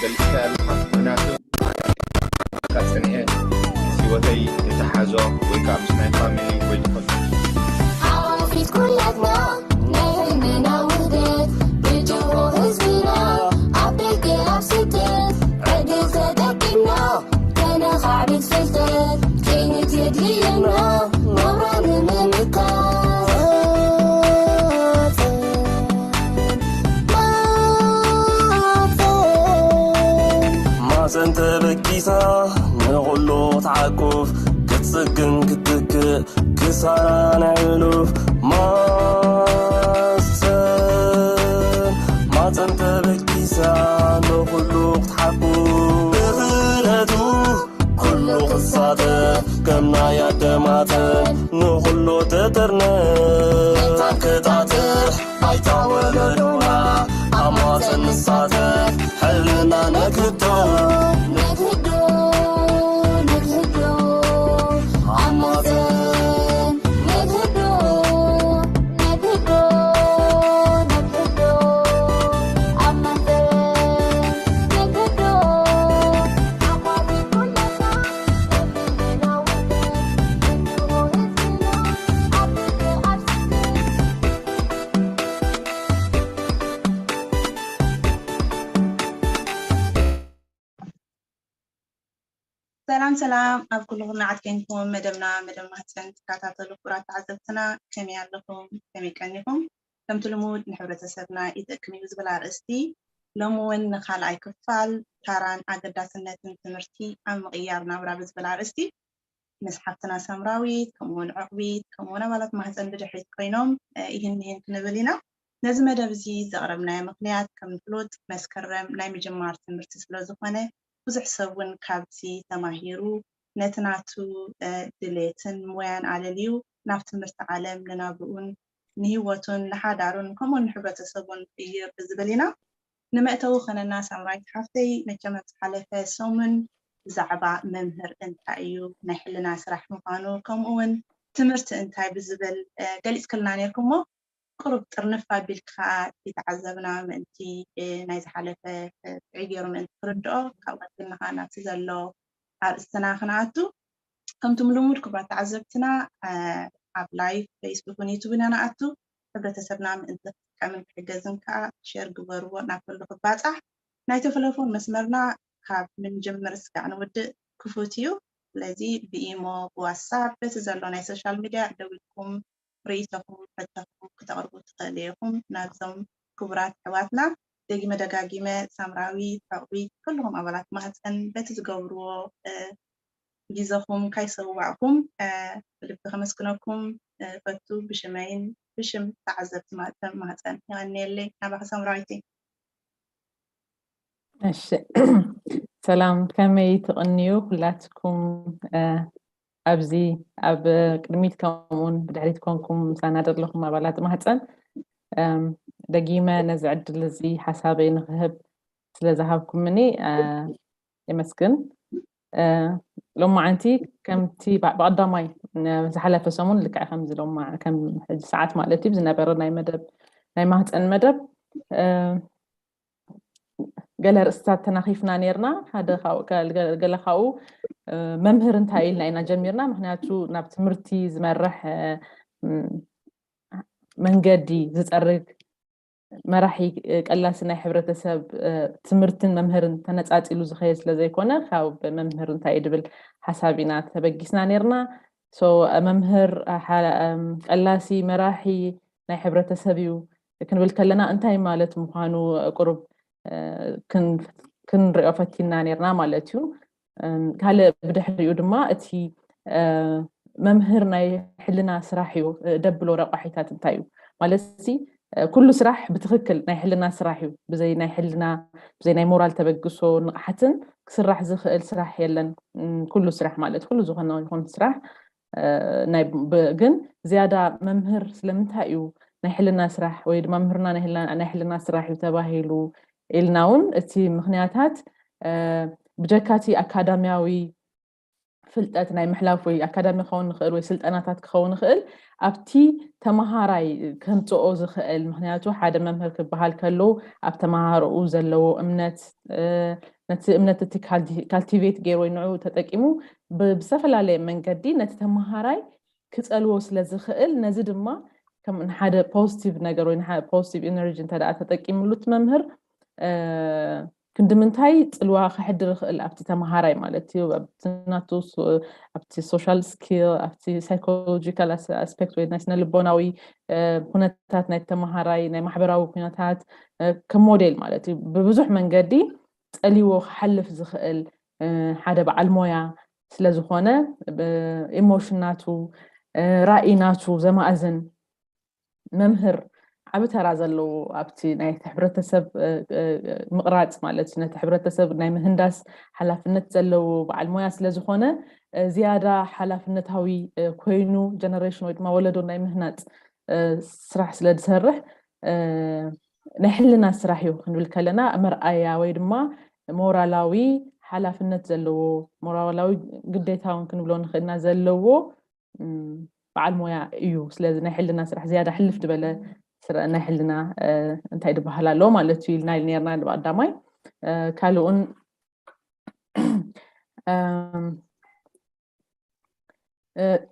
ገሊጽካ ኣለኻ። ምክንያቱ ኣካ ጸኒሐ ምስ ህይወተይ የተሓዞ ወይ ከዓ ምስ ናይ ፋሚሊ ወይ ዝኾነ ሓፊት ኩላትና ናይ ህልምና ውህደት ብጅሆ ህዝብና ኣብ ደገ ኣብ ስደት ዕድል ተጠቂምና ከነኻዕብት ፍልጠት ክንት የድልየና ናብራ ንምምካት ማፀን ተበጊሳ ንኹሉ ትዓቁፍ ክትፅግን ክትክእ ክሳራ ናይ ሕሉፍ ማፀን ማፀን ተበጊሳ ንኹሉ ክትሓቁፍ ብኽእለቱ ኩሉ ክሳተፍ ከም ናይ ኣደማተ ንኹሉ ትጥርነ ክጣጥሕ ኣይታ ወለዶና ኣብ ማፀን ንሳተፍ ሕልና ነግህዶ ነግህዶ ነግህዶ ኣብ ማፀን ነግህዶ ነግህዶ ነግህዶ ኣብ ማፀን ነግህዶ ኣማሪ ኩለና ሰላም ሰላም ኣብ ኩሉ ኩርናዓት ኮንኩም መደብና መደብ ማህፀን ትከታተሉ ክቡራት ተዓዘብትና ከመይ ኣለኹም? ከመይ ቀኒኹም? ከምቲ ልሙድ ንሕብረተሰብና ይጠቅም እዩ ዝብል ኣርእስቲ ሎሚ እውን ንካልኣይ ክፋል ታራን ኣገዳስነትን ትምህርቲ ኣብ ምቕያር ናብራ ብዝብል ኣርእስቲ ምስ ሓፍትና ሰምራዊት ከምኡውን ዕቕቢት ከምኡውን ኣባላት ማህፀን ብድሕሪት ኮይኖም ይህን ይህን ክንብል ኢና። ነዚ መደብ እዚ ዘቕረብናዮ ምክንያት ከም ፍሉጥ መስከረም ናይ ምጅማር ትምህርቲ ስለ ዝኾነ ብዙሕ ሰብ እውን ካብዚ ተማሂሩ ነቲ ናቱ ድሌትን ሞያን ኣለልዩ ናብ ትምህርቲ ዓለም ንናብርኡን ንህይወቱን ንሓዳሩን ከምኡውን ንሕብረተሰቡን ይቕይር ዝብል ኢና። ንመእተዊ ከነና ሳምራዊት ሓፍተይ መቸም ኣብ ዝሓለፈ ሰሙን ብዛዕባ መምህር እንታይ እዩ ናይ ሕልና ስራሕ ምዃኑ ከምኡ እውን ትምህርቲ እንታይ ብዝብል ገሊፅክልና ነርኩሞ ቁሩብ ጥርንፍ ኣቢልኪ ከዓ ዝተዓዘብና ምእንቲ ናይ ዝሓለፈ ዕጊሩ ምእንቲ ክርድኦ ካብ ቀድልና ከዓ ናብቲ ዘሎ ኣርእስትና ክንኣቱ ከምቶም ልሙድ ክቡራት ተዓዘብትና ኣብ ላይቭ ፌስቡክን ዩቱብን ኢና ንኣቱ ሕብረተሰብና ምእንቲ ክጥቀምን ክሕገዝን ከዓ ሸር ግበርዎ ናብ ኩሉ ክባፃሕ ናይ ተፈለፎን መስመርና ካብ ምንጅምር ስጋዕ ንውድእ ክፉት እዩ ስለዚ ብኢሞ ብዋትሳፕ በቲ ዘሎ ናይ ሶሻል ሚድያ ደዊልኩም ርእይቶኹም ሕቶኹም ክተቕርቡ ትኽእሉ ኢኹም ናብዞም ክቡራት ኣሕዋትና ደጊመ ደጋጊመ ሳምራዊ ዕቕቢ ኩልኹም ኣባላት ማህፀን በቲ ዝገብርዎ ግዜኹም ካይሰዋዕኩም ብልቢ ከመስግነኩም ፈቱ ብሽመይን ብሽም ተዓዘብቲ ማህፀን ማህፀን የቐንየለይ ናባኺ ሳምራዊቲ እሺ ሰላም ከመይ ትቕንዩ ኩላትኩም ኣብዚ ኣብ ቅድሚት ከምኡውን ብድሕሪት ኮንኩም ምሳና ዘለኹም ኣባላት ማህፀን ደጊመ ነዚ ዕድል እዚ ሓሳበይ ንክህብ ስለ ዝሃብኩምኒ የመስግን። ሎማዓንቲ ከምቲ ብቐዳማይ ዝሓለፈ ሰሙን ልክዕ ከምዚ ሎማ ከም ሕጂ ሰዓት ማለት እዩ ዝነበረ ናይ መደብ ናይ ማህፀን መደብ ገለ ርእስታት ተናኺፍና ነርና። ሓደ ገለ ካብኡ መምህር እንታይ ኢልና ኢና ጀሚርና። ምክንያቱ ናብ ትምህርቲ ዝመርሕ መንገዲ ዝፀርግ መራሒ ቀላሲ ናይ ሕብረተሰብ ትምህርትን መምህርን ተነፃፂሉ ዝኸየድ ስለ ዘይኮነ ካብ መምህር እንታይ እዩ ድብል ሓሳብ ኢና ተበጊስና ነርና። መምህር ቀላሲ መራሒ ናይ ሕብረተሰብ እዩ ክንብል ከለና እንታይ ማለት ምዃኑ ቁሩብ ክንሪኦ ፈቲና ነርና ማለት እዩ። ካልእ ብድሕሪኡ ድማ እቲ መምህር ናይ ሕልና ስራሕ እዩ ደብሎ ረቋሒታት እንታይ እዩ ማለት ኩሉ ስራሕ ብትክክል ናይ ሕልና ስራሕ እዩ ብዘይ ናይ ሕልና ብዘይ ናይ ሞራል ተበግሶ ንቕሓትን ክስራሕ ዝኽእል ስራሕ የለን ኩሉ ስራሕ ማለት ኩሉ ዝኾነ ይኹን ስራሕ ግን ዝያዳ መምህር ስለምንታይ እዩ ናይ ሕልና ስራሕ ወይ ድማ መምህርና ናይ ሕልና ስራሕ እዩ ተባሂሉ ኢልና እውን እቲ ምክንያታት ብጀካቲ ኣካዳሚያዊ ፍልጠት ናይ ምሕላፍ ወይ ኣካዳሚ ክኸውን ንኽእል ወይ ስልጠናታት ክኸውን ንኽእል ኣብቲ ተመሃራይ ከምፅኦ ዝኽእል። ምክንያቱ ሓደ መምህር ክበሃል ከሎ ኣብ ተመሃሮኡ ዘለዎ እምነት፣ ነቲ እምነት እቲ ካልቲቬት ገይሩ ወይ ንዑ ተጠቂሙ ብዝተፈላለየ መንገዲ ነቲ ተመሃራይ ክፀልዎ ስለ ዝኽእል፣ ነዚ ድማ ከም ንሓደ ፖዚቲቭ ነገር ወይ ፖዚቲቭ ኢነርጂ እንተ ተጠቂምሉ እቲ መምህር ክንዲ ምንታይ ፅልዋ ክሕድር ይኽእል ኣብቲ ተመሃራይ ማለት እዩ። ኣብቲ ናቱ ኣብቲ ሶሻል ስኪል፣ ኣብቲ ሳይኮሎጂካል ኣስፔክት ወይ ናይ ስነ ልቦናዊ ኩነታት ናይ ተመሃራይ፣ ናይ ማሕበራዊ ኩነታት ከም ሞዴል ማለት እዩ። ብብዙሕ መንገዲ ፀሊዎ ክሓልፍ ዝኽእል ሓደ በዓል ሞያ ስለ ዝኾነ፣ ኢሞሽን ናቱ፣ ራእይ ናቱ ዘማእዝን መምህር ዓቢ ተራ ዘለዎ ኣብቲ ናይ ሕብረተሰብ ምቕራፅ ማለት እዩ። ነቲ ሕብረተሰብ ናይ ምህንዳስ ሓላፍነት ዘለዎ በዓል ሞያ ስለ ዝኾነ፣ ዝያዳ ሓላፍነታዊ ኮይኑ ጀነሬሽን ወይ ድማ ወለዶ ናይ ምህናፅ ስራሕ ስለ ዝሰርሕ፣ ናይ ሕልና ስራሕ እዩ ክንብል ከለና መርኣያ ወይ ድማ ሞራላዊ ሓላፍነት ዘለዎ፣ ሞራላዊ ግዴታ እውን ክንብሎ ንኽእልና ዘለዎ በዓል ሞያ እዩ። ስለዚ ናይ ሕልና ስራሕ ዝያዳ ሕልፍ ዝበለ ናይ ሕልና እንታይ ዝበሃል ኣሎ ማለት እዩ ኢልና ነርና ብቀዳማይ። ካልኡን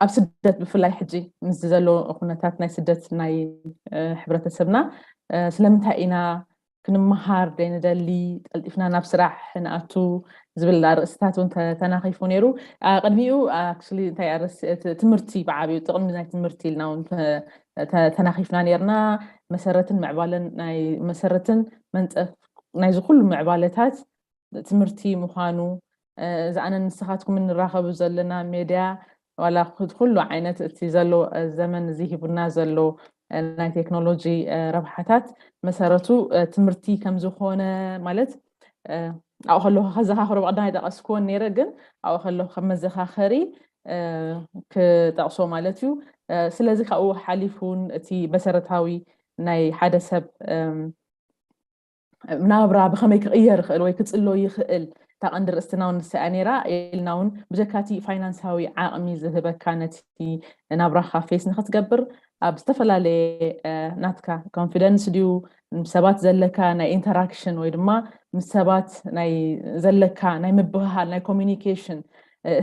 ኣብ ስደት ብፍላይ ሕጂ ምስ ዘሎ ኩነታት ናይ ስደት ናይ ሕብረተሰብና ስለምንታይ ኢና ክንመሃር ደይንደሊ፣ ቀልጢፍና ናብ ስራሕ ንኣቱ ዝብል ኣርእስታት እውን ተናኺፉ ነይሩ። ቅድሚኡ ኣክቹሊ እንታይ ትምህርቲ ብዓብዩ ጥቕሚ ናይ ትምህርቲ ኢልና እውን ተናኺፍና ነርና። መሰረትን ምዕባለን ናይ መሰረትን መንፀፍ ናይዚ ኩሉ ምዕባለታት ትምህርቲ ምዃኑ፣ እዚ ኣነ ንስኻትኩም እንራኸቡ ዘለና ሜድያ ዋላ ኩሉ ዓይነት እቲ ዘሎ ዘመን እዚ ሂቡና ዘሎ ናይ ቴክኖሎጂ ረብሓታት መሰረቱ ትምህርቲ ከም ዝኾነ ማለት ኣብኡ ከለኹ ከዘኻኽሮ ብቐዳማይ ጠቐስክዎን ነይረ፣ ግን ኣብኡ ከለኹ ከም መዘኻኸሪ ክጠቕሶ ማለት እዩ። ስለዚ ካብኡ ሓሊፉ እውን እቲ መሰረታዊ ናይ ሓደ ሰብ ናብራ ብኸመይ ክቕየር ይኽእል ወይ ክፅሎ ይኽእል እታ ቀንዲ ርእስትና እውን ንሳ እያ ነይራ። ኢልና እውን ብጀካቲ ፋይናንሳዊ ዓቕሚ ዝህበካ ነቲ ናብራኻ ፌስ ንክትገብር ኣብ ዝተፈላለየ ናትካ ኮንፊደንስ ድዩ፣ ምስ ሰባት ዘለካ ናይ ኢንተራክሽን ወይ ድማ ምስ ሰባት ናይ ዘለካ ናይ ምብህሃል ናይ ኮሚኒኬሽን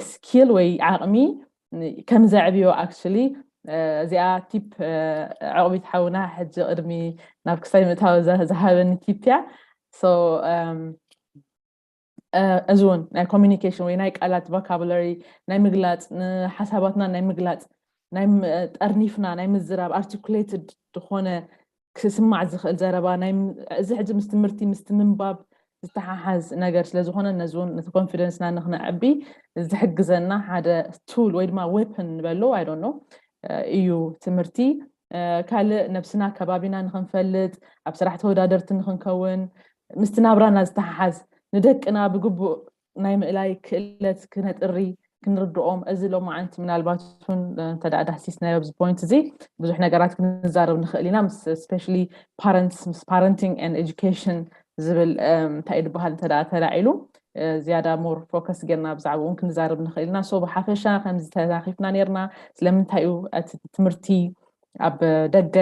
ስኪል ወይ ዓቕሚ ከም ዘዕብዮ ኣክቹሊ እዚኣ ቲፕ ዕቕቢት ሓውና ሕጂ ቅድሚ ናብ ክሳይ ምእታው ዝሃበኒ ቲፕ እያ። እዚ እውን ናይ ኮሚኒኬሽን ወይ ናይ ቃላት ቮካቡለሪ ናይ ምግላፅ፣ ንሓሳባትና ናይ ምግላፅ፣ ናይ ጠርኒፍና ናይ ምዝራብ ኣርቲኩሌትድ ዝኾነ ክስማዕ ዝኽእል ዘረባ እዚ ሕጂ ምስ ትምህርቲ ምስቲ ምንባብ ዝተሓሓዝ ነገር ስለ ዝኾነ ነዚ እውን ነቲ ኮንፊደንስና ንክነዕቢ ዝሕግዘና ሓደ ቱል ወይ ድማ ዌፐን ንበሎ ኣይ ዶንት ኖ እዩ ትምህርቲ። ካልእ ነብስና ከባቢና ንክንፈልጥ ኣብ ስራሕ ተወዳደርቲ ንክንከውን ምስቲ ናብራና ዝተሓሓዝ ንደቅና ብግቡእ ናይ ምእላይ ክእለት ክነጥሪ ክንርድኦም እዚ ሎማዓንቲ ምናልባት እውን እንተ ዳህሲስናዮ ኣብዚ ፖይንት እዚ ብዙሕ ነገራት ክንዛረብ ንኽእል ኢና ምስ ስፔሻሊ ፓረንትስ ምስ ፓረንቲንግ ኤንድ ኤጁኬሽን ዝብል እንታይ እዩ ዝበሃል እንተ ተላዒሉ ዝያዳ ሞር ፎከስ ጌርና ብዛዕባኡ እውን ክንዛረብ ንኽእል ኢና። ሶ ብሓፈሻ ከምዚ ተናኺፍና ነርና ስለምንታይ እዩ እቲ ትምህርቲ ኣብ ደገ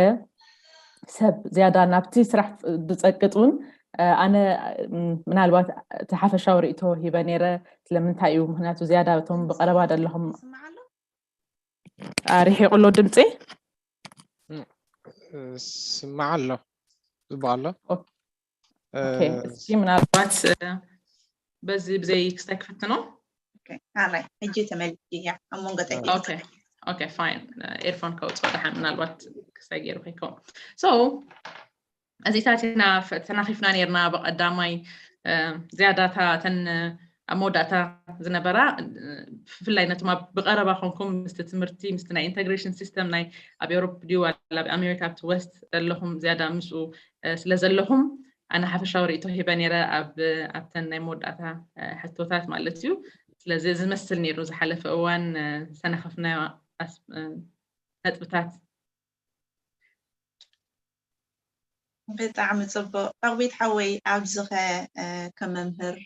ሰብ ዝያዳ ናብቲ ስራሕ ዝፀቅጥ እውን ኣነ ምናልባት እቲ ሓፈሻዊ ርእቶ ሂበ ነይረ። ስለምንታይ እዩ ምክንያቱ ዝያዳ እቶም ብቀረባ ዘለኹም ርሒቁ ኣሎ ድምፂ ስማዕ ኣሎ ጽቡቅ ኣሎ። እስኪ ምናልባት በዚ ብዘይ ክስታይ ክፍትኖ ካልኣይ ሕጂ ተመልሽ እያ ኣብ መንጎ ጠቂ ኦኬ ፋይን ኤርፎን ከውፅኦ ደሓን ምናልባት ክስታይ ገይሩ ከይከውን ሶ እዚታት ኢና ተናኺፍና ነርና ብቀዳማይ ዝያዳታ ተን ኣብ መወዳእታ ዝነበራ ብፍላይ ነቶም ኣብ ብቀረባ ኮንኩም ምስቲ ትምህርቲ ምስቲ ናይ ኢንተግሬሽን ሲስተም ናይ ኣብ ኤውሮፕ ድዩ ኣብ ኣሜሪካ ኣብቲ ወስት ዘለኹም ዝያዳ ምስኡ ስለ ዘለኹም ኣነ ሓፈሻዊ ርእቶ ሂበ ነይረ ኣብተን ናይ መወዳእታ ሕቶታት ማለት እዩ። ስለዚ ዝመስል ነይሩ ዝሓለፈ እዋን ዝተነኸፍናዮ ነጥብታት። ብጣዕሚ ፅቡቅ ዕቕቢት ሓወይ። ኣብዚኸ ከመምህር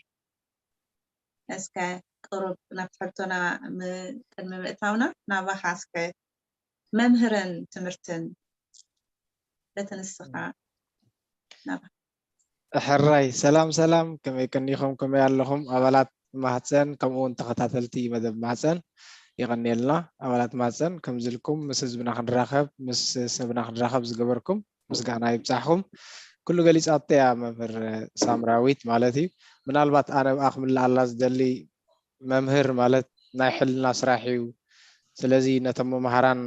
እስከ ቅሩብ ናብቲ ሕቶና ም- ቅድሚ ምእታውና ናባኻ እስከ መምህርን ትምህርትን በቲ ንስኻ ናባኻ። ሕራይ ሰላም ሰላም፣ ከመይ ቀኒኹም? ከመይ ኣለኹም ኣባላት ማህፀን ከምኡ እውን ተኸታተልቲ መደብ ማህፀን? ይቐኒየልና ኣባላት ማህፀን። ከምዚ ኢልኩም ምስ ህዝብና ክንራኸብ ምስ ሰብና ክንራኸብ ዝገበርኩም ምስጋና ይብፃሕኩም። ኩሉ ገሊፃቶ እያ መምህር ሳምራዊት ማለት እዩ። ምናልባት ኣነ ብኣ ክምልኣላ ዝደሊ መምህር ማለት ናይ ሕልና ስራሕ እዩ። ስለዚ ነቶም መምሃራን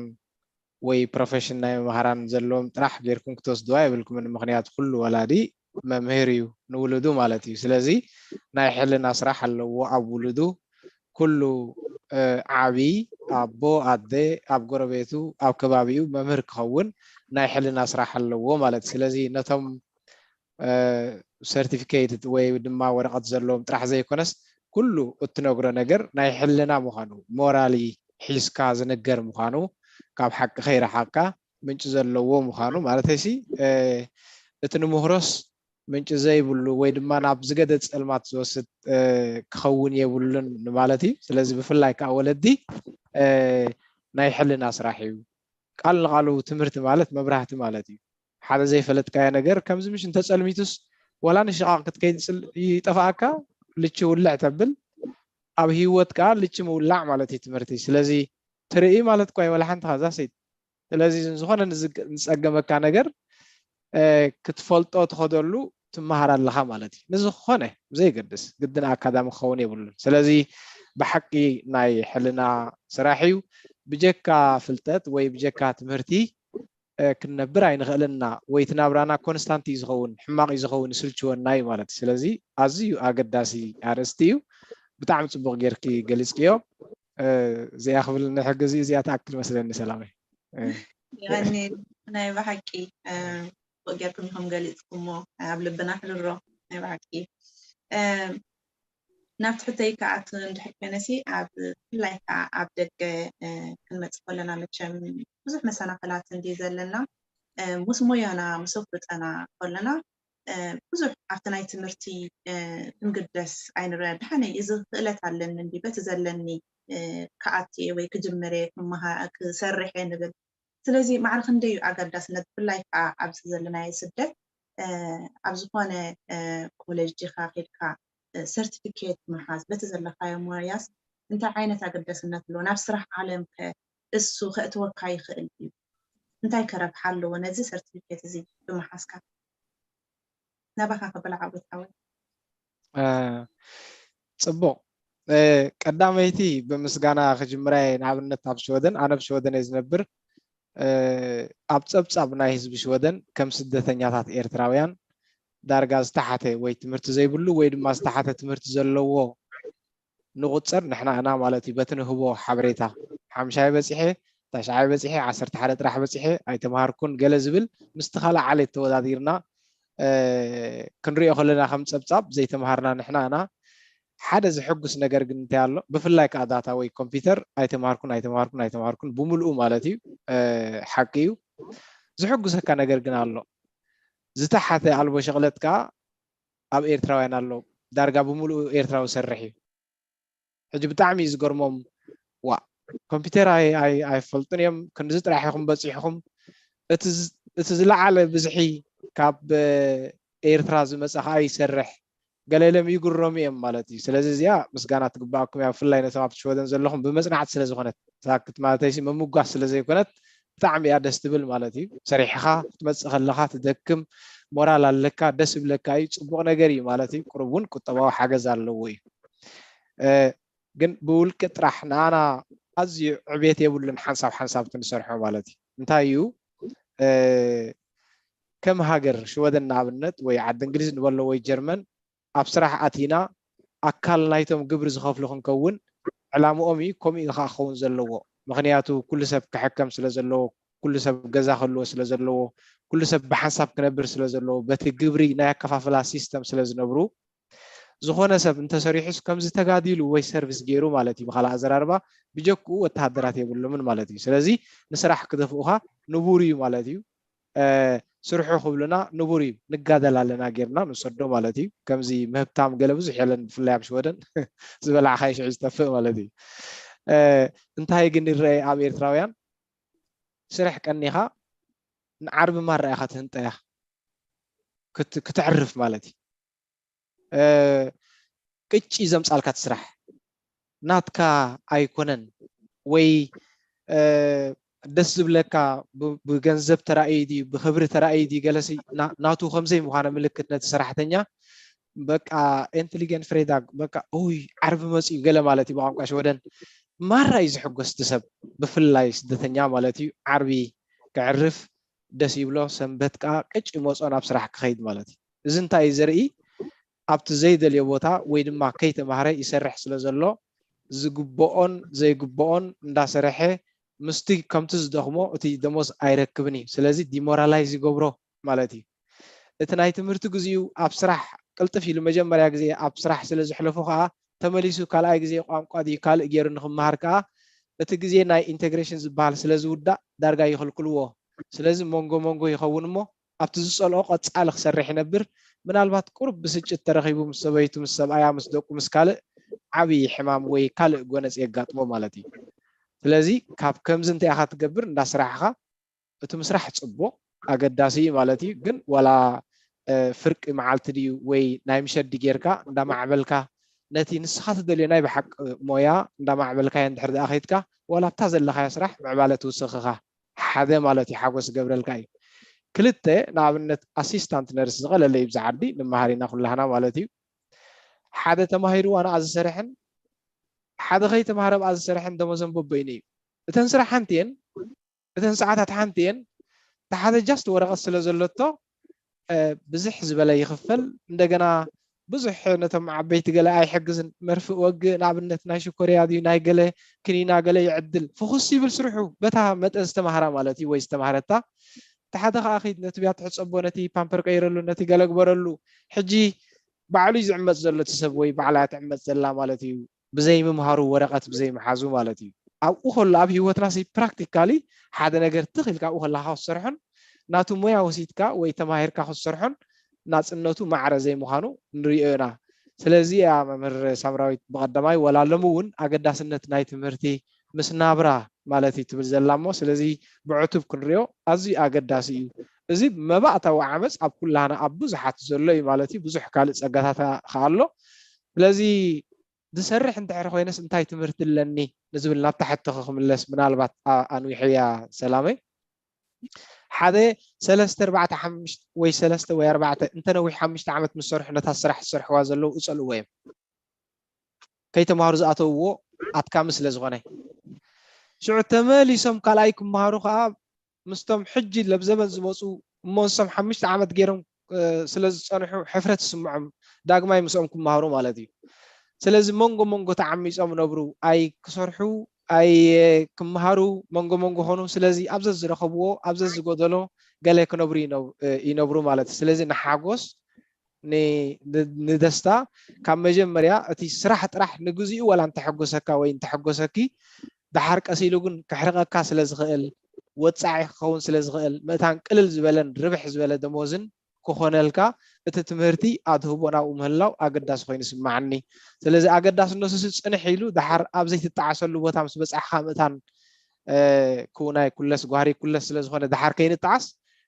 ወይ ፕሮፌሽን ናይ መምሃራን ዘለዎም ጥራሕ ጌርኩም ክትወስድዋ የብልኩምን። ምክንያቱ ኩሉ ወላዲ መምህር እዩ ንውሉዱ ማለት እዩ። ስለዚ ናይ ሕልና ስራሕ ኣለዎ ኣብ ውሉዱ። ኩሉ ዓቢ ኣቦ ኣደ ኣብ ጎረቤቱ ኣብ ከባቢኡ መምህር ክኸውን ናይ ሕልና ስራሕ ኣለዎ ማለት እዩ። ስለዚ ነቶም ሰርቲፊኬት ወይ ድማ ወረቐት ዘለዎም ጥራሕ ዘይኮነስ ኩሉ እትነግሮ ነገር ናይ ሕልና ምዃኑ ሞራሊ ሒዝካ ዝንገር ምዃኑ ካብ ሓቂ ከይረሓቕካ ምንጪ ዘለዎ ምዃኑ ማለተይሲ እቲ ንምህሮስ ምንጪ ዘይብሉ ወይ ድማ ናብ ዝገደ ፀልማት ዝወስድ ክኸውን የብሉን ማለት እዩ። ስለዚ ብፍላይ ከዓ ወለዲ ናይ ሕልና ስራሕ እዩ። ቃል ንቃሉ ትምህርቲ ማለት መብራህቲ ማለት እዩ። ሓደ ዘይፈለጥካዮ ነገር ከምዚ ምሽ እንተፀልሚቱስ ዋላ ንሽቓቕ ክትከይድ ይጠፍኣካ። ልቺ ውልዕ ተብል ኣብ ህይወት ከዓ ልቺ ምውላዕ ማለት እዩ ትምህርቲ። ስለዚ ትርኢ ማለት እኳ ወላ ሓንቲ ካዛ ሰይት ስለዚ ዝኾነ ንፀገመካ ነገር ክትፈልጦ ትኸደሉ ትመሃር ኣለኻ ማለት እዩ። ንዝኾነ ዘይገድስ ግድን ኣካዳሚ ክኸውን የብሉን። ስለዚ ብሓቂ ናይ ሕልና ስራሕ እዩ። ብጀካ ፍልጠት ወይ ብጀካ ትምህርቲ ክንነብር ኣይንኽእልና ወይ እቲ ናብራና ኮንስታንት እዩ ዝኸውን፣ ሕማቕ እዩ ዝኸውን፣ ይስልችወና እዩ ማለት እዩ። ስለዚ ኣዝዩ ኣገዳሲ ኣርእስቲ እዩ። ብጣዕሚ ፅቡቕ ጌርኪ ገሊፅክዮ። እዚኣ ክብል ንሕግዚ እዚኣ ትኣክል መስለኒ ሰላመይ። ይቐኒ ናይ ብሓቂ ፅቡቕ ጌርኩም ኢኹም ገሊፅኩሞ ኣብ ልብና ሕድሮ ናይ ብሓቂ ናብቲ ሕተይ ከኣቱ እንድሕር ኮይነሲ ኣብ ብፍላይ ከዓ ኣብ ደገ ክንመፅእ ከለና መቸም ብዙሕ መሰናኸላት እንዲ ዘለና ምስ ሞያና ምስ ኣፍልጠና ከለና ብዙሕ ኣብቲ ናይ ትምህርቲ ክንግደስ ኣይንረዳሕን። እዚ ክእለት ኣለኒ እንዲ በቲ ዘለኒ ክኣት እየ ወይ ክጅምር እየ ክሰርሕ እየ ንብል። ስለዚ ማዕረ ክንደይ እዩ ኣገዳስነት ብፍላይ ከዓ ኣብዚ ዘለናዮ ስደት ኣብ ዝኾነ ኮሌጅ ዲኻ ከድካ ሰርቲፊኬት ምሓዝ በቲ ዘለካዮ ሞያስ እንታይ ዓይነት ኣገዳስነት ኣለዎ? ናብ ስራሕ ዓለም ከ እሱ ከእትወካ ይኽእል እዩ? እንታይ ከ ረብሓ ኣለዎ ነዚ ሰርቲፊኬት እዚ ብምሓዝካ? ናባኻ ክብል ዓወት ዓወት። ጽቡቕ። ቀዳመይቲ ብምስጋና ክጅምራ እየ። ንኣብነት ኣብ ሽወደን፣ ኣነ ኣብ ሽወደን እየ ዝነብር። ኣብ ጸብጻብ ናይ ህዝቢ ሽወደን ከም ስደተኛታት ኤርትራውያን ዳርጋ ዝተሓተ ወይ ትምህርቲ ዘይብሉ ወይ ድማ ዝተሓተ ትምህርቲ ዘለዎ ንቑጸር ንሕና ኢና ማለት እዩ። በቲ ንህቦ ሓበሬታ ሓምሻይ በጺሐ፣ ታሽዓይ በጺሐ፣ ዓሰርተ ሓደ ጥራሕ በጺሐ ኣይተምሃርኩን ገለ ዝብል ምስቲ ካልእ ዓሌት ተወዳዲርና ክንሪኦ ከለና ከም ጸብጻብ ዘይተምሃርና ንሕና ኢና። ሓደ ዝሕጉስ ነገር ግን እንታይ ኣሎ? ብፍላይ ከዓ ዳታ ወይ ኮምፒውተር ኣይተምሃርኩን ኣይተምሃርኩን ኣይተምሃርኩን ብምልኡ ማለት እዩ። ሓቂ እዩ። ዝሕጉሰካ ነገር ግን ኣሎ። ዝተሓተ ኣልቦ ሸቕለት ከዓ ኣብ ኤርትራውያን ኣሎ። ዳርጋ ብምልኡ ኤርትራዊ ሰርሕ እዩ። ሕጂ ብጣዕሚ እዩ ዝገርሞም። ዋ ኮምፒውተር ኣይፈልጡን እዮም፣ ክንድዚ ጥራሕ ኢኹም በፂሕኹም። እቲ ዝለዓለ ብዝሒ ካብ ኤርትራ ዝመፀ ከዓ ይሰርሕ ገለ ኢሎም ይግረሙ እዮም ማለት እዩ። ስለዚ እዚኣ ምስጋና ትግበኣኩም እያ፣ ብፍላይ ነቶም ኣብቲ ሽወደን ዘለኹም ብመፅናዕቲ ስለዝኾነት ሳክት ማለተይሲ ምምጓስ ስለዘይኮነት ብጣዕሚ እያ ደስ ትብል ማለት እዩ። ሰሪሕኻ ክትመፅእ ከለኻ ትደክም፣ ሞራል ኣለካ፣ ደስ ይብለካ እዩ፣ ፅቡቕ ነገር እዩ ማለት እዩ። ቁሩብ እውን ቁጠባዊ ሓገዝ ኣለዎ እዩ። ግን ብውልቂ ጥራሕ ንኣና ኣዝዩ ዕቤት የብሉን ሓንሳብ ሓንሳብ ክንሰርሖ ማለት እዩ። እንታይ እዩ ከም ሃገር ሽወደን ንኣብነት ወይ ዓዲ እንግሊዝ ንበሎ ወይ ጀርመን ኣብ ስራሕ ኣቲና ኣካል ናይቶም ግብሪ ዝኸፍሉ ክንከውን ዕላምኦም እዩ። ከምኡ እዩ ከዓ ክኸውን ዘለዎ። ምክንያቱ ኩሉ ሰብ ክሕከም ስለ ዘለዎ፣ ኩሉ ሰብ ገዛ ክህልዎ ስለ ዘለዎ፣ ኩሉ ሰብ ብሓንሳብ ክነብር ስለ ዘለዎ በቲ ግብሪ ናይ ኣከፋፍላ ሲስተም ስለ ዝነብሩ ዝኾነ ሰብ እንተሰሪሑስ ከምዚ ተጋዲሉ ወይ ሰርቪስ ገይሩ ማለት እዩ። ብካልእ ኣዘራርባ ብጀክኡ ወተሃደራት የብሎምን ማለት እዩ። ስለዚ ንስራሕ ክደፍኡኻ ንቡር እዩ ማለት እዩ። ስርሑ ክብሉና ንቡር እዩ። ንጋደል ኣለና ጌርና ንሰዶ ማለት እዩ። ከምዚ ምህብታም ገለ ብዙሕ የለን፣ ብፍላይ ኣብ ሽወደን ዝበላዕካዮ ሽዑ ዝጠፍእ ማለት እዩ። እንታይ ግን ይረአ ኣብ ኤርትራውያን፣ ስራሕ ቀኒኻ ንዓርቢ ማራ ኢኻ ትህንጠያ፣ ክት- ክተዕርፍ ማለት እዩ። ቅጭ ዘምፃልካ እቲ ስራሕ ናትካ ኣይኮነን ወይ ደስ ዝብለካ ብገንዘብ ተራእዩ ድዩ ብክብሪ ተራእዩ ድዩ ገለሲ ናቱ ከምዘይ ምዃነ ምልክት ነቲ ሰራሕተኛ በቃ ኢንቴሊጀንት ፍሬዳግ በቃ ይ ዓርቢ መፅኡ ገለ ማለት እዩ ብቋንቋ ሽወደን ማራ እዩ ዝሕጎስ እቲ ሰብ ብፍላይ ስደተኛ ማለት እዩ ዓርቢ ክዕርፍ ደስ ይብሎ ሰንበት ከዓ ቅጭ ይመፆ ናብ ስራሕ ክኸይድ ማለት እዩ እዚ እንታይ እዩ ዘርኢ ኣብቲ ዘይደልዮ ቦታ ወይ ድማ ከይተማህረ ይሰርሕ ስለ ዘሎ ዝግብኦን ዘይግብኦን እንዳሰረሐ ምስቲ ከምቲ ዝደኽሞ እቲ ደሞዝ ኣይረክብን እዩ ስለዚ ዲሞራላይዝ ይገብሮ ማለት እዩ እቲ ናይ ትምህርቲ ግዜኡ ኣብ ስራሕ ቅልጥፍ ኢሉ መጀመርያ ግዜ ኣብ ስራሕ ስለ ዘሕለፎ ከዓ ተመሊሱ ካልኣይ ግዜ ቋንቋ ድዩ ካልእ ገይሩ ንክመሃር ከዓ እቲ ግዜ ናይ ኢንቴግሬሽን ዝበሃል ስለ ዝውዳእ ዳርጋ ይኽልክልዎ ስለዚ መንጎ መንጎ ይኸውን እሞ ኣብቲ ዝፀልኦ ቀፃሊ ክሰርሕ ይነብር ምናልባት ቁሩብ ብስጭት ተረኺቡ ምስ ሰበይቱ ምስ ሰብኣያ ምስ ደቁ ምስ ካልእ ዓብዪ ሕማም ወይ ካልእ ጎነፅ የጋጥሞ ማለት እዩ ስለዚ ካብ ከምዚ እንታይ ኢኻ ትገብር እንዳ ስራሕኻ እቲ ምስራሕ ፅቡቕ ኣገዳሲ እዩ ማለት እዩ ግን ዋላ ፍርቂ መዓልቲ ድዩ ወይ ናይ ምሸት ዲ ጌርካ እንዳማዕበልካ ነቲ ንስኻ ትደልዮ ናይ ብሓቂ ሞያ እንዳማዕበልካዮ እንድሕር ደኣ ከይድካ ዋላ ኣብታ ዘለኻዮ ስራሕ ምዕባለ ትውስኽኻ ሓደ ማለት እዩ ሓጎስ ዝገብረልካ እዩ ክልተ ንኣብነት ኣሲስታንት ነርስ ዝቐለለ እዩ ብዛ ዓዲ ንመሃር ኢና ኩላህና ማለት እዩ ሓደ ተማሂሩ ኣነኣ ዝሰርሕን ሓደ ከይተማህረ ብኣ ዝሰርሕን ደሞዘን በበይኑ እዩ እተን ስራሕ ሓንቲ እየን እተን ሰዓታት ሓንቲ እየን እቲ ሓደ ጃስት ወረቐት ስለ ዘለቶ ብዝሕ ዝበለ ይኽፈል እንደገና ብዙሕ ነቶም ዓበይቲ ገለ ኣይሕግዝን መርፍእ ወግእ ንኣብነት ናይ ሽኮርያ ድዩ ናይ ገለ ክኒና ገለ ይዕድል ፍኹስ ይብል ስርሑ በታ መጠን ዝተማህራ ማለት እዩ ወይ ዝተማህረታ እቲ ሓደ ከዓ ኸይድ ነቲ ብያ ትሕፀቦ ነቲ ፓምፐር ቀይረሉ ነቲ ገለ ግበረሉ ሕጂ ባዕሉ እዩ ዝዕመፅ ዘሎ እቲ ሰብ ወይ ባዕላ እያ ትዕመፅ ዘላ ማለት እዩ ብዘይምምሃሩ ወረቐት ብዘይምሓዙ ማለት እዩ ኣብኡ ከሎ ኣብ ሂወትና ሲ ፕራክቲካሊ ሓደ ነገር ትኽ ኢልካ ኣብኡ ከለካ ክትሰርሖን ናቱ ሞያ ወሲድካ ወይ ተማሂርካ ክትሰርሖን ናፅነቱ ማዕረ ዘይምዃኑ ንሪኦ ኢና ስለዚ እያ መምህር ሳምራዊት ብቐዳማይ ወላ ሎሚ እውን ኣገዳስነት ናይ ትምህርቲ ምስ ናብራ ማለት እዩ ትብል ዘላ እሞ ስለዚ ብዕቱብ ክንሪኦ ኣዝዩ ኣገዳሲ እዩ እዚ መባእታዊ ዓመፅ ኣብ ኩላና ኣብ ብዙሓት ዘሎ እዩ ማለት እዩ ብዙሕ ካልእ ፀጋታት ከኣሎ ስለዚ ዝሰርሕ እንድሕር ኮይነስ እንታይ ትምህርቲ ኣለኒ ንዝብል ናብታ ሕቶኺ ክምለስ ምናልባት ኣንዊሐያ ሰላመይ ሓደ ሰለስተ ኣርባዕተ ሓሙሽተ ወይ ሰለስተ ወይ ኣርባዕተ እንተነዊሕ ሓሙሽተ ዓመት ምስ ሰርሑ ነታ ስራሕ ዝሰርሕዋ ዘለዉ እፀልእዎ እዮም ከይተምሃሩ ዝኣተውዎ ኣትካሚ ስለ ዝኾነ ሽዑ ተመሊሶም ካልኣይ ክምሃሩ ከዓ ምስቶም ሕጂ ለብዘበን ዝመፁ እሞ ንሶም ሓሙሽተ ዓመት ገይሮም ስለ ዝፀንሑ ሕፍረት ይስምዖም ዳግማይ ምስኦም ክመሃሩ ማለት እዩ ስለዚ መንጎ መንጎ ተዓሚፆም ነብሩ ኣይ ክሰርሑ ኣይ ክመሃሩ መንጎ መንጎ ኾኑ ስለዚ ኣብ ዘዝረኸብዎ ኣብ ዘዝጎደሎ ገለ ክነብሩ ይነብሩ ማለት እዩ ስለዚ ንሓጎስ ንደስታ ካብ መጀመርያ እቲ ስራሕ ጥራሕ ንግዚኡ ዋላ እንተሐጎሰካ ወይ እንተሐጎሰኪ ደሓር ቀስ ኢሉ ግን ክሕርቐካ ስለ ዝኽእል ወፃዒ ክኸውን ስለ ዝኽእል ምእታን ቅልል ዝበለን ርብሕ ዝበለ ደሞዝን ክኾነልካ እቲ ትምህርቲ ኣድህቦ ናብኡ ምህላው ኣገዳሲ ኮይኑ ይስምዓኒ ስለዚ ኣገዳስነቱ ሲ ፅንሕ ኢሉ ደሓር ኣብ ዘይትጠዓሰሉ ቦታ ምስ በፃሕካ ምእታን ክውናይ ኩለስ ጓህሪ ኩለስ ስለ ዝኾነ ደሓር ከይንጠዓስ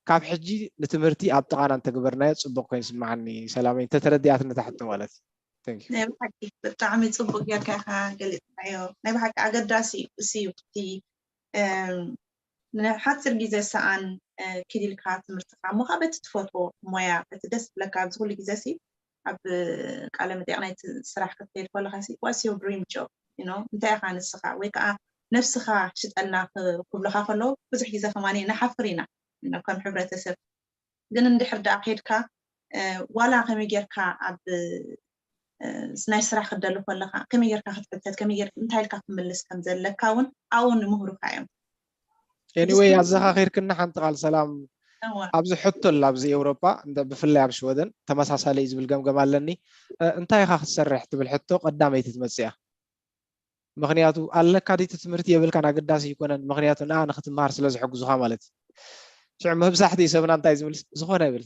ካብ ሕጂ ንትምህርቲ ኣብ ጥቓና እንተገበርናዮ ፅቡቕ ኮይኑ ይስምዓኒ ሰላመይ እንተተረዲኣትኒ እታ ሕቶ ማለት እዩ ናይ ብሓቂ ብጣዕሚ ፅቡቅ ጌርካ ኢካ ገሊፅካዮ ናይ ብሓቂ ኣገዳሲ እዩ እሱ እዩ እቲ ንሓፂር ግዜ ሰኣን ኪድ ኢልካ ትምህርትካ እሞ ከዓ በቲ ትፈትዎ ሞያ በቲ ደስ ዝብለካ ኣብዚ ኩሉ ግዜ ሲ ኣብ ቃለ መጠየቅ ናይ ስራሕ ክትከይድ ከለካ ሲ what's your dream job እንታይ ኢካ ንስካ ወይ ከዓ ነብስካ ሽጠልና ክብሉካ ከለዉ ብዙሕ ግዜ ከማኒ ንሓፍር ኢና ከም ሕብረተሰብ ግን እንድሕር ደኣ ከይድካ ዋላ ከመይ ጌርካ ኣብ ናይ ስራሕ ክደሊ ከለካ ከመይ ጌርካ ክትሕተት ከመይ ጌርካ እንታይ ኢልካ ክትምልስ ከም ዘለካ እውን ኣብኡ ንምሁሩካ እዮም anyway ኣዘኻኺርክና ሓንቲ ቃል ሰላም ኣብዚ ሕቶ ኣላ ኣብዚ ኤውሮጳ እንተ ብፍላይ ኣብ ሽወደን ተመሳሳሊ እዩ ዝብል ገምገም ኣለኒ እንታይ ኢኻ ክትሰርሕ ትብል ሕቶ ቀዳመይቲ ትመፅእ እያ ምኽንያቱ ኣለካ ድዩ ትምህርቲ የብልካን ኣገዳሲ ኣይኮነን ምኽንያቱ ንኣ ንክትምሃር ስለ ዝሕግዙኻ ማለት እዩ ሽዑ መብዛሕትኡ ሰብና እንታይ ዝምልስ? ዝኾነ ይብል።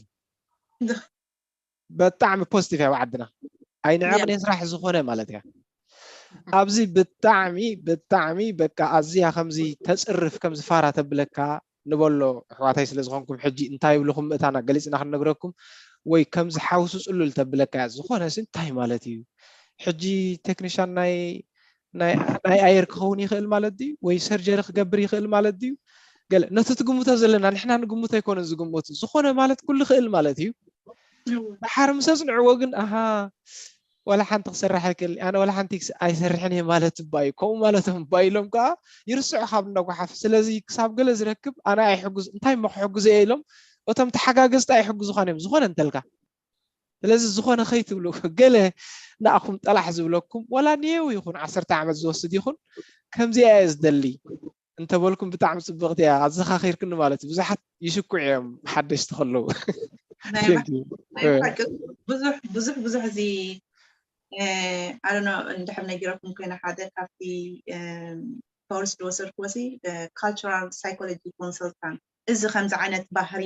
በጣዕሚ ፖዚቲቭ እያ ዓድና። ኣይንዕቕን እየ ስራሕ ዝኾነ ማለት እያ። ኣብዚ ብጣዕሚ ብጣዕሚ በቃ ኣዝያ ከምዚ ተፅርፍ ከምዚ ፋራ ተብለካ ንበሎ ኣሕዋታይ ስለ ዝኾንኩም ሕጂ እንታይ ይብልኹም ምእታና ገሊፅና ክንነግረኩም ወይ ከምዚ ሓውሱ ፅሉል ተብለካ እያ። ዝኾነ ሲ እንታይ ማለት እዩ? ሕጂ ቴክኒሻን ናይ ናይ ናይ ኣየር ክኸውን ይኽእል ማለት ድዩ ወይ ሰርጀሪ ክገብር ይኽእል ማለት ድዩ? ገለ ነቲ ትግምቶ ዘለና ንሕና ንግምቶ ኣይኮነን ዝግምቱ ዝኾነ ማለት ኩሉ ይኽእል ማለት እዩ። ድሓር ምስ ኣጽንዕዎ ግን ኣሃ ዋላ ሓንቲ ክሰርሕ ኣይክእል ኣነ ዋላ ሓንቲ ኣይሰርሕን እየ ማለት እባ እዩ ከምኡ ማለቶም እባ ኢሎም ከዓ ይርስዑ ካብ እነጓሓፍ ስለዚ ክሳብ ገለ ዝረክብ ኣነ ኣይሕጉዝ እንታይ እሞ ክሕጉዘ እየ ኢሎም እቶም ተሓጋገዝቲ ኣይሕጉዙኻን እዮም ዝኾነ እንተልካ ስለዚ ዝኾነ ከይትብሉ ገለ ንኣኹም ጠላሕ ዝብለኩም ዋላ ንየው ይኹን ዓሰርተ ዓመት ዝወስድ ይኹን ከምዚኣ እየ ዝደሊ እንተበልኩም ብጣዕሚ ፅብቕቲ እያ ኣዘኻኺርክኒ ማለት እዩ ብዙሓት ይሽኩዕ እዮም ሓደሽቲ ከለዉ ናይ ብሓቂ ብዙሕ ብዙሕ ብዙሕ እዚ ኣነ እንድሕር ነጊረኩም ኮይነ ሓደ ካብቲ ኮርስ ዝወሰድክዎ ሲ cultural psychology consultant እዚ ከምዚ ዓይነት ባህሪ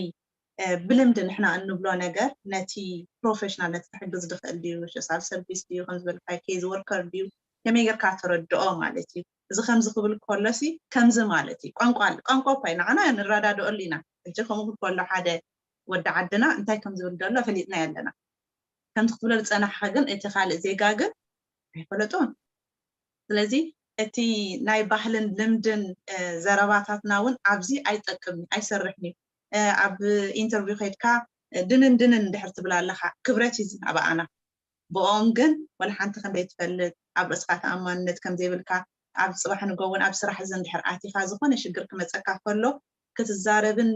ብልምዲ ንሕና እንብሎ ነገር ነቲ ፕሮፌሽናል ነቲ ክሕግዝ ዝኽእል ድዩ social service ድዩ ከም ዝበልካዮ case worker ድዩ ከመይ ጌርካ ተረድኦ ማለት እዩ እዚ ከምዚ ክብል ከሎ ሲ ከምዚ ማለት እዩ ቋንቋ ቋንቋ እኳ እዩ ንዓና ንረዳድኦሉ ኢና ሕጂ ከምኡ ክብል ከሎ ሓደ ወዲ ዓድና እንታይ ከም ዝብል ዘሎ ፈሊጥናዮ ኣለና ከምዚ ክትብሎ ዝፀናሕካ ግን እቲ ካልእ ዜጋ ግን ኣይፈለጦን ስለዚ እቲ ናይ ባህልን ልምድን ዘረባታትና እውን ኣብዚ ኣይጠቅም ኣይሰርሕን እዩ ኣብ ኢንተርቪው ከድካ ድንን ድንን እንድሕር ትብል ኣለካ ክብረት እዩ ዝናበኣና ብኦም ግን ወላ ሓንቲ ከም ዘይትፈልጥ ኣብ ርእስካ ተኣማንነት ከም ዘይብልካ ኣብ ፅባሕ ንጎ እውን ኣብ ስራሕ እዚ እንድሕር ኣቲካ ዝኮነ ሽግር ክመፀካ ከሎ ክትዛረብን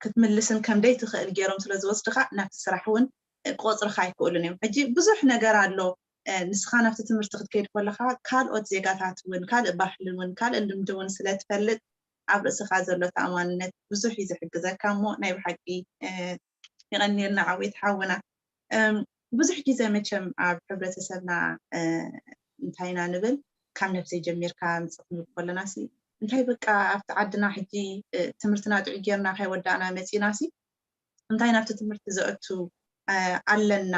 ክትምልስን ከም ደይትኽእል ገይሮም ስለ ዝወስድካ ናብቲ ስራሕ እውን ክቆፅርካ ኣይክእሉን እዮም ሕጂ ብዙሕ ነገር ኣሎ ንስኻ ናብቲ ትምህርቲ ክትከይድ ከለኻ ካልኦት ዜጋታት እውን ካልእ ባህሊ እውን ካልእ ልምዲ እውን ስለ ትፈልጥ ኣብ ርእስኻ ዘሎ ተኣማንነት ብዙሕ እዩ ዝሕግዘካ እሞ ናይ ብሓቂ የቐንየልና ዓወይት ሓውና ብዙሕ ግዜ መቸም ኣብ ሕብረተሰብና እንታይ ኢና ንብል ካብ ነብሰይ ጀሚርካ ምፅእ ክንብል ከለና ሲ እንታይ በቃ ኣብቲ ዓድና ሕጂ ትምህርትና ጥዑይ ጌርና ከይወዳእና መፂና ሲ እንታይ ናብቲ ትምህርቲ ዘእቱ ኣለና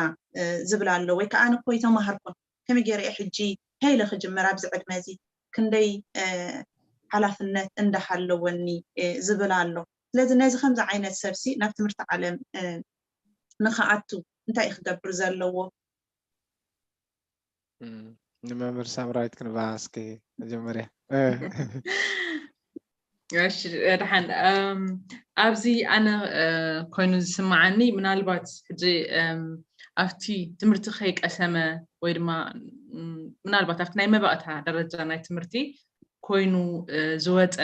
ዝብል ኣሎ ወይ ከዓ ኣነ እኮ ይተማሃርኩን ከመይ ገይረ እየ ሕጂ ከይለ ክጅምር ኣብዚ ዕድመ እዚ ክንደይ ሓላፍነት እንዳሃለወኒ ዝብል ኣሎ ስለዚ ነዚ ከምዚ ዓይነት ሰብሲ ናብ ትምህርቲ ዓለም ንክኣቱ እንታይ እዩ ክገብር ዘለዎ ንመምህር ሳምራዊት ክንባ እስኪ መጀመርያ እሺ ደሓን ኣብዚ ኣነ ኮይኑ ዝስምዓኒ ምናልባት ሕጂ ኣብቲ ትምህርቲ ከይቀሰመ ወይ ድማ ምናልባት ኣብቲ ናይ መባእታ ደረጃ ናይ ትምህርቲ ኮይኑ ዝወፀ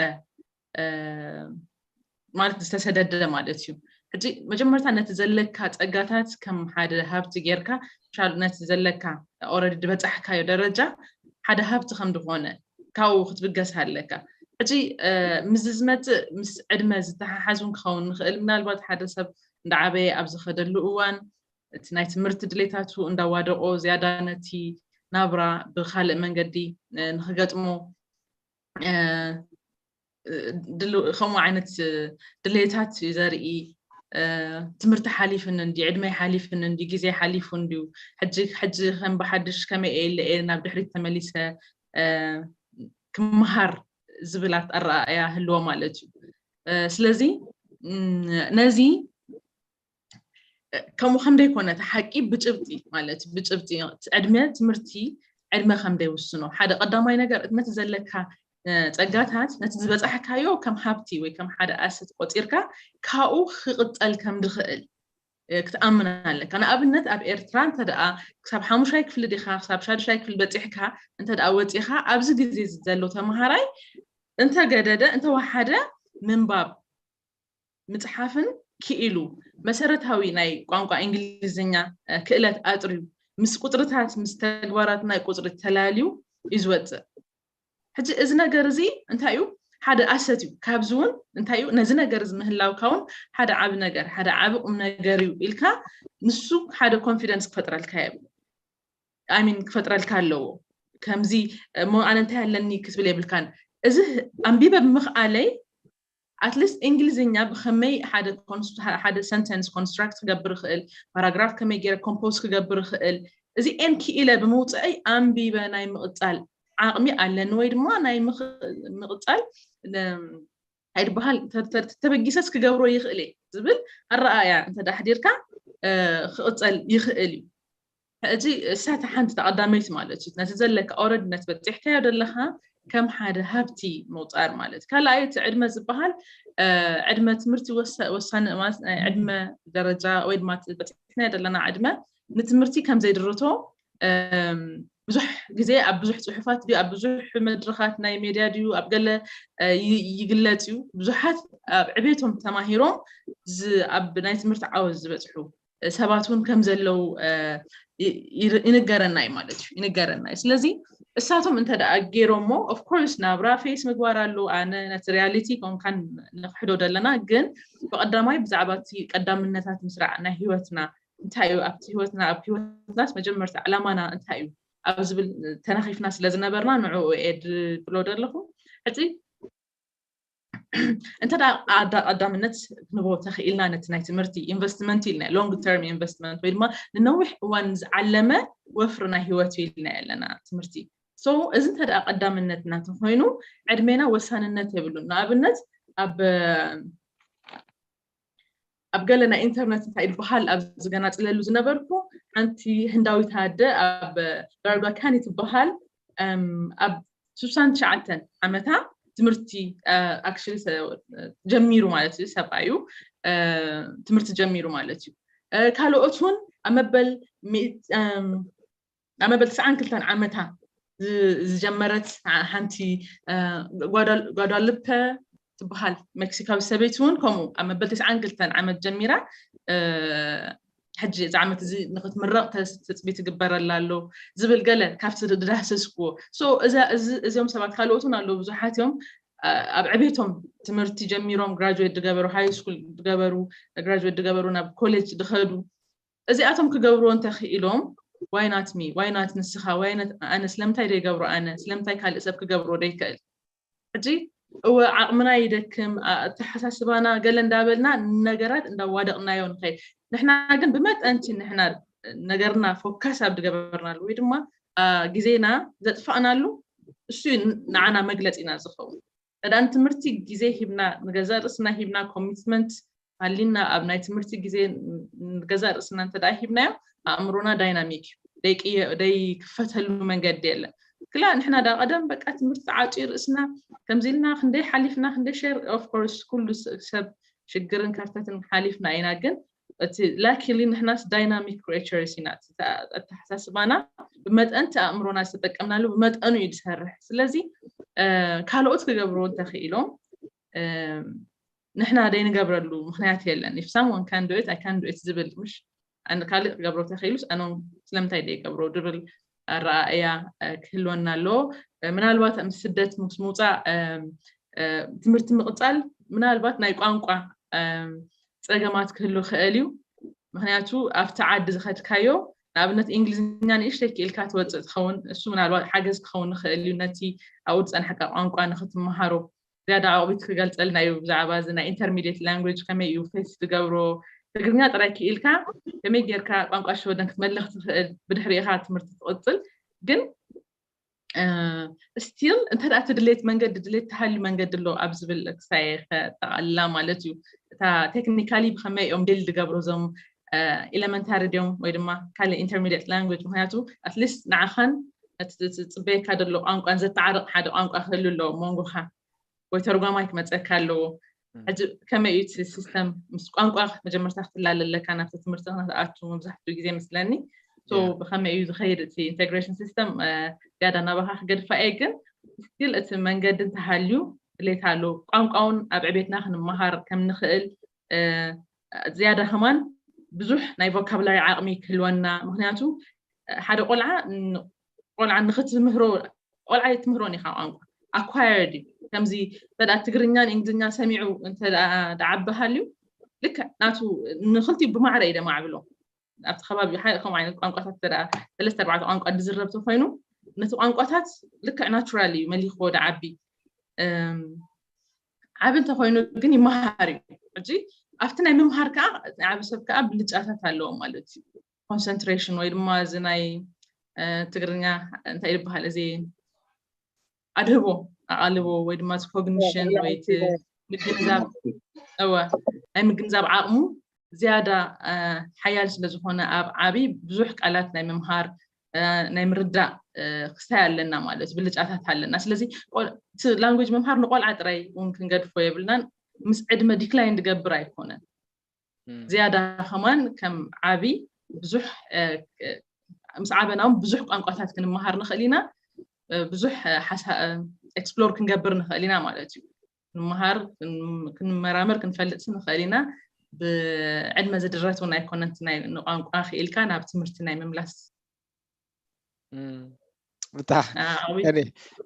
ማለት ዝተሰደደ ማለት እዩ ሕጂ መጀመርታ ነቲ ዘለካ ፀጋታት ከም ሓደ ሃብቲ ጌርካ ሻል ነቲ ዘለካ ኦረዲ ዝበፃሕካዮ ደረጃ ሓደ ሃብቲ ከም ዝኾነ ካብኡ ክትብገስ ኣለካ ሕጂ ምስዚ ዝመፅእ ምስ ዕድመ ዝተሓሓዝ እውን ክኸውን ንኽእል ምናልባት ሓደ ሰብ እንዳዓበየ ኣብ ዝኸደሉ እዋን እቲ ናይ ትምህርቲ ድሌታቱ እንዳዋደቆ ዝያዳ ነቲ ናብራ ብካልእ መንገዲ ንክገጥሞ ከምኡ ዓይነት ድሌታት እዩ ዘርኢ ትምህርቲ ሓሊፍኒ እንዲ ዕድመይ ሓሊፍኒ እንዲ ግዜ ሓሊፉ እንዲዩ ሕጂ ሕጂ ከም ብሓድሽ ከመይ እየ ኢለ እየ ናብ ድሕሪት ተመሊሰ ክመሃር ዝብል ኣረኣእያ ህልዎ ማለት እዩ ስለዚ ነዚ ከምኡ ከም ደይኮነ እቲ ሓቂ ብጭብጢ ማለት ብጭብጢ ዕድመ ትምህርቲ ዕድመ ከም ደይውስኖ ሓደ ቀዳማይ ነገር ነቲ ዘለካ ፀጋታት ነቲ ዝበፃሕካዮ ከም ሃብቲ ወይ ከም ሓደ ኣሰት ቆፂርካ ካብኡ ክቕፀል ከም ድኽእል ክትኣምን ኣለካ ንኣብነት ኣብ ኤርትራ እንተ ደኣ ክሳብ ሓሙሻይ ክፍሊ ዲኻ ክሳብ ሻዱሻይ ክፍሊ በፂሕካ እንተ ደኣ ወፂኻ ኣብዚ ግዜ ዘሎ ተምሃራይ እንተገደደ እንተወሓደ ምንባብ ምፅሓፍን ክኢሉ መሰረታዊ ናይ ቋንቋ እንግሊዝኛ ክእለት ኣጥርዩ ምስ ቁፅርታት ምስ ተግባራት ናይ ቁፅሪ ተላልዩ እዩ ዝወፅእ ሕጂ እዚ ነገር እዚ እንታይ እዩ ሓደ ኣሰት እዩ ካብዚ እውን እንታይ እዩ ነዚ ነገር እዚ ምህላውካ እውን ሓደ ዓብ ነገር ሓደ ዓብ ቁም ነገር እዩ ኢልካ ንሱ ሓደ ኮንፊደንስ ክፈጥረልካ የብ ሚን ክፈጥረልካ ኣለዎ ከምዚ እሞ ኣነ እንታይ ኣለኒ ክትብል የብልካን እዚ ኣንቢበ ብምኽኣለይ at least እንግሊዝኛ ብከመይ ሓደ ሓደ sentence construct ክገብር ይኽእል፣ ፓራግራፍ ከመይ ገይረ compose ክገብር ይኽእል፣ እዚኤን ክኢለ ብምውፅአይ ኣንቢበ ናይ ምቕፃል ዓቕሚ ኣለኒ ወይ ድማ ናይ ምቕፃል ኣይድበሃል ተበጊሰስ ክገብሮ ይኽእል እየ ዝብል ኣረኣያ እንተ ኣሕዲርካ ክቕፀል ይኽእል እዩ። እዚ እሳተ ሓንቲ ተቐዳመይቲ ማለት እዩ። ነቲ ዘለካ ኦረድ ነቲ በፂሕካዮ ዘለካ ከም ሓደ ሃብቲ ምቑፃር ማለት። ካልኣይ እቲ ዕድመ ዝበሃል ዕድመ ትምህርቲ ወሳኒ ማለት ናይ ዕድመ ደረጃ ወይ ድማ በፂሕናዮ ዘለና ዕድመ ንትምህርቲ ከም ዘይድርቶ ብዙሕ ግዜ ኣብ ብዙሕ ፅሑፋት ድዩ ኣብ ብዙሕ መድረኻት ናይ ሜድያ ድዩ ኣብ ገለ ይግለፅ እዩ። ብዙሓት ኣብ ዕቤቶም ተማሂሮም ኣብ ናይ ትምህርቲ ዓወት ዝበፅሑ ሰባት እውን ከም ዘለዉ ይንገረና እዩ ማለት እዩ ይንገረና እዩ። ስለዚ እሳቶም እንተ ደኣ ገይሮሞ of course ናብራ face ምግባር ኣሎ። ኣነ ነቲ reality ኮንካን ንክሕዶ ዘለና ግን ብቀዳማይ ብዛዕባ እቲ ቀዳምነታት ምስራዕ ናይ ህይወትና እንታይ እዩ ኣብቲ ህይወትና ኣብ ህይወትናስ መጀመርታ ዕላማና እንታይ እዩ ኣብ ዝብል ተነኺፍና ስለ ዝነበርና ንዕኡ እየ ድብሎ ዘለኹ። ሕዚ እንተ ቀዳምነት ክንቦ ተኽኢልና ነቲ ናይ ትምህርቲ investment ኢልና long term investment ወይ ድማ ንነዊሕ እዋን ዝዓለመ ወፍሪ ናይ ህይወት ኢልና ኣለና ትምህርቲ። So እዚ እንተ ቀዳምነትና ተኮይኑ ዕድሜና ወሳንነት የብሉን። ንኣብነት ኣብ ኣብ ገለ ናይ ኢንተርነት እንታይ ይበሃል ኣብ ዝገናፅለሉ ዝነበርኩ ሓንቲ ህንዳዊት ኣደ ኣብ ዳርጋ ካኒ ትበሃል ኣብ ስሳን ትሽዓተን ዓመታ ትምህርቲ actually ጀሚሩ ማለት እዩ። ሰብኣዩ ትምህርቲ ጀሚሩ ማለት እዩ። ካልኦት እውን ኣብ መበል ኣብ መበል ትስዓን ክልተን ዓመታ ዝጀመረት ሓንቲ ጓዳልፐ ትበሃል ሜክሲካዊ ሰበይቲ እውን ከምኡ ኣብ መበል ትስዓን ክልተን ዓመት ጀሚራ ሕጂ እዚ ዓመት እዚ ንክትምረቕ ትፅቢት ይግበረላ ኣሎ ዝብል ገለ ካብቲ ዝዳህሰስኩዎ። እዚኦም ሰባት ካልኦት እውን ኣለዉ ብዙሓት እዮም ኣብ ዕቤቶም ትምህርቲ ጀሚሮም ግራጁዌት ዝገበሩ ሃይ ስኩል ዝገበሩ ግራጁዌት ዝገበሩ ናብ ኮሌጅ ዝኸዱ እዚኣቶም ክገብርዎ እንተኽኢሎም why not me why not ንስኻ why not ኣነ ስለምንታይ ዘይገብሮ ኣነ ስለምንታይ ካልእ ሰብ ክገብርዎ ዘይክእል? ሕጂ እወ ዓቕምና ይደክም ኣተሓሳስባና ገለ እንዳበልና ነገራት እንዳዋደቕናዮ ንኸይድ ንሕና ግን ብመጠንቲ ንሕና ነገርና ፎካስ ኣብ ዝገበርናሉ ወይ ድማ ግዜና ዘጥፋእናሉ እሱ ንዓና መግለፂና ዝኸውን። ተዳ ንትምህርቲ ግዜ ሂብና ንገዛእ ርእስና ሂብና ኮሚትመንት ሃሊና ኣብ ናይ ትምህርቲ ግዜ ንገዛእ ርእስና እንተ ሂብናዮ ኣእምሮና ዳይናሚክ እዩ። ደይክፈተሉ መንገዲ የለን። ክላ ንሕና ዳ ቀደም በቃ ትምህርቲ ተዓፅዩ ርእስና ከምዚ ኢልና ክንደይ ሓሊፍና ክንደይ ሸር of course ኩሉ ሰብ ሽግርን ከርተትን ሓሊፍና ኢና ግን እቲ luckily ንሕናስ dynamic creatures ኢና ኣተሓሳስባና ብመጠን እቲ ኣእምሮና ዝተጠቀምናሉ ብመጠኑ እዩ ዝሰርሕ። ስለዚ ካልኦት ክገብርዎ እንተኽኢሎም ንሕና ደይንገብረሉ ምክንያት የለን። If someone can do it I can do it ዝብል ምሽ ካልእ ክገብሮ ተኽኢሉስ ኣነ ስለምንታይ ደይገብሮ ዝብል ኣረኣእያ ክህልወና ኣለዎ። ምናልባት ምስ ስደት ምስ ምውፃእ ትምህርቲ ምቕፃል ምናልባት ናይ ቋንቋ ፀገማት ክህሉ ክእል እዩ። ምክንያቱ ኣብቲ ዓዲ ዝኸድካዮ ንኣብነት እንግሊዝኛ ንእሽተይ ክኢልካ ትወፅእ ትኸውን እሱ ምናልባት ሓገዝ ክኸውን ይኽእል እዩ ነቲ ኣብኡ ዝፀንሐካ ቋንቋ ንክትመሃሮ ዝያዳ ኣዕቑቢት ክገልፀልና እዩ ብዛዕባ እዚ ናይ intermediate language ከመይ እዩ face ዝገብሮ ትግርኛ ጥራይ ክኢልካ ከመይ ጌርካ ቋንቋ ሸወደን ክትመልኽ ትኽእል ብድሕሪ ኢኻ ትምህርቲ ትቕፅል ግን still እንተ እቲ ድሌት መንገዲ ድሌት ተሃልዩ መንገዲ ኣሎ ኣብ ዝብል ክሳየ ከጠቓልላ ማለት እዩ። እታ technically ብከመይ እዮም ዲል ዝገብሩ እዞም elementary ድዮም ወይ ድማ ካልእ intermediate language ምክንያቱ at least ንዓኻን እቲ ዝፅበየካ ዘሎ ቋንቋን ዘተዓርቕ ሓደ ቋንቋ ክህሉ ኣለዎ መንጎኻ ወይ ተርጓማይ ክመፀካ ኣለዎ። ሕጂ ከመይ እዩ እቲ system ምስ ቋንቋ መጀመርታ ክትላለለካ ናብቲ ትምህርቲ ክትኣቱ መብዛሕትኡ ግዜ መስለኒ። ብከመይ እዩ ዝኸይድ እቲ integration system ዝያዳ ናባኻ ክገድፋ እየ ግን still እቲ መንገዲ እንተሃልዩ ድሌት ኣሎ ቋንቋውን ኣብ ዕቤትና ክንመሃር ከም ንኽእል ዝያዳ ከማን ብዙሕ ናይ vocabulary ዓቕሚ ክህልወና ምክንያቱ ሓደ ቆልዓ ቆልዓ ንክትምህሮ ቆልዓ የትምህሮን ኢኻ ቋንቋ acquired እዩ ከምዚ እንተ ትግርኛን እንግሊዝኛ ሰሚዑ እንተ ደዓቢ ሃልዩ ልክዕ ናቱ ንክልቲኡ ብማዕረ እዩ ደማዕብሎ ኣብቲ ከባቢ ሓደ ከምኡ ዓይነት ቋንቋታት እንተ ሰለስተ ኣርባዕተ ቋንቋ ዝዝረብ ተኮይኑ ነቲ ቋንቋታት ልክዕ ናቹራል እዩ መሊክዎ ደዓቢ ዓቢ እንተኮይኑ ግን ይመሃር እዩ። ሕጂ ኣብቲ ናይ ምምሃር ከዓ ናይ ዓቢ ሰብ ከዓ ብልጫታት ኣለዎ ማለት እዩ። ኮንሰንትሬሽን ወይ ድማ እዚ ናይ ትግርኛ እንታይ ይበሃል፣ እዚ ኣድህቦ ኣቓልቦ ወይ ድማ ኮግኒሽን ወይ ምግንዛብ እወ ናይ ምግንዛብ ዓቕሙ ዝያዳ ሓያል ስለ ዝኾነ ኣብ ዓቢ ብዙሕ ቃላት ናይ ምምሃር ናይ ምርዳእ ክስታይ ኣለና ማለት ብልጫታት ኣለና። ስለዚ ላንጉጅ ምምሃር ንቆልዓ ጥራይ እውን ክንገድፎ የብልናን። ምስ ዕድመ ዲክላይን ድገብር ኣይኮነን። ዝያዳ ከማን ከም ዓቢ ብዙሕ ምስ ዓበና እውን ብዙሕ ቋንቋታት ክንመሃር ንኽእል ኢና። ብዙሕ ኤክስፕሎር ክንገብር ንኽእል ኢና ማለት እዩ። ክንመሃር ክንመራመር ክንፈልጥ ንኽእል ኢና። ብዕድመ ዝድረት እውን ኣይኮነን። ንቋንቋ ክኢልካ ናብ ትምህርቲ ናይ ምምላስ ብታ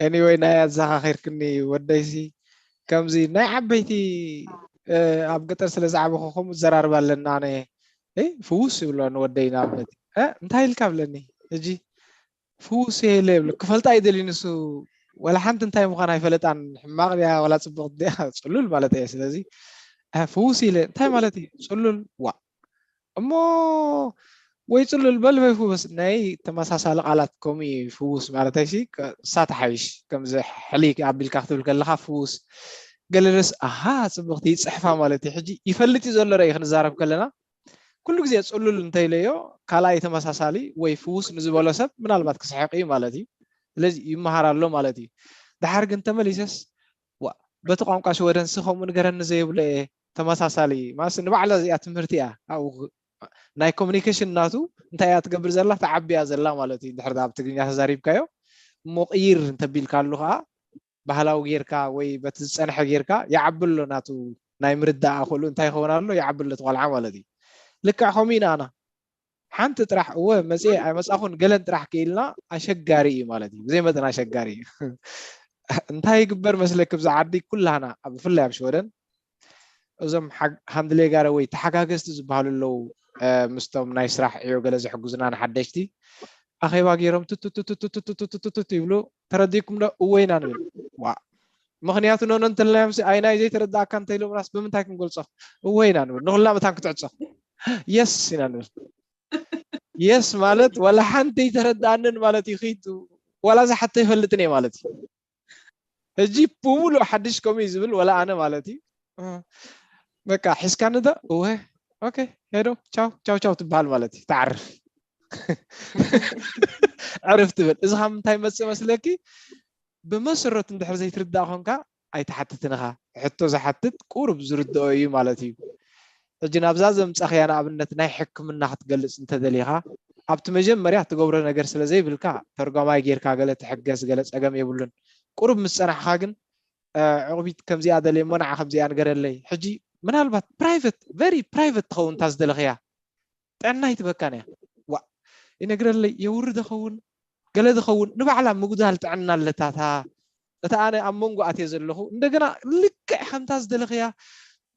anyway ናይ ኣዘኻኺርክኒ ወደይሲ ከምዚ ናይ ዓበይቲ ኣብ ገጠር ስለ ዝዓበኹ ከምኡ ዘራርባ ኣለና። ኣነ ፍውስ ይብሎ ንወደይ ንኣብነት እንታይ ኢልካ ብለኒ ሕጂ ፍውስ የለ ይብሎ። ክፈልጣ ይደሊ ንሱ ወላ ሓንቲ እንታይ ምዃን ኣይፈለጣን። ሕማቕ ድያ ወላ ፅብቕቲ ድያ ፅሉል ማለት እየ። ስለዚ ፍውስ ኢለ እንታይ ማለት እዩ ፅሉል ዋ እሞ ወይ ፅሉል በል ወይ ፍውስ ናይ ተመሳሳሊ ቃላት ከምኡ እዩ። ፍውስ ማለት ኣይሲ እሳ ተሓይሽ ከምዚ ሕሊ ኣቢልካ ክትብል ከለካ ፍውስ ገለለስ ኣሃ ፅብቕቲ ይፅሕፋ ማለት እዩ። ሕጂ ይፈልጥ እዩ ዘሎ ርእ ክንዛረብ ከለና ኩሉ ግዜ ፅሉል እንተኢለዮ ካልኣይ ተመሳሳሊ ወይ ፍውስ ንዝበሎ ሰብ ምናልባት ክስሕቕ እዩ ማለት እዩ። ስለዚ ይመሃር ኣሎ ማለት እዩ። ድሓር ግን ተመሊሰስ ዋ በቲ ቋንቋ ሽወደንሲ ከምኡ ንገረኒ ዘይብሎ እየ ተመሳሳሊ ማስ ንባዕላ እዚኣ ትምህርቲ እያ። ናይ ኮሚኒኬሽን ናቱ እንታይ እያ ትገብር ዘላ? ተዓብያ ዘላ ማለት እዩ። ድሕር ኣብ ትግርኛ ተዛሪብካዮ እሞ ቅይር እንተቢልካሉ ከዓ ባህላዊ ጌርካ ወይ በቲ ዝፀንሐ ጌርካ ይዓቢ ኣሎ ናቱ ናይ ምርዳእ ኣኽእሉ እንታይ ይኸውን ኣሎ ይዓቢ ኣሎ እቲ ቆልዓ ማለት እዩ። ልክዕ ከምኡ ኢና ኣና ሓንቲ ጥራሕ እወ መፅኤ ኣይመፃኹን ገለን ጥራሕ ክኢልና ኣሸጋሪ እዩ ማለት እዩ። ብዘይ መጠን ኣሸጋሪ እዩ። እንታይ ይግበር መስለክ ብዛ ዓዲ ኩላህና ብፍላይ ኣብ ሽወደን እዞም ሃንድሌጋረ ወይ ተሓጋገዝቲ ዝበሃሉ ኣለዉ ምስቶም ናይ ስራሕ ዕዮ ገለ ዝሕግዙና ንሓደሽቲ ኣኼባ ገይሮም ትትትትትትትትትትት ይብሉ። ተረዲእኩም ዶ? እወ ኢና ንብል። ዋ ምኽንያቱ ነኖ እንተልናዮም ኣይናይ ዘይተረዳእካ እንተኢሎምናስ ብምንታይ ክንገልፆ? እወ ኢና ንብል። ንኹላ መታን ክትዕፆ የስ ኢና ንብል። የስ ማለት ዋላ ሓንቲ ኣይተረዳእንን ማለት እዩ። ኺድ ዋላ ዝሓቶ ይፈልጥን እየ ማለት እዩ። ሕጂ ብሙሉእ ሓድሽ ከምኡ እዩ ዝብል ወላ ኣነ ማለት እዩ። በቃ ሒዝካኒ ዶ? እወ ኦኬ ሄዶ ቻው ቻው ቻው ትበሃል ማለት እዩ። ትዓርፍ ዕርፍ ትብል። እዚ ካብ ምንታይ መፅእ መስለኪ? ብመሰረቱ እንድሕር ዘይትርዳእ ኮንካ ኣይትሓትትን ኢኻ። ሕቶ ዝሓትት ቁሩብ ዝርድኦ እዩ ማለት እዩ። ሕጂ ናብዛ ዘምፃኽያ ንኣብነት ናይ ሕክምና ክትገልፅ እንተደሊኻ ኣብቲ መጀመርያ ትገብሮ ነገር ስለ ዘይብልካ ተርጓማይ ጌርካ ገለ ትሕገዝ ገለ ፀገም የብሉን። ቁሩብ ምስ ፀናሕኻ ግን ዕቑቢት ከምዚኣ ደልየ እሞ ንዓ ከምዚኣ ንገረለይ። ሕጂ ምናልባት ፕራይቨት ቨሪ ፕራይቨት ትኸውን እታ ዝደለኽያ ጥዕና ኣይትበካን እያ። ዋ ይነግረለይ የውሪ ደኸውን ገለ ዝኸውን ንባዕላ ምጉዳል ጥዕና ኣለታታ እታ ኣነ ኣብ መንጎ ኣትየ ዘለኹ እንደገና ልክዕ ከምታ ዝደለኽያ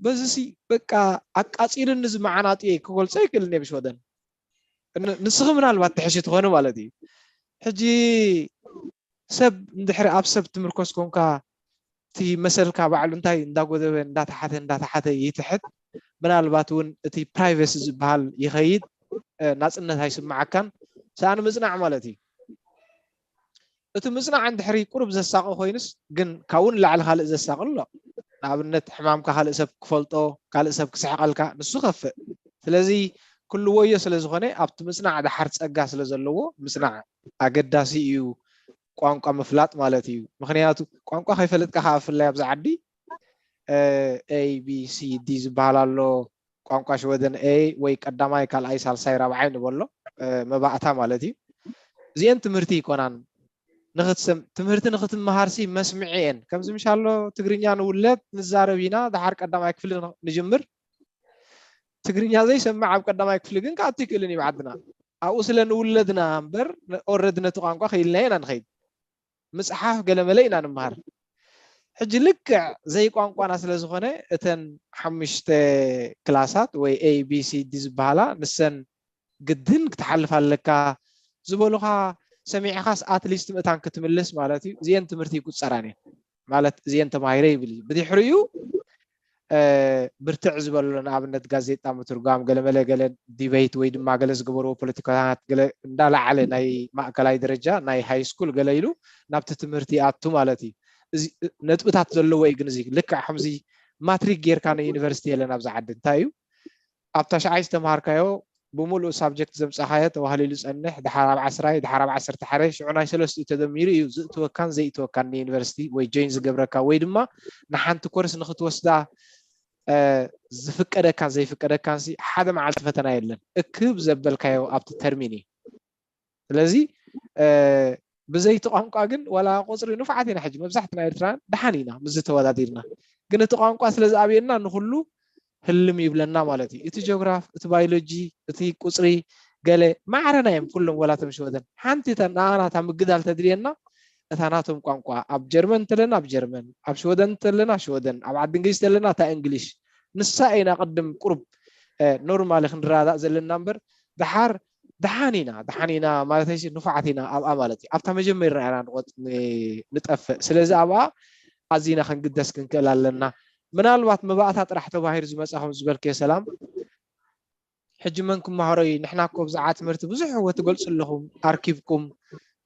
በዚሲ በቃ ኣቃፂሉኒ ዝመዓናጥየ ክገልፆ ይክእልን እየ ብሽወደን ንስኺ ምናልባት ትሕሺ ትኾኒ ማለት እዩ። ሕጂ ሰብ እንድሕሪ ኣብ ሰብ ትምርኮስ ኮንካ እቲ መሰልካ ባዕሉ እንታይ እንዳጎደበ እንዳተሓተ እንዳተሓተ ይትሕት ምናልባት እውን እቲ ፕራይቨሲ ዝበሃል ይኸይድ ናፅነት ኣይስምዓካን ሰኣን ምፅናዕ ማለት እዩ። እቲ ምፅናዕ እንድሕሪ ቁሩብ ዘሳቂ ኮይኑስ ግን ካብኡ ንላዕሊ ካልእ ዘሳቂ ኣሎ። ንኣብነት ሕማምካ ካልእ ሰብ ክፈልጦ ካልእ ሰብ ክስሕቀልካ ንሱ ከፍእ ስለዚ ክልዎዮ ስለዝኾነ ኣብቲ ምፅናዕ ደሓር ፀጋ ስለዘለዎ ምፅናዕ ኣገዳሲ እዩ። ቋንቋ ምፍላጥ ማለት እዩ። ምክንያቱ ቋንቋ ከይፈለጥካ ከዓ ብፍላይ ኣብዚ ዓዲ A B C D ዝበሃል ኣሎ። ቋንቋ ሽወደን A ወይ ቀዳማይ ካልኣይ ሳልሳይ ራብዓይ ንበሎ መባእታ ማለት እዩ። እዚአን ትምህርቲ ይኮናን ንክትሰም ትምህርቲ ንክትመሃርሲ መስምዒ እየን ከምዚ ምሻሎ ትግርኛ ንውለድ ንዛረብ ኢና ደሓር ቀዳማይ ክፍሊ ንጅምር ትግርኛ ዘይሰምዕ ኣብ ቀዳማይ ክፍሊ ግን ክኣቱ ይክእልን እዩ ዓድና ኣብኡ ስለ ንውለድና እምበር ኦረድ ነቲ ቋንቋ ክኢልና ኢና ንኸይድ ምፅሓፍ ገለመለ ኢና ንምሃር ሕጂ ልክዕ ዘይቋንቋና ስለ ዝኾነ እተን ሓሙሽተ ክላሳት ወይ A B C D ዝበሃላ ንሰን ግድን ክትሓልፍ ኣለካ ዝበሉኻ ሰሚዕኻስ ኣትሊስት ምእታን ክትምልስ ማለት እዩ እዚአን ትምህርቲ ይቁፀራን እየን ማለት እዚአን ተማሂረ ይብል እዩ ብድሕሪኡ ብርትዕ ዝበሎ ንኣብነት ጋዜጣ ምትርጓም ገለመለ ገለ ዲበይት ወይ ድማ ገለ ዝገበርዎ ፖለቲካታት ገለ እንዳለዓለ ናይ ማእከላይ ደረጃ ናይ ሃይ ስኩል ገለ ኢሉ ናብቲ ትምህርቲ ኣቱ ማለት እዩ። ነጥብታት ዘለዎ እዩ። ግን እዚ ልክዕ ከምዚ ማትሪክ ጌርካ ንዩኒቨርሲቲ የለን ኣብዚ ዓዲ። እንታይ እዩ ኣብታ ሻዓይ ዝተምሃርካዮ ብምሉእ ሳብጀክት ዘምፃኻዮ ተባህሊሉ ፀንሕ፣ ድሓር ኣብ ዓስራይ፣ ድሓር ኣብ ዓሰርተ ሓደ፣ ሽዑ ናይ ሰለስቲኡ ተደሚሩ እዩ ዝእትወካን ዘይእትወካን ንዩኒቨርሲቲ ወይ ጆይን ዝገብረካ ወይ ድማ ንሓንቲ ኮርስ ንክትወስዳ ዝፍቀደካን ዘይፍቀደካን ሓደ መዓልቲ ፈተና የለን። እክብ ዘበልካዮ ኣብቲ ተርሚን እዩ። ስለዚ ብዘይቲ ቋንቋ ግን ዋላ ቁፅሪ ንፉዓት ኢና ሕጂ መብዛሕትና ኤርትራውያን ደሓን ኢና ምስ ዝተወዳዲርና። ግን እቲ ቋንቋ ስለ ዝኣብየና ንኩሉ ህልም ይብለና ማለት እዩ። እቲ ጂኦግራፍ፣ እቲ ባዮሎጂ፣ እቲ ቁፅሪ ገለ ማዕረና እዮም ኩሎም ዋላ እቶም ሽወደን። ሓንቲ እታ ንኣና እታ ምግዳል ተድልየና እታ ናቶም ቋንቋ ኣብ ጀርመን እንተለና ኣብ ጀርመን፣ ኣብ ሽወደን እንተለና ሽወደን፣ ኣብ ዓዲ እንግሊዝ እንተለና እታ እንግሊሽ። ንሳ ኢና ቅድም ቁሩብ ኖርማሊ ክንረዳዳእ ዘለና እምበር ድሓር ደሓን ኢና ደሓን ኢና ማለት ኣይሲ ንፉዓት ኢና ኣብኣ ማለት እዩ። ኣብታ መጀመርያ ኢና ንቆጥ ንጠፍእ። ስለዚ ኣብኣ ኣዚና ክንግደስ ክንክእል ኣለና። ምናልባት መባእታ ጥራሕ ተባሂሉ ዝመፃ ከም ዝበልክዮ ሰላም ሕጂ መን ክመሃሮ እዩ? ንሕና እኮ ብዛዕባ ትምህርቲ ብዙሕ እወ ትገልፁ ኣለኹም ኣርኪብኩም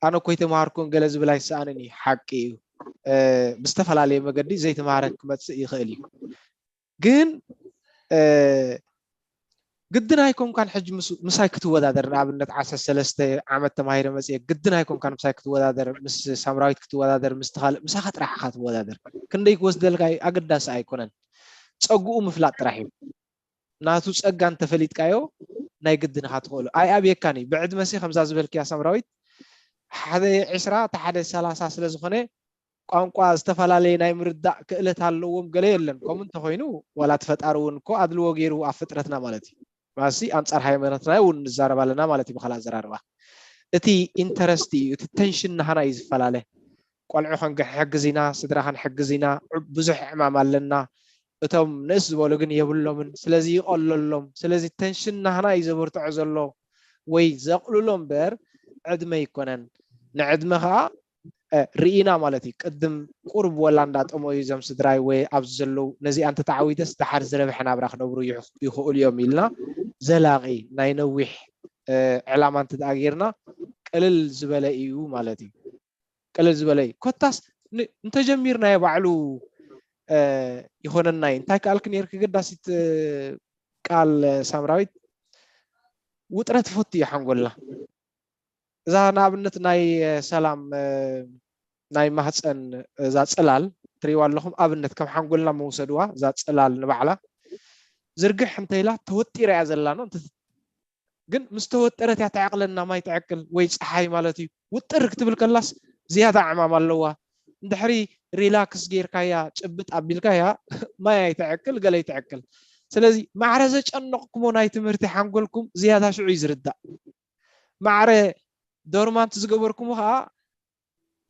ኣነ እኮ ኣይተምሃርኩን ገለ ዝብል ኣይሰኣንን እዩ። ሓቂ እዩ። ብዝተፈላለየ መገዲ ዘይተምሃረ ክመፅእ ይኽእል እዩ። ግን ግድን ኣይኮንካን ሕጂ ምሳይ ክትወዳደር። ንኣብነት ዓሰርተ ሰለስተ ዓመት ተማሂረ መፅየ ግድን ኣይኮንካን ምሳይ ክትወዳደር፣ ምስ ሳምራዊት ክትወዳደር፣ ምስ ተኻልእ ምሳኻ ጥራሕ ኢኻ ትወዳደር። ክንደይ ክወስደልካ ኣገዳሲ ኣይኮነን። ፀግኡ ምፍላጥ ጥራሕ እዩ። ናቱ ፀጋ እንተፈሊጥካዮ ናይ ግድን ኢኻ ትኽእሎ። ኣይኣብየካን እዩ። ብዕድመሲ ከምዛ ዝበልክያ ሳምራዊት ሓደ ዕስራ እቲ ሓደ ሰላሳ ስለ ዝኾነ ቋንቋ ዝተፈላለየ ናይ ምርዳእ ክእለት ኣለዎም ገለ የለን። ከምኡ እንተኾይኑ ዋላ እቲ ፈጣሪ እውን እኮ ኣድልዎ ገይሩ ኣብ ፍጥረትና ማለት እዩ። ማሲ ኣንፃር ሃይማኖትና እውን ንዛረብ ኣለና ማለት እዩ። ብካልእ ኣዘራርባ እቲ ኢንተረስት እዩ፣ እቲ ተንሽን ናህና እዩ ዝፈላለ። ቆልዑ ክንሕግዝ ኢና፣ ስድራ ክንሕግዝ ኢና፣ ብዙሕ ዕማም ኣለና። እቶም ንእስ ዝበሉ ግን የብሎምን። ስለዚ ይቐለሎም። ስለዚ ተንሽን ናህና እዩ ዘበርትዖ ዘሎ ወይ ዘቕልሎ እምበር ዕድመ ይኮነን። ንዕድመ ከዓ ርኢና ማለት እዩ። ቅድም ቁርብ ወላ እንዳጠመዩ እዞም ስድራይ ወይ ኣብዚ ዘለዉ ነዚኣ እንተተዓዊተስ ደሓር ዝረብሐ ናብራ ክነብሩ ይኽእሉ እዮም ኢልና ዘላቒ ናይ ነዊሕ ዕላማ እንትደኣ ጌርና ቅልል ዝበለ እዩ ማለት እዩ። ቅልል ዝበለ እዩ። ኮታስ እንተጀሚርናዮ ባዕሉ ይኾነና እዩ። እንታይ ከኣልክ ነርክ ገዳሲት ቃል ሳምራዊት ውጥረት ይፈቱ እዩ ሓንጎልና። እዛ ንኣብነት ናይ ሰላም ናይ ማህፀን እዛ ፅላል ትሪእዋ ኣለኹም። ኣብነት ከም ሓንጎልና መውሰድዋ እዛ ፅላል ንባዕላ ዝርግሕ እንተኢላ ተወጢራ እያ ዘላ ነው። ግን ምስ ተወጠረት እያ ተዕቕለና። ማይ ተዕቅል ወይ ፀሓይ ማለት እዩ። ውጥር ክትብል ከላስ ዝያዳ ዕማም ኣለዋ። እንድሕሪ ሪላክስ ጌርካያ ጭብጥ ኣቢልካያ ማይ ኣይተዕቅል ገለ ኣይተዕቅል። ስለዚ ማዕረ ዘጨነቕኩሞ ናይ ትምህርቲ ሓንጎልኩም ዝያዳ ሽዑ እዩ ዝርዳእ። ማዕረ ዶርማንት ዝገበርኩሞ ከዓ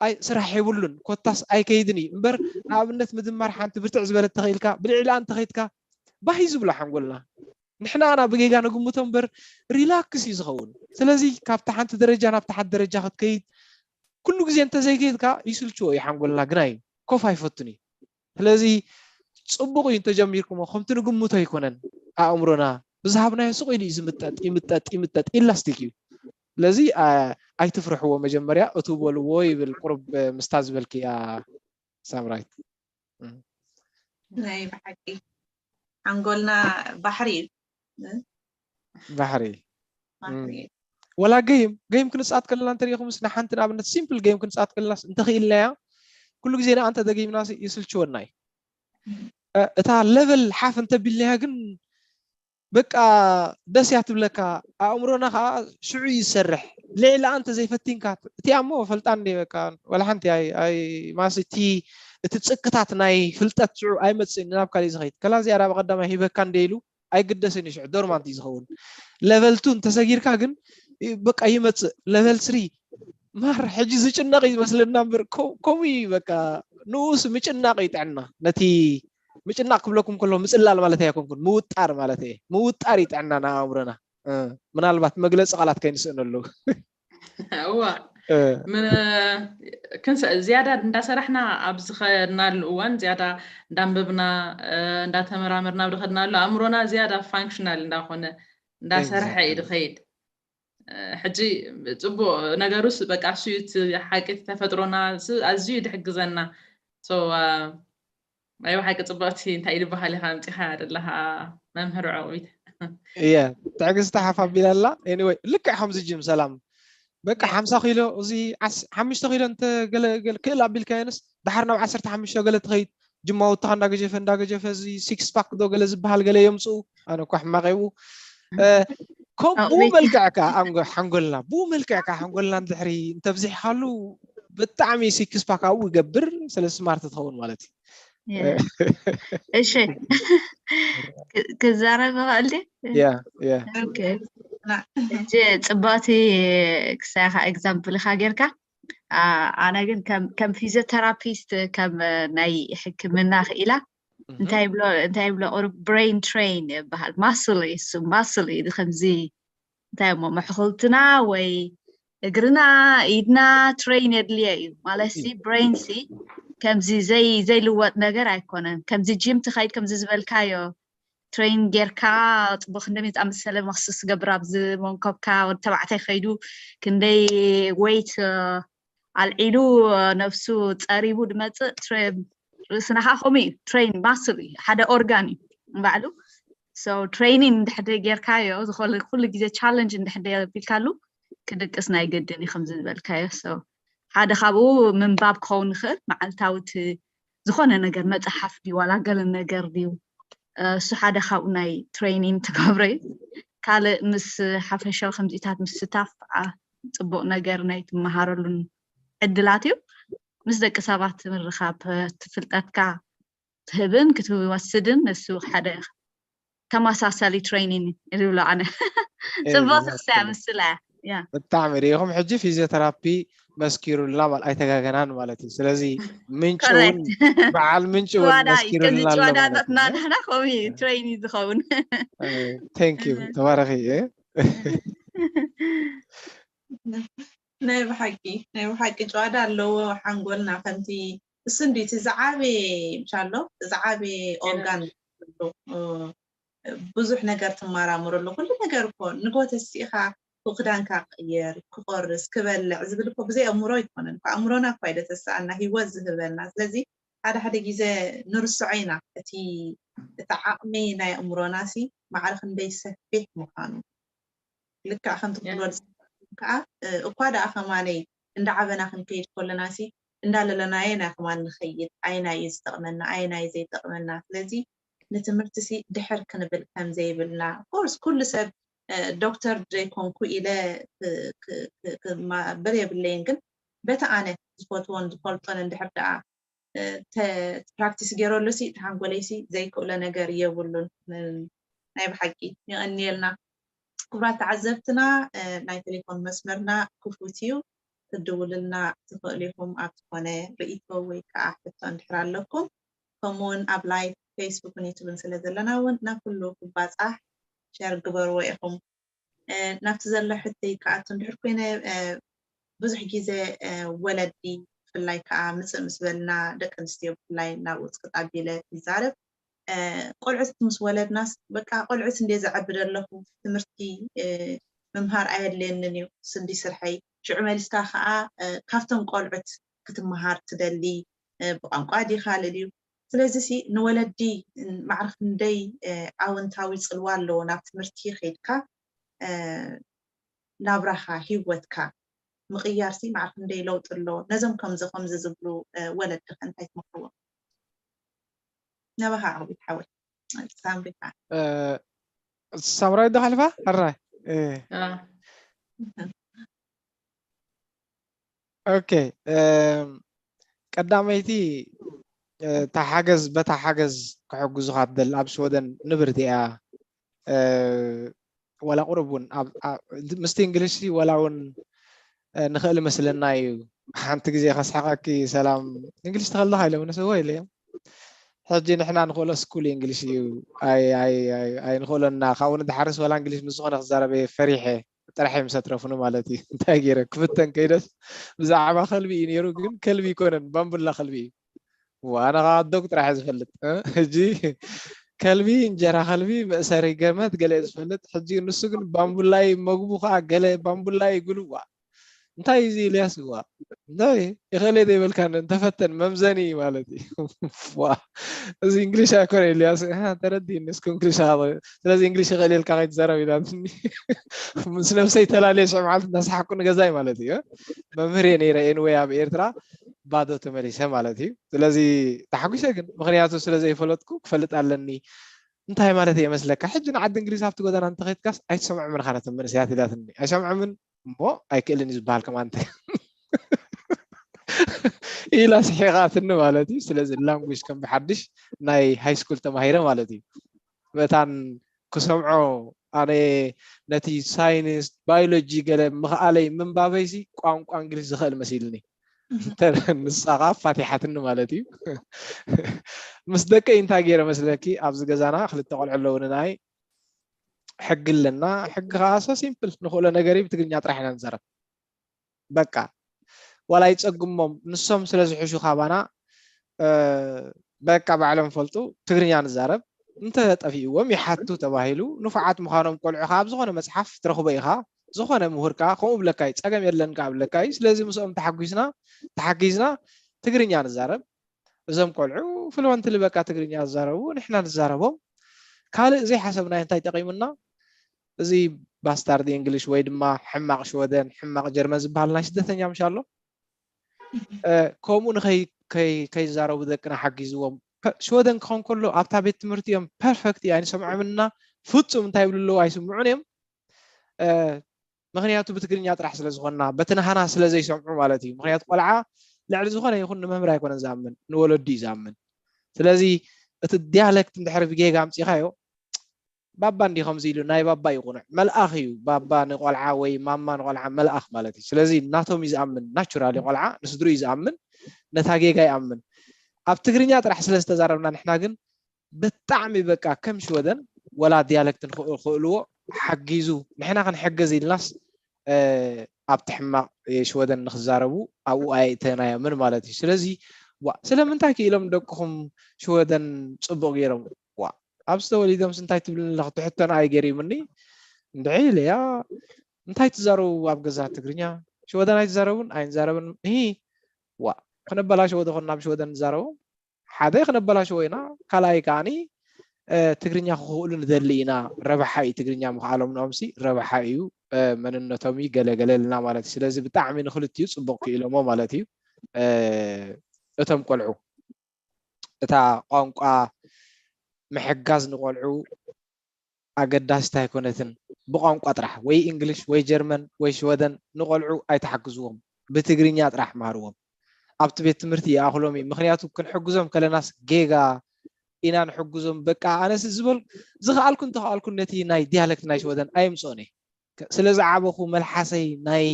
ኣይ ስራሕ የብሉን ኮታስ ኣይከይድን እዩ እምበር ንኣብነት ምድማር ሓንቲ ብርትዕ ዝበለት ተኽኢልካ ብልዕላ እንተኸይድካ ባሂ ዝብሎ ሓንጎልና ንሕና ና ብጌጋ ንግምቶ እምበር ሪላክስ እዩ ዝኸውን። ስለዚ ካብቲ ሓንቲ ደረጃ ናብቲ ሓንቲ ደረጃ ክትከይድ ኩሉ ግዜ እንተዘይከይድካ ይስልችዎ እዩ ሓንጎልና ግና እዩ ኮፍ ኣይፈቱን እዩ። ስለዚ ፅቡቕ እዩ እንተጀሚርኩሞ ከምቲ ንግምቶ ኣይኮነን። ኣእምሮና ብዝሃብናዮ ስቕ ኢሉ እዩ ዝምጠጥ ይምጠጥ ይምጠጥ ኢላስቲክ እዩ። ስለዚ ኣይትፍርሕዎ መጀመርያ እቱ በልዎ ይብል ቁርብ ምስታ ዝበልክያ ሳምራይት። ናይ ብሓቂ ሓንጎልና ባሕሪ እዩ። ባሕሪ ወላ ገይም ገይም ክንፃት ከለና እንተሪኢኹምስ ንሓንቲ ንኣብነት ሲምፕል ገይም ክንፃት ከለናስ እንተኽኢልናያ ኩሉ ግዜ ንኣ እንተደጊምና ይስልችወና እዩ። እታ ለቨል ሓፍ እንተቢልናያ ግን በቃ ደስ እያ ትብለካ። ኣእምሮና ከዓ ሽዑ እዩ ዝሰርሕ። ልዕሊ ኣንተ ዘይፈቲንካ እቲኣ እሞ ፈልጣ እንዴ በቃ ወላ ሓንቲ ኣይ ኣይ ማስ እቲ እቲ ጽቅታት ናይ ፍልጠት ሽዑ ኣይመጽእን ናብ ካሊእ ዝኸይድ ከላ እዚኣ ዳ በቀዳማይ ሂበካ እንደ ኢሉ ኣይግደስን እዩ ሽዑ ዶርማንት እዩ ዝኸውን። ለቨል ቱ እንተሰጊርካ ግን በቃ ይመጽእ ለቨል ስሪ ማር ሕጂ ዝጭነቕ እዩ ዝመስለና እምበር ከምኡ እዩ በቃ ንኡስ ምጭናቕ እዩ ጥዕና ነቲ ምጭናቕ ክብለኩም ከሎ ምፅላል ማለት ኣይኮንኩን ምውጣር ማለት እየ ምውጣር እዩ ጥዕና ንኣእምሮና ምናልባት መግለፂ ቃላት ከይንስእነሉ እዋ ምን ክንሰ ዝያዳ እንዳሰራሕና ኣብ ዝኸድናሉ እዋን ዝያዳ እንዳንበብና እንዳተመራመርና ኣብ ዝኸድናሉ ኣእምሮና ዝያዳ ፋንክሽናል እንዳኾነ እንዳሰርሐ እዩ ዝኸይድ። ሕጂ ፅቡቅ ነገሩስ በቃ እሱ እዩ እቲ ሓቂ ተፈጥሮና ኣዝዩ ድሕግዘና። ናይ ብሓቂ ፅቡቅቲ እንታይ ዝበሃል ኢኻ ኣምፂኻ ዘለኻ መምህር ዕቁቢት። እየ ትዕግስቲ ሓፍ ኣቢላ ኣላ። Anyway ልክዕ ከምዚ ጅም ሰላም በቃ ሓምሳ ኪሎ እዚ ሓሙሽተ ኪሎ እንተ ገለ ክእል ኣቢልካዮንስ ድሓር ናብ ዓሰርተ ሓሙሽተ ገለ ትኸይድ ጅማውትኻ እንዳገጀፈ እንዳገጀፈ እዚ ሲክስ ፓክ ዶ ገለ ዝበሃል ገለ የምፅኡ። ኣነ እኳ ሕማቕ ይብኡ ከም ብኡ መልክዕ ከዓ ሓንጎልና ብኡ መልክዕ ከዓ ሓንጎልና እንድሕሪ እንተብዚሕካሉ ብጣዕሚ ሲክስ ፓክ ኣብኡ ይገብር። ስለ ስማርት ትኸውን ማለት እዩ። እሺ ክዛረብ ይኽእል ድየ? ያ ያ ሕጂ ፅቡቅቲ ክሳይ ካ ኤግዛምፕል ኢካ ጌርካ። ኣነ ግን ከም ፊዚዮተራፒስት ከም ናይ ሕክምና ክኢላ እንታይ ይብሎ እንታይ ይብሎ ቁሩብ ብሬን ትሬን ይበሃል። ማስል እዩ እሱ ማስል እዩ ከምዚ እንታይ እሞ መሕኹልትና ወይ እግርና ኢድና ትሬን የድልዮ እዩ ማለት ሲ ብሬን ሲ ከምዚ ዘይ ዘይልወጥ ነገር ኣይኮነን። ከምዚ ጂም ትኸይድ ከምዚ ዝበልካዮ ትሬን ጌርካ ፅቡቅ ክንደይ ዝኣመሰለ መክስስ ገብር ኣብዚ መንኮብካ ወዲ ተባዕታይ ከይዱ ክንደይ ወይት ኣልዒሉ ነብሱ ፀሪቡ ድመፅእ ርእስና ከዓ ከምኡ እዩ። ትሬን ማስል እዩ ሓደ ኦርጋን እዩ ባዕሉ። ትሬኒንግ እንድሕር ጌርካዮ ዝኮነ ኩሉ ግዜ ቻለንጅ እንድሕር ኣቢልካሉ ክድቅስ ናይ ግድን እዩ ከምዚ ዝበልካዮ። ሓደ ካብኡ ምንባብ ክኸውን ይኽእል መዓልታዊ እቲ ዝኾነ ነገር መፅሓፍ ድዩ ዋላ ገለ ነገር ድዩ እሱ ሓደ ካብኡ ናይ ትሬኒንግ ትገብሮ እዩ። ካልእ ምስ ሓፈሻዊ ከምዚታት ምስታፍ ፅቡቅ ነገር ናይ ትመሃረሉን ዕድላት እዩ። ምስ ደቂ ሰባት ምርኻብ ትፍልጠትካ ትህብን ክትወስድን ንሱ ሓደ ተመሳሳሊ ትሬኒንግ ዝብሎ ኣነ ፅቡቅ ስክሰያ ምስላ እያ። ብጣዕሚ ርኢኹም ሕጂ ፊዚዮተራፒ መስኪሩልና ኣይተጋገናን ማለት እዩ። ስለዚ ምንጭ እውን በዓል ምንጭ እውን መስኪሩልና ኣሎ ማለት እዩ። ንሕና ከምኡ እዩ ትሬኒንግ ዝኸውን። Thank you ተባረኺ። ናይ ብሓቂ ናይ ብሓቂ ጨዋዳ ኣለዎ ሓንጎልና ከምቲ እሱ እንዲ እቲ ዝዓበየ ምሻሎ ዝዓበየ ኦርጋን ብዙሕ ነገር ትመራምረሉ ኩሉ ነገር እኮ ንጎ ተሲእኻ ክዳንካ ክቅየር ክቆርስ ክበልዕ ዝብል እኮ ብዘይ ኣእምሮ ኣይኮነን እኮ ኣእምሮና እኳ እዩ ደተስኣና ሂወት ዝህበና ስለዚ ሓደ ሓደ ግዜ ንርስዖ ኢና እቲ እቲ ዓቅሚ ናይ ኣእምሮና ሲ ማዕረ ክንደይ ሰፊሕ ምዃኑ ልክዕ ከምቲ ክትብሎ ከዓ እኳ ደኣ ከማነይ እንዳዓበና ክንከይድ ከለና ሲ እንዳለለናዮ ኢና ከማን ንኸይድ ኣየናይ እዩ ዝጠቅመና ኣየናይ ዘይጠቅመና ስለዚ ንትምህርቲ ሲ ድሕር ክንብል ከም ዘይብልና ኮርስ ኩሉ ሰብ ዶክተር ዘይኮንኩ ኢለ ክማበር የብለይን ግን በቲ ኣነ ዝፈትዎን ዝፈልጦን እንድሕር ደኣ ፕራክቲስ ገይረሉ ሲ እቲ ሓንጎለይ ሲ ዘይክእሎ ነገር የብሉን ናይ ብሓቂ የቀንየልና ክቡራት ተዓዘብትና ናይ ቴሌፎን መስመርና ክፉት እዩ ክትድውሉልና ትኽእሉ ኢኹም ኣብ ዝኾነ ርእይቶ ወይ ከዓ ሕቶ እንድሕር ኣለኩም ከምኡውን ኣብ ላይቭ ፌስቡክን ዩቱብን ስለ ዘለና እውን ናብ ኩሉ ክባፃሕ ሸር ግበርዎ ኢኹም ናብቲ ዘሎ ሕቶይ ክኣቱ እንድሕር ኮይነ ብዙሕ ግዜ ወለዲ ብፍላይ ከዓ ምፅእ ምስ በልና ደቂ ኣንስትዮ ብፍላይ ናብ ውፅቅጥ ኣቢለ ይዛረብ ቆልዑት ምስ ወለድናስ በቃ ቆልዑት እንደ ዘዕቢ ዘለኹ ትምህርቲ ምምሃር ኣየድልየንን እዩ ስንዲ ስርሐይ ሽዑ መሊስካ ከዓ ካብቶም ቆልዑት ክትመሃር ትደሊ ብቋንቋ ዲኻ ልልዩ ስለዚ ሲ ንወለዲ ማዕረ ክንደይ ኣወንታዊ ፅልዋ ኣለዎ ናብ ትምህርቲ ከይድካ ናብራኻ ሂወትካ ምቕያር ሲ ማዕረ ክንደይ ለውጢ ኣለዎ ነዞም ከምዚ ከምዚ ዝብሉ ወለዲ ከ እንታይ ትመክርዎም ናባኻ ዓቕቢት ሓወይ ሳምሪካ ሳምራይ ዶ ሓልፋ ሕራይ ኦኬ ቀዳመይቲ እታ ሓገዝ በታ ሓገዝ ክሕግዙኻ ትደሊ ኣብ ሽወደን ንብርቲ እያ ወላ ቁሩብ እውን ምስቲ እንግሊሽ ወላ እውን ንኽእል መስለና እዩ ሓንቲ ግዜ ከስሓቀኪ ሰላም እንግሊሽ ተኸልኻ ኢሎም ንስዎ ኢለ እዮም ሕጂ ንሕና ንኽእሎ ስኩል እንግሊሽ እዩ ኣይንኽእሎና ካብኡ ንድሓርስ ወላ እንግሊሽ ምስ ዝኾነ ክዛረበ ፈሪሐ ጥራሕ እዮም ሰትረፉኒ ማለት እዩ። እንታይ ገይረ ክፍተን ከይደስ ብዛዕባ ከልቢ እዩ ነይሩ፣ ግን ከልቢ ይኮነን ባምቡላ ከልቢ እዩ። ዋና ከዓ ዶግ ጥራሕ ዝፈልጥ ሕጂ ከልቢ እንጀራ ከልቢ መእሰሪ ገመት ገለ ዝፈልጥ ሕጂ ንሱ ግን ባምቡላይ መግቡ ከዓ ገለ ባምቡላይ ይጉልዋ እንታይ እዚ ኢልያስ ዋ እንታይ ይኽእል ዘይበልካ እንተፈተን መምዘኒ ማለት እዩ። እዚ እንግሊሽ ኣይኮነ ኢልያስ ተረዲኒ እስኪ እንግሊሽ ስለዚ እንግሊሽ ይኽእል ኢልካ ከይትዘረብ ኢላትኒ። ምስ ነብሰይ ተላለየ ሽዑ መዓልቲ እናሰሓቅኩ ንገዛይ ማለት እዩ። መምህር እየ ነይረ ኤንወይ ኣብ ኤርትራ ባዶ ተመሊሰ ማለት እዩ። ስለዚ ተሓጒሰ ግን ምክንያቱ ስለ ዘይፈለጥኩ ክፈልጥ ኣለኒ። እንታይ ማለት እየ መስለካ ሕጂ ንዓዲ እንግሊዝ ኣብቲ ጎደና እንተኸድካስ ኣይትሰምዖምን ኢኻ ነቶም መንእሰያት ኢላትኒ። ኣይሰምዖምን እሞ ኣይክእልን እዩ ዝበሃል ከማንተ ኢላ ስሒቓትኒ ማለት እዩ። ስለዚ ላንጉጅ ከም ብሓድሽ ናይ ሃይስኩል ተማሂረ ማለት እዩ። መታን ክሰምዖ ኣነ ነቲ ሳይንስ ባዮሎጂ ገለ ምኽኣለይ ምንባበይሲ ቋንቋ እንግሊዝ ዝኽእል መሲልኒ። ንሳኻ ፋቲሓትኒ ማለት እዩ። ምስ ደቀይ እንታይ ገይረ መስለኪ ኣብዚ ገዛና ክልተ ቆልዑ ኣለውኒ ናይ ሕጊ ኣለና። ሕጊ ከዓ so simple ንኽእሎ ነገር እዩ ብትግርኛ ጥራሕ ኢና ንዛረብ። በቃ ዋላ ይፀግሞም ንሶም ስለ ዝሕሹ ካባና በቃ ባዕሎም ፈልጡ ትግርኛ ንዛረብ እንተ ጠፊእዎም ይሓቱ ተባሂሉ ንፉዓት ምዃኖም ቆልዑ ከዓ ኣብ ዝኾነ መፅሓፍ ትረኽቦ ኢኻ። ዝኾነ ምሁር ከዓ ከምኡ ብለካ እዩ ፀገም የለን ከዓ ብለካ እዩ። ስለዚ ምስኦም ተሓጒስና ተሓጊዝና ትግርኛ ንዛረብ። እዞም ቆልዑ ፍልወንትሊ በቃ ትግርኛ ዝዛረቡ ንሕና ንዛረቦም ካልእ ዘይሓሰብናዮ እንታይ ጠቒሙና? እዚ ባስታርድ እንግሊሽ ወይ ድማ ሕማቕ ሽወደን ሕማቕ ጀርመን ዝበሃል ናይ ስደተኛ ምሽ ኣሎ ከምኡ ንኸይዛረቡ ደቅና ሓጊዝዎም። ሽወደን ክኾን ከሎ ኣብታ ቤት ትምህርቲ እዮም ፐርፈክት እዩ ኣይንሰምዖምና ፍፁም እንታይ ይብሉ ኣለዉ ኣይስምዑን እዮም። ምክንያቱ ብትግርኛ ጥራሕ ስለ ዝኾንና በቲ ናህና ስለ ዘይሰምዑ ማለት እዩ። ምክንያቱ ቆልዓ ልዕሊ ዝኾነ ይኹን ንመምህር ኣይኮነን ዝኣምን ንወለዱ እዩ ዝኣምን። ስለዚ እቲ ዲያለክት እንድሕር ብጌጋ ኣምፂኻዮ ባባ እንዲ ከምዚ ኢሉ ናይ ባባ እዩ ቁኑዕ መልኣኽ እዩ። ባባ ንቆልዓ ወይ ማማ ንቆልዓ መልኣኽ ማለት እዩ። ስለዚ ናቶም እዩ ዝኣምን ናቹራሊ ቆልዓ ንስድሩ እዩ ዝኣምን ነታ ጌጋ ይኣምን። ኣብ ትግርኛ ጥራሕ ስለ ዝተዛረብና ንሕና ግን ብጣዕሚ በቃ ከም ሽወደን ወላ ዲያለክት ንኽእልዎ ሓጊዙ ንሕና ክንሕገዝ ኢልናስ ኣብቲ ሕማቕ ሽወደን ንክዛረቡ ኣብኡ ኣየእተናዮምን ማለት እዩ። ስለዚ ዋ ስለምንታይ ክኢሎም ደቅኹም ሽወደን ፅቡቕ ገይሮም ዋ ኣብዚ ተወሊዶምስ እንታይ ትብልኒ ኣለኹ ትሕቶና ኣይገሪሙኒ። እንድዒ ኢለያ እንታይ ትዛረቡ ኣብ ገዛ ትግርኛ ሽወደን ኣይትዛረቡን ኣይንዛረብን ሂ ዋ ክነበላሸዎ ዶ ኮን ናብ ሽወደን ንዛረቦም ሓደ ክነበላሸዎ ኢና ካልኣይ ከዓኒ ትግርኛ ክኽእሉ ንደሊ ኢና ረብሓ እዩ ትግርኛ ምኽኣሎም ንኦምሲ ረብሓ እዩ መንነቶም እዩ ገለገለ ልና ማለት እዩ ስለዚ ብጣዕሚ ንክልትኡ ፅቡቅ ክኢሎሞ ማለት እዩ እቶም ቆልዑ እታ ቋንቋ ምሕጋዝ ንቆልዑ ኣገዳሲት ኣይኮነትን። ብቋንቋ ጥራሕ ወይ እንግሊሽ ወይ ጀርመን ወይ ሽወደን ንቆልዑ ኣይትሓግዝዎም። ብትግርኛ ጥራሕ ምሃርዎም። ኣብቲ ቤት ትምህርቲ ይኣኽሎም እዩ። ምኽንያቱ ክንሕግዞም ከለናስ ጌጋ ኢና ንሕግዞም። በቃ ኣነስ ዝበል ዝኸኣልኩ እንተኸኣልኩ ነቲ ናይ ዲያለክት ናይ ሽወደን ኣየምፅኦን እየ። ስለ ዝዓበኹ መልሓሰይ ናይ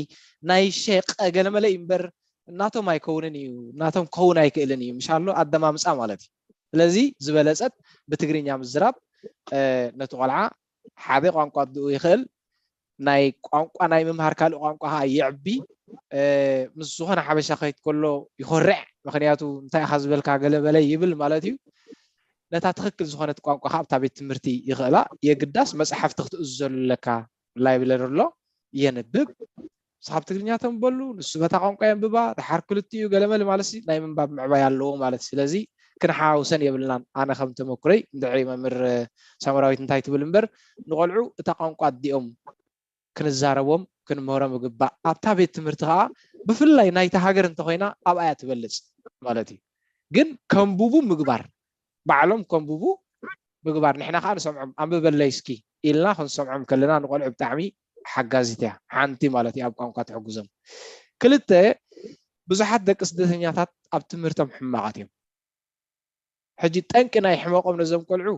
ናይ ሸቀ ገለመለ እዩ እምበር እናቶም ኣይከውንን እዩ እናቶም ክኸውን ኣይክእልን እዩ ምሻሎ ኣደማምፃ ማለት እዩ ስለዚ ዝበለፀት ብትግርኛ ምዝራብ ነቲ ቆልዓ ሓደ ቋንቋ ድኡ ይኽእል ናይ ቋንቋ ናይ ምምሃር ካልእ ቋንቋ ከዓ የዕቢ ምስ ዝኾነ ሓበሻ ከይት ከሎ ይኮርዕ ምክንያቱ እንታይ ኢኻ ዝበልካ ገለበለ ይብል ማለት እዩ ነታ ትኽክል ዝኾነት ቋንቋ ከዓ ኣብታ ቤት ትምህርቲ ይኽእላ የግዳስ መፅሓፍቲ ክትእዝዘሉ ኣለካ ላይብለሪ ኣሎ የንብብ ንስኻ ብትግርኛ ተንበሉ ንሱ በታ ቋንቋ የንብባ ድሓር ክልቲኡ ገለመል ማለት ናይ ምንባብ ምዕባይ ኣለዎ ማለት ስለዚ ክንሓውሰን የብልናን ኣነ ከም ተመኩረይ እንድሕሪ መምህር ሰመራዊት እንታይ ትብል እምበር ንቆልዑ እታ ቋንቋ ኣዲኦም ክንዛረቦም ክንምህሮም ይግባእ ኣብታ ቤት ትምህርቲ ከዓ ብፍላይ ናይቲ ሃገር እንተኮይና ኣብኣያ ትበልፅ ማለት እዩ ግን ከንቡቡ ምግባር ባዕሎም ከንብቡ ምግባር ንሕና ከዓ ንሰምዖም ኣንብበለይ እስኪ ኢልና ክንሰምዖም ከለና ንቆልዑ ብጣዕሚ ሓጋዚት እያ ሓንቲ ማለት እዩ ኣብ ቋንቋ ትሕግዞም ክልተ ብዙሓት ደቂ ስደተኛታት ኣብ ትምህርቶም ሕማቓት እዮም ሕጂ ጠንቂ ናይ ሕመቆም ነዞም ቆልዑ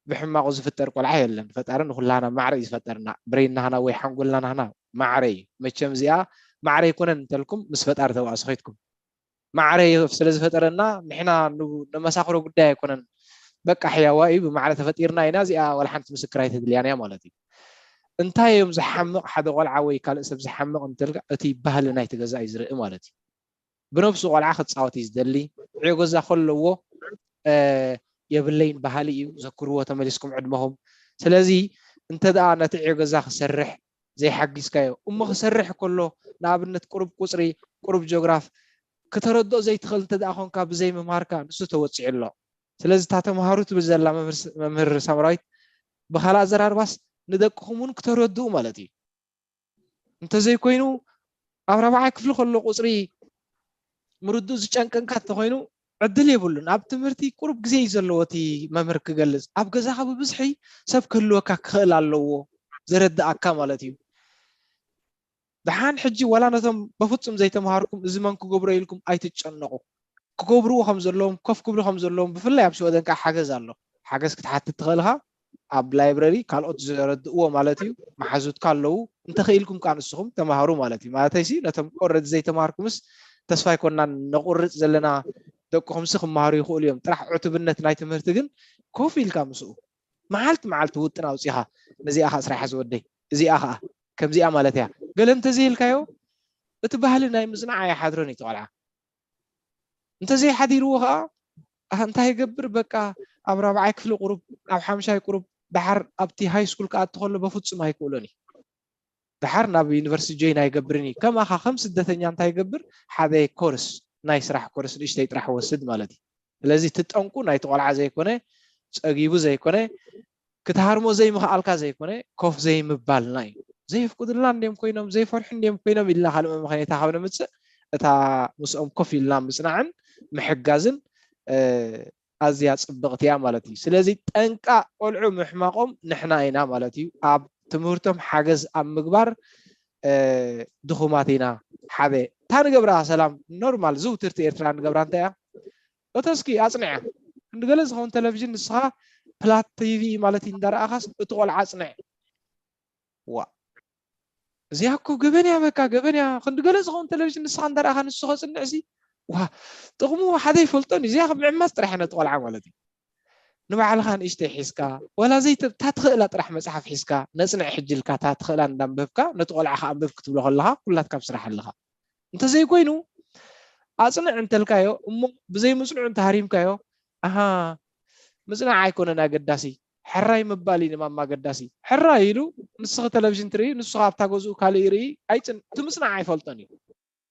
ብሕማቑ ዝፍጠር ቆልዓ የለን ፈጣሪ ንኩላና ማዕረ እዩ ዝፈጠርና ብሬናህና ወይ ሓንጎልናናህና ማዕረ እዩ መቸም እዚኣ ማዕረ ይኮነን እንተልኩም ምስ ፈጣሪ ተባእሱ ከይትኩም ማዕረ ስለ ዝፈጠረና ንሕና ንመሳክሮ ጉዳይ ኣይኮነን በቃ ሕያዋ እዩ ብማዕረ ተፈጢርና ኢና እዚኣ ዋላ ሓንቲ ምስክር ኣይተድልያን እያ ማለት እዩ እንታይ እዮም ዝሓምቕ ሓደ ቆልዓ ወይ ካልእ ሰብ ዝሓምቕ እንተልካ እቲ ባህሊ ናይቲ ገዛ እዩ ዝርኢ ማለት እዩ። ብነብሱ ቆልዓ ክፃወት እዩ ዝደሊ። ዕዮ ገዛ ከለዎ የብለይን ባህሊ እዩ ዘክርዎ ተመሊስኩም ዕድመኹም። ስለዚ እንተ ደኣ ነቲ ዕዮ ገዛ ክሰርሕ ዘይሓጊዝካዮ እሞ ክሰርሕ ከሎ ንኣብነት ቁሩብ ቁፅሪ ቁሩብ ጆግራፍ ክተረድኦ ዘይትኽእል እንተ ደኣ ኮንካ ብዘይ ምምሃርካ ንሱ ተወፂዑ ኣሎ። ስለዚ እታ ተምሃሩ ትብል ዘላ መምህር ሳምራዊት ብካልእ ኣዘራርባስ ንደቅኹም እውን ክተረድኡ ማለት እዩ። እንተዘይኮይኑ ኣብ ራብዓይ ክፍሊ ከሎ ቁፅሪ ምርድኡ ዝጨንቀንካ እንተኮይኑ ዕድል የብሉን። ኣብ ትምህርቲ ቁሩብ ግዜ እዩ ዘለዎ እቲ መምህር ክገልፅ። ኣብ ገዛኻ ብብዝሒ ሰብ ክህልወካ ክኽእል ኣለዎ ዘረድኣካ ማለት እዩ። ደሓን ሕጂ ዋላ ነቶም በፍጹም ዘይተምሃርኩም እዚ መን ክገብሮ ኢልኩም ኣይትጨነቑ። ክገብርዎ ከም ዘለዎም ኮፍ ክብሉ ከም ዘለዎም ብፍላይ ኣብ ሽወደን ከዓ ሓገዝ ኣሎ። ሓገዝ ክትሓትት ትኽእል ኢኻ። ኣብ ላይብረሪ ካልኦት ዘረድእዎ ማለት እዩ መሓዙትካ ኣለዉ። እንተኽኢልኩም ከዓ ንስኹም ተማሃሩ ማለት እዩ። ማለተይሲ ነቶም ኦረዲ ዘይተማሃርኩምስ ተስፋ ኣይኮናን ነቑርፅ ዘለና። ደቅኹምሲ ክመሃሩ ይኽእሉ እዮም። ጥራሕ ዕቱብነት ናይ ትምህርቲ ግን ኮፍ ኢልካ ምስኡ መዓልቲ መዓልቲ ውጥን ኣውፂኻ ነዚኣ ከዓ ስራሕ ዝወደይ እዚኣ ከዓ ከምዚኣ ማለት እያ ገለ እንተዘይልካዮ እቲ ባህሊ ናይ ምፅናዕ ኣይሓድሮን እዩ ቆልዓ እንተዘይሓዲርዎ ከዓ እንታይ ይገብር በቃ ኣብ ራብዓይ ክፍሊ ቁሩብ ኣብ ሓምሻይ ቁሩብ ደሓር ኣብቲ ሃይ ስኩል ክኣቲ ከሎ በፍፁም ኣይክእሎን እዩ ደሓር ናብ ዩኒቨርሲቲ ጆይን ኣይገብርን እዩ ከማኻ ከም ስደተኛ እንታይ ይገብር ሓደ ኮርስ ናይ ስራሕ ኮርስ ንእሽተይ ጥራሕ ወስድ ማለት እዩ ስለዚ እቲ ጠንቁ ናይቲ ቆልዓ ዘይኮነ ፀጊቡ ዘይኮነ ክትሃርሞ ዘይምኽኣልካ ዘይኮነ ኮፍ ዘይምባልና እዩ። ዘየፍቅዱልና እንድዮም ኮይኖም ዘይፈርሑ እንድዮም ኮይኖም ኢልና ካልእ መመኸኔታ ካብ ነምፅእ እታ ምስኦም ኮፍ ኢልና ምፅናዕን ምሕጋዝን ኣዝያ ፅብቕቲ እያ ማለት እዩ። ስለዚ ጠንቃ ቆልዑ ምሕማቖም ንሕና ኢና ማለት እዩ። ኣብ ትምህርቶም ሓገዝ ኣብ ምግባር ድኹማት ኢና። ሓደ እታ ንገብራ ሰላም ኖርማል ዝውትርቲ ኤርትራ ንገብራ እንታይ እያ? እቶ እስኪ ኣጽንዐ ክንዲ ገለ ዝኸውን ቴሌቪዥን ንስኻ ፕላት ቲቪ ማለት እዩ እንዳረኣኻስ እቲ ቆልዓ ኣጽንዐ ዋ እዚኣ እኮ ገበን እያ በቃ ገበን እያ ክንዲ ገለ ዝኸውን ቴሌቪዥን ንስኻ እንዳረኣኻ ንሱ ከጽንዕ ሲ ዋ ጥቕሙ ሓደ ይፈልጦን እዩ እዚኣ ምዕማስ ጥራሕ ነቲ ቆልዓ ማለት እዩ ንባዕልኻ ንእሽተይ ሒዝካ ዋላ ዘይተብታ ትኽእላ ጥራሕ መጽሓፍ ሒዝካ ነጽንዕ ሕጂ ኢልካ እታ ትኽእላ እንዳንበብካ ነቲ ቆልዓ ከኣ ኣንብብ ክትብሎ ከለኻ ኩላትካ ኣብ ስራሕ ኣለኻ እንተዘይኮይኑ ኣፅንዕ እንተልካዮ እሞ ብዘይምፅንዑ እንተሃሪምካዮ ኣሃ ምፅናዕ ኣይኮነን ኣገዳሲ ሕራይ ምባል እዩ ንማማ ኣገዳሲ ሕራይ ኢሉ ንስኺ ቴሌቪዥን ትርኢ ንሱ ኣብታ ገዝኡ ካልእ ይርኢ ኣይፅን እቲ ምፅናዕ ኣይፈልጦን እዩ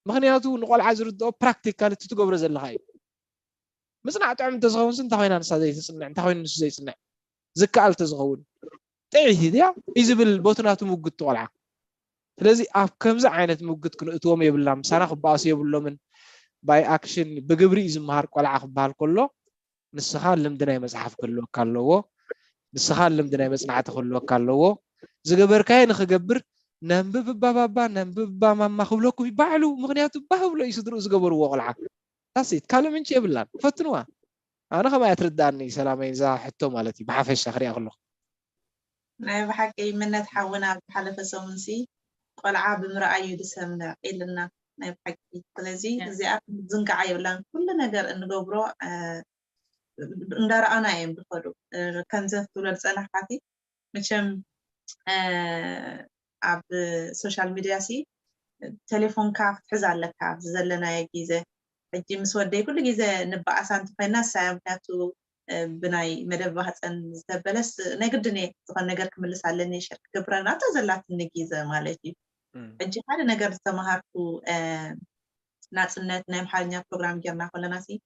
ምኽንያቱ ንቆልዓ ዝርድኦ ፕራክቲካል እቲ ትገብሮ ዘለኻ እዩ ምፅናዕ ጥዑም እንተዝኸውንስ እንታይ ኮይና ንሳ ዘይትፅንዕ እንታይ ኮይኑ ንሱ ዘይፅንዕ ዝከኣል ተዝኸውን ጥዒት ድያ እዩ ዝብል ቦቲ ናቱ ምጉት ቆልዓ ስለዚ ኣብ ከምዚ ዓይነት ምጉት ክንእትዎም የብልና ምሳና ክበኣሱ የብሎምን ባይ ኣክሽን ብግብሪ እዩ ዝመሃር ቆልዓ ክበሃል ከሎ ንስኻ ልምዲ ናይ መፅሓፍ ክህልወካ ኣለዎ ንስኻ ልምዲ ናይ መፅናዕቲ ክህልወካ ኣለዎ ዝገበርካዮ ንክገብር ነንብብ እባ ባባ ነንብብ እባ ማማ ክብለኩም ባዕሉ ምክንያቱ ባህ ብሎ እዩ ስድርኡ ዝገበርዎ ቆልዓ ዳሴት ካልእ ምንጭ የብላን ፈትንዋ ኣነ ከማይ ኣትርዳኣኒ ሰላመይ እዛ ሕቶ ማለት እዩ ብሓፈሻ ክሪኣ ከለኩ ናይ ብሓቂ ምነት ሓውና ኣብ ዝሓለፈ ሰሙን ሲ ቆልዓ ብምርኣይ እዩ ዝሰምዕ ኢልና ናይ ብሓቂ ስለዚ እዚኣ ዝንጋዓ የብላን ኩሉ ነገር እንገብሮ እንዳረኣና እዮም ዝኸዱ ከምዘን ክትብሎ ዝፀናሕካሲ መቸም ኣብ ሶሻል ሚድያ ሲ ቴሌፎንካ ክትሕዝ ኣለካ ኣብዚ ዘለናዮ ግዜ ሕጂ ምስ ወደይ ኩሉ ግዜ ንበኣሳ እንተኮይና ንሳያ ምክንያቱ ብናይ መደብ ማህፀን ዝተበለስ ናይ ግድን እየ ዝኾነ ነገር ክምልስ ኣለኒ ሸር ክገብረላ እታ ዘላትኒ ግዜ ማለት እዩ ሕጂ ሓደ ነገር ዝተምሃርኩ ናፅነት ናይ ኣምሓርኛ ፕሮግራም ጌርና ከለና ሲ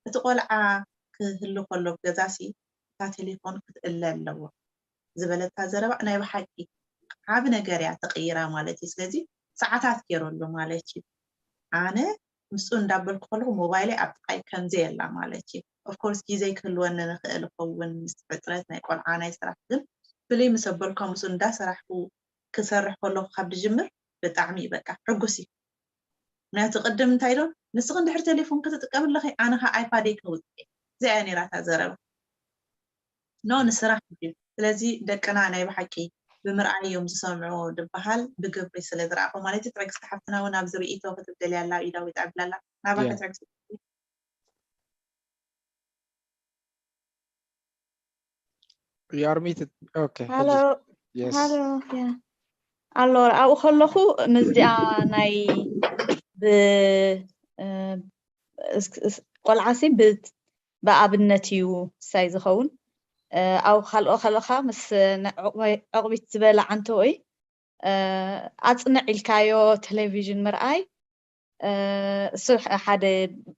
እቲ ቆልዓ ክህሉ ከሎ ኣብ ገዛ ሲ እታ ቴሌፎን ክትእለ ኣለዎ ዝበለታ ዘረባ ናይ ብሓቂ ዓቢ ነገር እያ ተቀይራ ማለት እዩ ስለዚ ሰዓታት ገይረሉ ማለት እዩ ኣነ ምስኡ እንዳበልኩ ከለኩ ሞባይለይ ኣብ ጥቃይ ከምዘየላ ማለት እዩ of course ግዜ ክህልወኒ ንክእል ይኸውን ምስ ሕፅረት ናይ ቆልዓ ናይ ስራሕ ግን ብለይ ምስ ኣበልኳ ምስኡ እንዳሰራሕኩ ክሰርሕ ከለኩ ካብ ድጅምር ብጣዕሚ እዩ በቃ ሕጉስ እዩ ምክንያቱ ቅድም እንታይ ኢሎም ንስኺ እንድሕር ቴሌፎን ክትጥቀም ኣለኺ ኣነ ከዓ ኣይፓደይ ከውፅእ እየ እዚኣ እያ ነይራታ ዘረባ no ንስራሕ እዩ ስለዚ ደቅና ናይ ብሓቂ ብምርኣይ እዮም ዝሰምዑ ዝበሃል ብግብሪ ስለ ዝረኣኹ ማለት እዩ ትዕግስቲ ሓፍትና እውን ኣብዚ ርእይቶ ክትብል ደልያ ኣላ ኢዳዊት ኣብላ ኣላ ናባኺ ትዕግስቲ You are muted. Okay. Hello. Yes. Hello. Yeah. ኣሎ ኣብኡ ከለኹ ምስዚኣ ናይ ብ እ፣ እስ- እስ- ቆልዓሲ ብ- ብኣብነት እዩ ሳይ ዝኸውን። እ፣ ኣብኡ ካልኦ ከለኻ ምስ ን- ዕቑበይ- ዕቑቢት ዝበላ ዓንተወይ እ፣ ኣፅንዕ ኢልካዮ ቴሌቪዥን ምርኣይ እ፣ እሱ ሓደ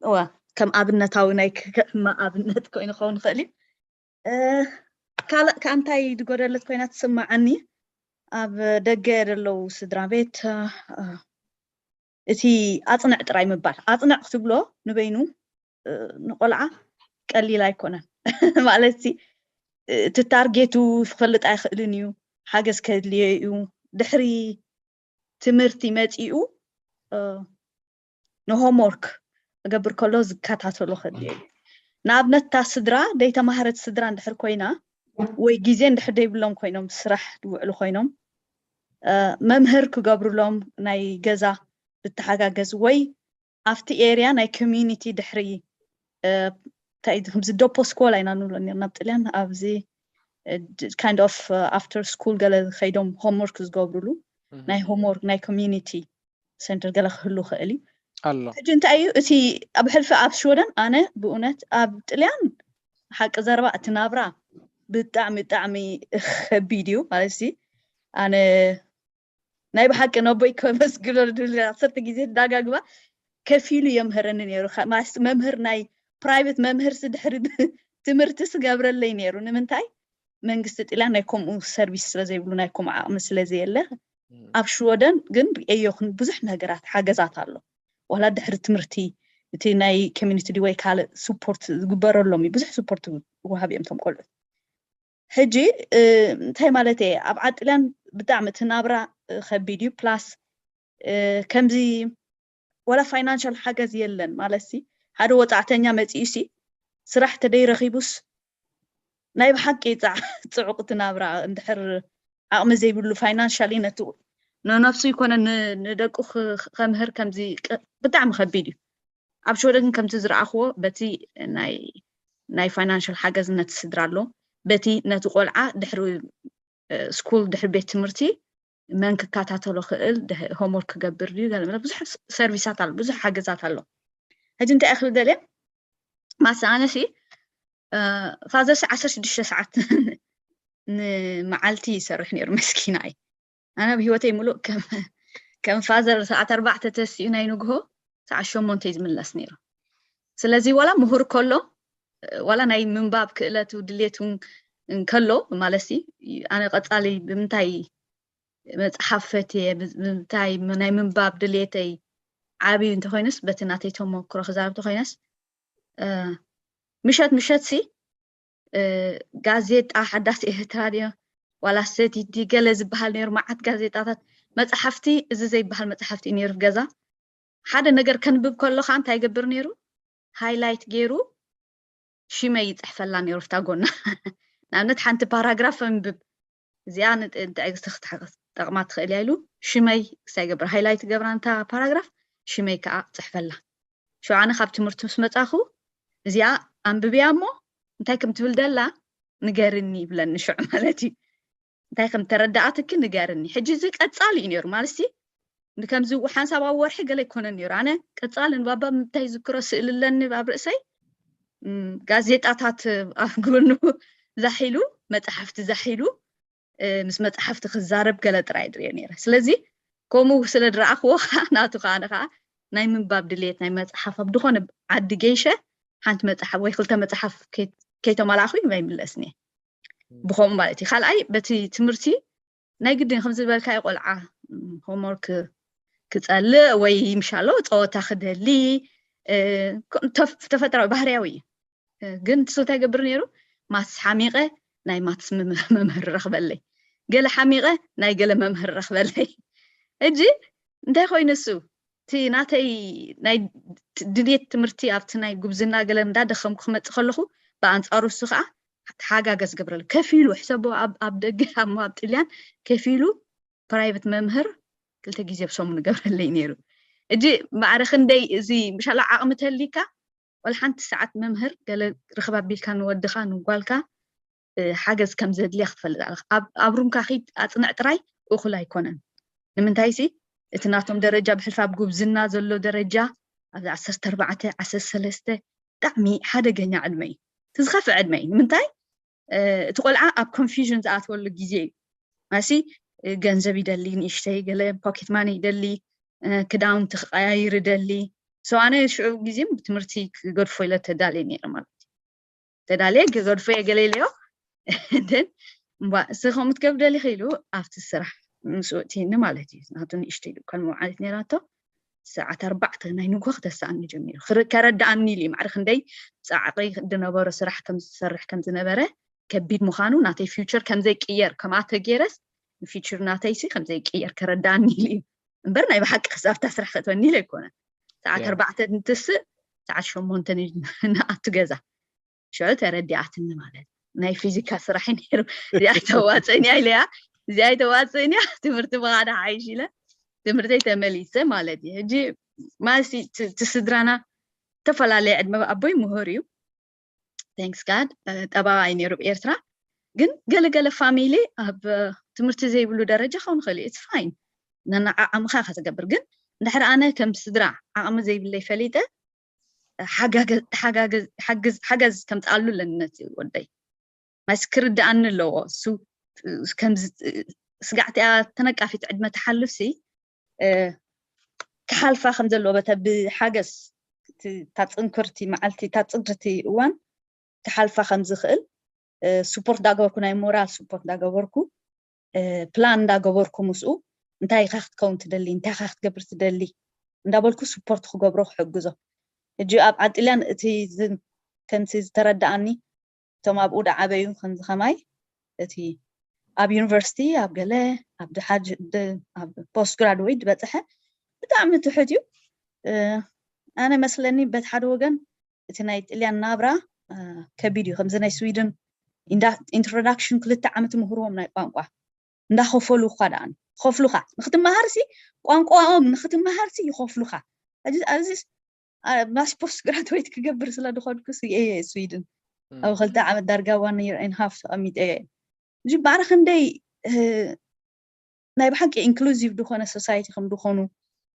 እዋ ከም ኣብነታዊ ናይ ክ- ክዕማ ኣብነት ኮይኑ ክኸውን ይኽእል እዩ። እ፣ ካልእ ከኣ እንታይ ዝጎደለት ኮይና ትስምዓኒ፣ ኣብ ደገ ዘለዉ ስድራ ቤት እ፣ እቲ ኣፅንዕ ጥራይ ምባል ኣፅንዕ ክትብሎ ንበይኑ እ፣ ንቆልዓ ቀሊል ኣይኮነን። ማለት እቲ ታርጌቱ ክፈልጥ ኣይኽእልን እዩ። ሓገዝ ከድልዮ እዩ። ድሕሪ ትምህርቲ መፂኡ እ፣ ንሆምወርክ ክገብር ከሎ ዝከታተሎ ከድልዮ እዩ። ንኣብነት እታ ስድራ ደይተማህረት ስድራ እንድሕር ኮይና ወይ ግዜ እንድሕር ደይብሎም ኮይኖም ስራሕ ዝውዕሉ ኮይኖም እ፣ መምህር ክገብሩሎም ናይ ገዛ ዝተሓጋገዝ ወይ ኣብቲ ኤርያ ናይ ኮሚዩኒቲ ድሕሪ እ፣ እንታይ እዩ ከምዚ ዶፖ ስኮላ ኢና ንብሎ ነርና ኣብ ጥልያን ኣብዚ kind of after school ገለ ከይዶም ሆምወርክ ዝገብሩሉ ናይ ሆምወርክ ናይ ኮሚዩኒቲ ሰንተር ገለ ክህሉ ይኽእል እዩ። ኣሎ ሕጂ እንታይ እዩ እቲ ኣብ ሕልፊ ኣብ ሽወደን ኣነ ብእውነት ኣብ ጥልያን ሓቂ ዘረባ እቲ ናብራ ብጣዕሚ ብጣዕሚ ከቢድ እዩ ማለት ሲ ኣነ ናይ ብሓቂ ነቦይ ከመስግኖ ድብል ዓሰርተ ግዜ ዳጋግባ ከፊሉ የምህረኒ ነይሩ። ከ- ማስ- መምህር ናይ ፕራይቬት መምህር ሲ ድሕሪ ትምህርቲ ስገብረለይ ነይሩ። ንምንታይ መንግስቲ ጥልያን ናይ ከምኡ ሰርቪስ ስለ ዘይብሉ ናይ ከምኡ ዓቕሚ ስለ ዘየለ ኣብ ሽወደን ግን ርእየዮ ብዙሕ ነገራት ሓገዛት ኣሎ። ዋላ ድሕሪ ትምህርቲ እቲ ናይ ኮሚኒቲ ድወይ ካልእ ስፖርት ዝግበረሎም እዩ። ብዙሕ ስፖርት ይወሃብ እዮም ቶም ቆልዑት። ሕጂ እንታይ ማለት እየ ኣብ ዓጥልያን ብጣዕሚ እቲ ናብራ ከቢድ እዩ plus ከምዚ ወላ ፋይናንሻል ሓገዝ የለን ማለት ሲ ሓደ ወፃዕተኛ መፂኡ ሲ ስራሕ ተደይረኪቡስ ናይ ብሓቂ ፅዑቅ እቲ ናብራ እንድሕር ዓቕሚ ዘይብሉ ፋይናንሻሊ ነቲ ንነብሱ ይኮነ ንደቁ ከምህር ከምዚ ብጣዕሚ ከቢድ እዩ። ኣብ ሽወደን ግን ከምቲ ዝረኣኽዎ በቲ ናይ ናይ ፋይናንሻል ሓገዝ ነቲ ስድራ ኣሎ በቲ ነቲ ቆልዓ ድሕሪ ስኩል ድሕሪ ቤት ትምህርቲ መን ክከታተሎ ክእል ሆምወርክ ክገብር ድዩ ገለ ብዙሕ ሰርቪሳት ኣሎ ብዙሕ ሓገዛት ኣሎ። ሕጂ እንታይ እኽል ደልየ ማሰ ኣነሲ ፋዘርሲ ዓሰርተ ሽዱሽተ ሰዓት ንመዓልቲ ይሰርሕ ነይሩ መስኪናይ ኣነ ብህይወተይ ሙሉእ ከም ፋዘር ሰዓት ኣርባዕተ ተሲኡ ናይ ንግሆ ሰዓት ሸሞንተ እዩ ዝምለስ ነይሩ። ስለዚ ዋላ ምሁር ከሎ ዋላ ናይ ምንባብ ክእለቱ ድሌት እውን እንከሎ ማለት ኣነ ቀፃሊ ብምንታይ መፅሓፍ ፈትየ ብምንታይ ናይ ምንባብ ድሌተይ ዓብዩ እንተኮይኑስ በቲ ናተይ ተመክሮ ክዛረብ ተኮይነስ ምሸት ምሸት ሲ ጋዜጣ ሓዳስ ኤርትራ ድዮ ዋላ ሰቲት ድዩ ገለ ዝበሃል ነይሩ መዓት ጋዜጣታት መፅሓፍቲ እዚ ዘይበሃል መፅሓፍቲ እዩ ነይሩ ገዛ ሓደ ነገር ከንብብ ከለካ እንታይ ይገብር ነይሩ ሃይላይት ገይሩ ሽመይ ይፅሕፈላ ነይሩ ፍታ ጎና ንኣብነት ሓንቲ ፓራግራፍ ኣንብብ እዚኣ ንትዕግስቲ ክትጠቕማ ትኽእል እያ ኢሉ ሽመይ ክሳይ ገብር ሃይላይት ገብራ ንታ ፓራግራፍ ሽመይ ከዓ ፅሕፈላ ሽውዓነ ካብ ትምህርቲ ምስ መፃኹ እዚኣ ኣንብብያ እሞ እንታይ ከም ትብል ደላ ንገርኒ ይብለኒ ሽዑ ማለት እዩ እንታይ ከም ተረዳኣትኪ ንገርኒ ሕጂ እዚ ቀፃሊ እዩ ነይሩ ማለት ሲ ንከምዚ ሓንሳብ ኣብ ወርሒ ገለ ይኮነን ነይሩ ኣነ ቀፃሊ ንባባ ምንታይ ዝክሮ ስእሊ ኣለኒ ኣብ ርእሰይ ጋዜጣታት ኣብ ጎኑ ዛሒሉ መፅሓፍቲ ዛሒሉ ምስ መፅሓፍቲ ክዛረብ ገለ ጥራይ ድሪኦ ነይረ ስለዚ ከምኡ ስለ ድረኣክዎ ከዓ ናቱ ከዓ ከዓ ናይ ምንባብ ድሌት ናይ መፅሓፍ ኣብ ድኾነ ዓዲ ገይሸ ሓንቲ መፅሓፍ ወይ ክልተ መፅሓፍ ከይተመላእኹ ይመይምለስኒ ብኸምኡ ማለት እዩ ካልኣይ በቲ ትምህርቲ ናይ ግድን ከም ዝበልካዮ ቆልዓ ሆምወርክ ክፀልእ ወይ ምሻሎ ፀወታ ክደሊ ተፈጥራዊ ባህርያዊ እዩ ግን ትስልታ ይገብር ነይሩ ማትስ ሓሚቐ ናይ ማትስ መምህር ረኽበለይ ገለ ሓሚቐ ናይ ገለ መምህር ረኽበለይ እጂ እንታይ ኮይኑ እሱ እቲ ናተይ ናይ ድሌት ትምህርቲ ኣብቲ ናይ ጉብዝና ገለ እንዳደኸምኩ ክመፅእ ከለኹ ብኣንፃሩ እሱ ከዓ ተሓጋገዝ ገብረሉ ከፊሉ ሕሰቦ ኣብ ደገ ኣብ ጥልያን ከፊሉ ፕራይቨት መምህር ክልተ ግዜ ብሰሙን ገብረለይ ነይሩ እጂ ማዕረ ክንደይ እዚ ምሻላ ዓቕሚ ተሊካ ወላ ሓንቲ ሰዓት መምህር ገለ ርክብ ኣቢልካ ንወድኻ ንጓልካ ሓገዝ ከም ዘድልያ ክትፈልጥ ኣለካ ኣብ ሩምካ ኪድ ኣፅንዕ ጥራይ እኹል ኣይኮነን ንምንታይ ሲ እቲ ናቶም ደረጃ ብሕልፊ ኣብ ጉብዝና ዘሎ ደረጃ ኣብዚ ዓሰርተ ኣርባዕተ ዓሰርተ ሰለስተ ብጣዕሚ ሓደገኛ ዕድመ እዩ። እቲ ዝኸፍእ ዕድመ እዩ። ንምንታይ እቲ ቆልዓ ኣብ ኮንፊዥን ዝኣትወሉ ግዜ እዩ። ማሲ ገንዘብ ይደሊ፣ ንእሽተይ ገለ ፖኬት ማኒ ይደሊ፣ ክዳውንቲ ክቀያይር ይደሊ። ሶ ኣነ ሽዑ ግዜ ብትምህርቲ ክገድፎ ኢለ ተዳልየ ነይረ ማለት እዩ። ተዳልየ ክገድፎ እየ ገለ ኢለዮ። ደን እምባ እሱ ከምኡ ትገብር ደሊኺ ኢሉ ኣብቲ ስራሕ ምስኡ እትይኒ ማለት እዩ። ናቱ ንእሽተይ ድኳን መውዓሊት ነይራቶ። ሰዓት ኣርባዕተ ናይ ንግሆ ክተስኣኒ ጀሚሩ። ክር- ከረድኣኒ ኢሉ እዩ። ማዕረ ክንደይ ጻዕቂ ዝነበሮ ስራሕ ከም ዝሰርሕ ከም ዝነበረ፣ ከቢድ ምዃኑ፣ ናተይ ፊውቸር ከም ዘይቅየር፣ ከምኣ ተገይረስ ንፊውቸር ናተይሲ ከም ዘይቅየር ከረድኣኒ ኢሉ እዩ። እምበር ናይ ብሓቂ ክሳብታ ስራሕ ክእትወኒ ኢለ ኣይኮነን። ሰዓት Yeah. ኣርባዕተ እንትስእ ሰዓት ሸሞንተ ን- ንኣቱ ገዛ። ሽዑ ተረዲኣትኒ ማለት ናይ ፊዚካ ስራሕ እዩ ነይሩ። እዚኣ ኣይተዋፅእን እያ ኢለያ። እዚኣ ኣይተዋፅእን እያ፣ ትምህርቲ ብኻዳ ሓይሽ ኢለ ትምህርተይ ተመሊሰ ማለት እዩ። ሕጂ ማሲ እቲ ስድራና ዝተፈላለየ ዕድመ፣ ኣቦይ ምሁር እዩ፣ thanks God፣ ጠባቓ እዩ ነይሩ ኣብ ኤርትራ። ግን ገለገለ ፋሚሊ ኣብ ትምህርቲ ዘይብሉ ደረጃ ክኸውን ይኽእል እዩ፣ it's fine፣ ነናዓዓምኻ ኢኻ ትገብር። ግን እንድሕር ኣነ ከም ስድራ ዓቕሚ ዘይብለይ ፈሊጠ ሓጋገ- ሓጋገ- ሓግዝ- ሓገዝ ከምፅኣሉ ኣለኒ ነቲ ወደይ። ማስ ክርድኣኒ ኣለዎ እሱ ከምዚ ስጋዕቲያ ተነቃፊት ዕድመ ትሓልፍሲ እ፣ ክሓልፋ ከም ዘለዎ በተ ብሓገዝ እቲ- እታ ፅንክርቲ መዓልቲ እታ ፅግርቲ እዋን ክሓልፋ ከም ዝኽእል እ፣ ስፖርት እንዳገበርኩ ናይ ሞራል ስፖርት እንዳገበርኩ እ፣ ፕላን እንዳገበርኩ ምስኡ እንታይ ኢኻ ክትከውን ትደሊ እንታይ ኢኻ ክትገብር ትደሊ እንዳበልኩ ስፖርት ክገብሮ ክሕግዞ። ሕጂ ኣብ ዓጢልያን እቲ ዝ- ከምቲ ዝተረዳኣኒ እቶም ኣብኡ ዝዓበዩ ከምዚ ከማይ እቲ ኣብ ዩኒቨርሲቲ ኣብ ገለ ኣብ ድሓጅ ድ- ኣብ ፖስት ግራድዌት ዝበፅሐ ብጣዕሚ ትሑት እዩ። እ፣ ኣነ መስለኒ በቲ ሓደ ወገን እቲ ናይ ጥልያን ናብራ እ፣ ከቢድ እዩ። ከምዚ ናይ ስዊድን ኢንዳ- ኢንትሮዳክሽን ክልተ ዓመት ምህርዎም ናይ ቋንቋ እንዳኸፈሉ እኳ ደኣ ክኸፍሉኻ ንክትመሃርሲ ቋንቋኦም ንክትመሃርሲ ይኸፍሉኻ። ሕጂ ኣብዚ ማስ ፖስት ግራድዌት ክገብር ስለ ድኸድኩ እየ ስዊድን ኣብ ክልተ ዓመት ዳርጋ ዋን ይር ን ሃፍ ተቐሚጠ እየ። እዚ ማዕረ ክንደይ እ፣ ናይ ብሓቂ ኢንክሉዚቭ ዝኾነ ሶሳይቲ ከም ዝኾኑ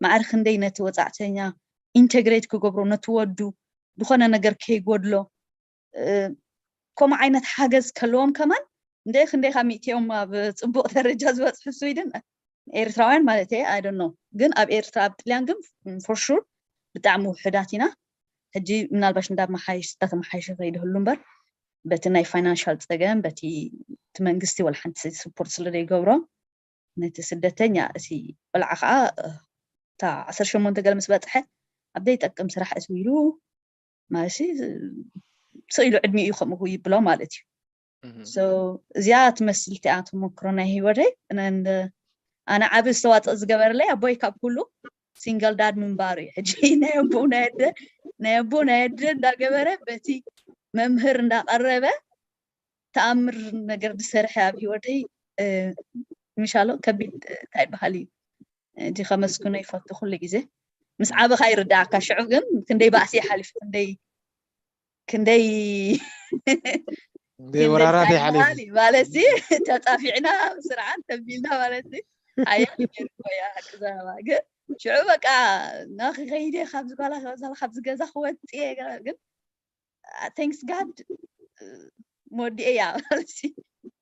ማዕረ ክንደይ ነቲ ወፃዕተኛ ኢንተግሬት ክገብሮ ነቲ ወዱ ዝኾነ ነገር ከይጎድሎ እ፣ ከምኡ ዓይነት ሓገዝ ከለዎም ከማን እንደ ክንደይ ካብ ሚእቲ እዮም ኣብ ፅቡቕ ደረጃ ዝበፅሑ ስዊድን ኤርትራውያን ማለት እየ ኣይ ዶንት ኖ ግን ኣብ ኤርትራ ኣብ ጥልያን ግን ፎር ሹር ብጣዕሚ ውሕዳት ኢና። ሕጂ ምናልባሽ እንዳመሓየሽ እንዳተመሓየሸ ከይድህሉ እምበር በቲ ናይ ፋይናንሻል ፀገም በቲ እቲ መንግስቲ ወላ ሓንቲ ስፖርት ስለ ዘይገብሮ ነቲ ስደተኛ እቲ ቆልዓ ከዓ እታ ዓሰርተ ሸሞንተ ገለ ምስ በፅሐ ኣብ ዘይጠቅም ስራሕ እትው ኢሉ ማለት ስኢሉ ዕድሚኡ እዩ ከምኡ ይብሎ ማለት እዩ። So እዚኣ ትመስል እቲኣ ተመክሮ ናይ ህይወተይ። And ኣነ ዓቢ ዝተዋፅኦ ዝገበረለይ ኣቦይ ካብ ኩሉ ሲንግል ዳድ ምንባሩ እዩ። ሕጂ ናይ ኣቦ ናይ ኣደ ናይ ኣቦ ናይ ኣደ እንዳገበረ በቲ መምህር እንዳቀረበ ተኣምር ነገር ዝሰርሐ ኣብ ህይወተይ ምሻሎ ከቢድ እንታይ ይበሃል እዩ። እዚ ከመስግኖ ይፈቱ ኩሉ ግዜ ምስ ዓበኻ ይርዳእካ። ሽዑ ግን ክንደይ ባእሲ ይሓልፍ ክንደይ ክንደይ ክንደይ ወራራት ይሓልፍ ማለት ተፃፊዕና ስርዓት ተቢልና ማለት ሓያል ነርኮያ ሓቂ ዘረባ ግን ሽዑ በቃ ናክኸይደ ካብዚ ጓላ ከበዛላ ካብዚ ገዛ ክወፅእ ግን thanks God መወዲኤ እያ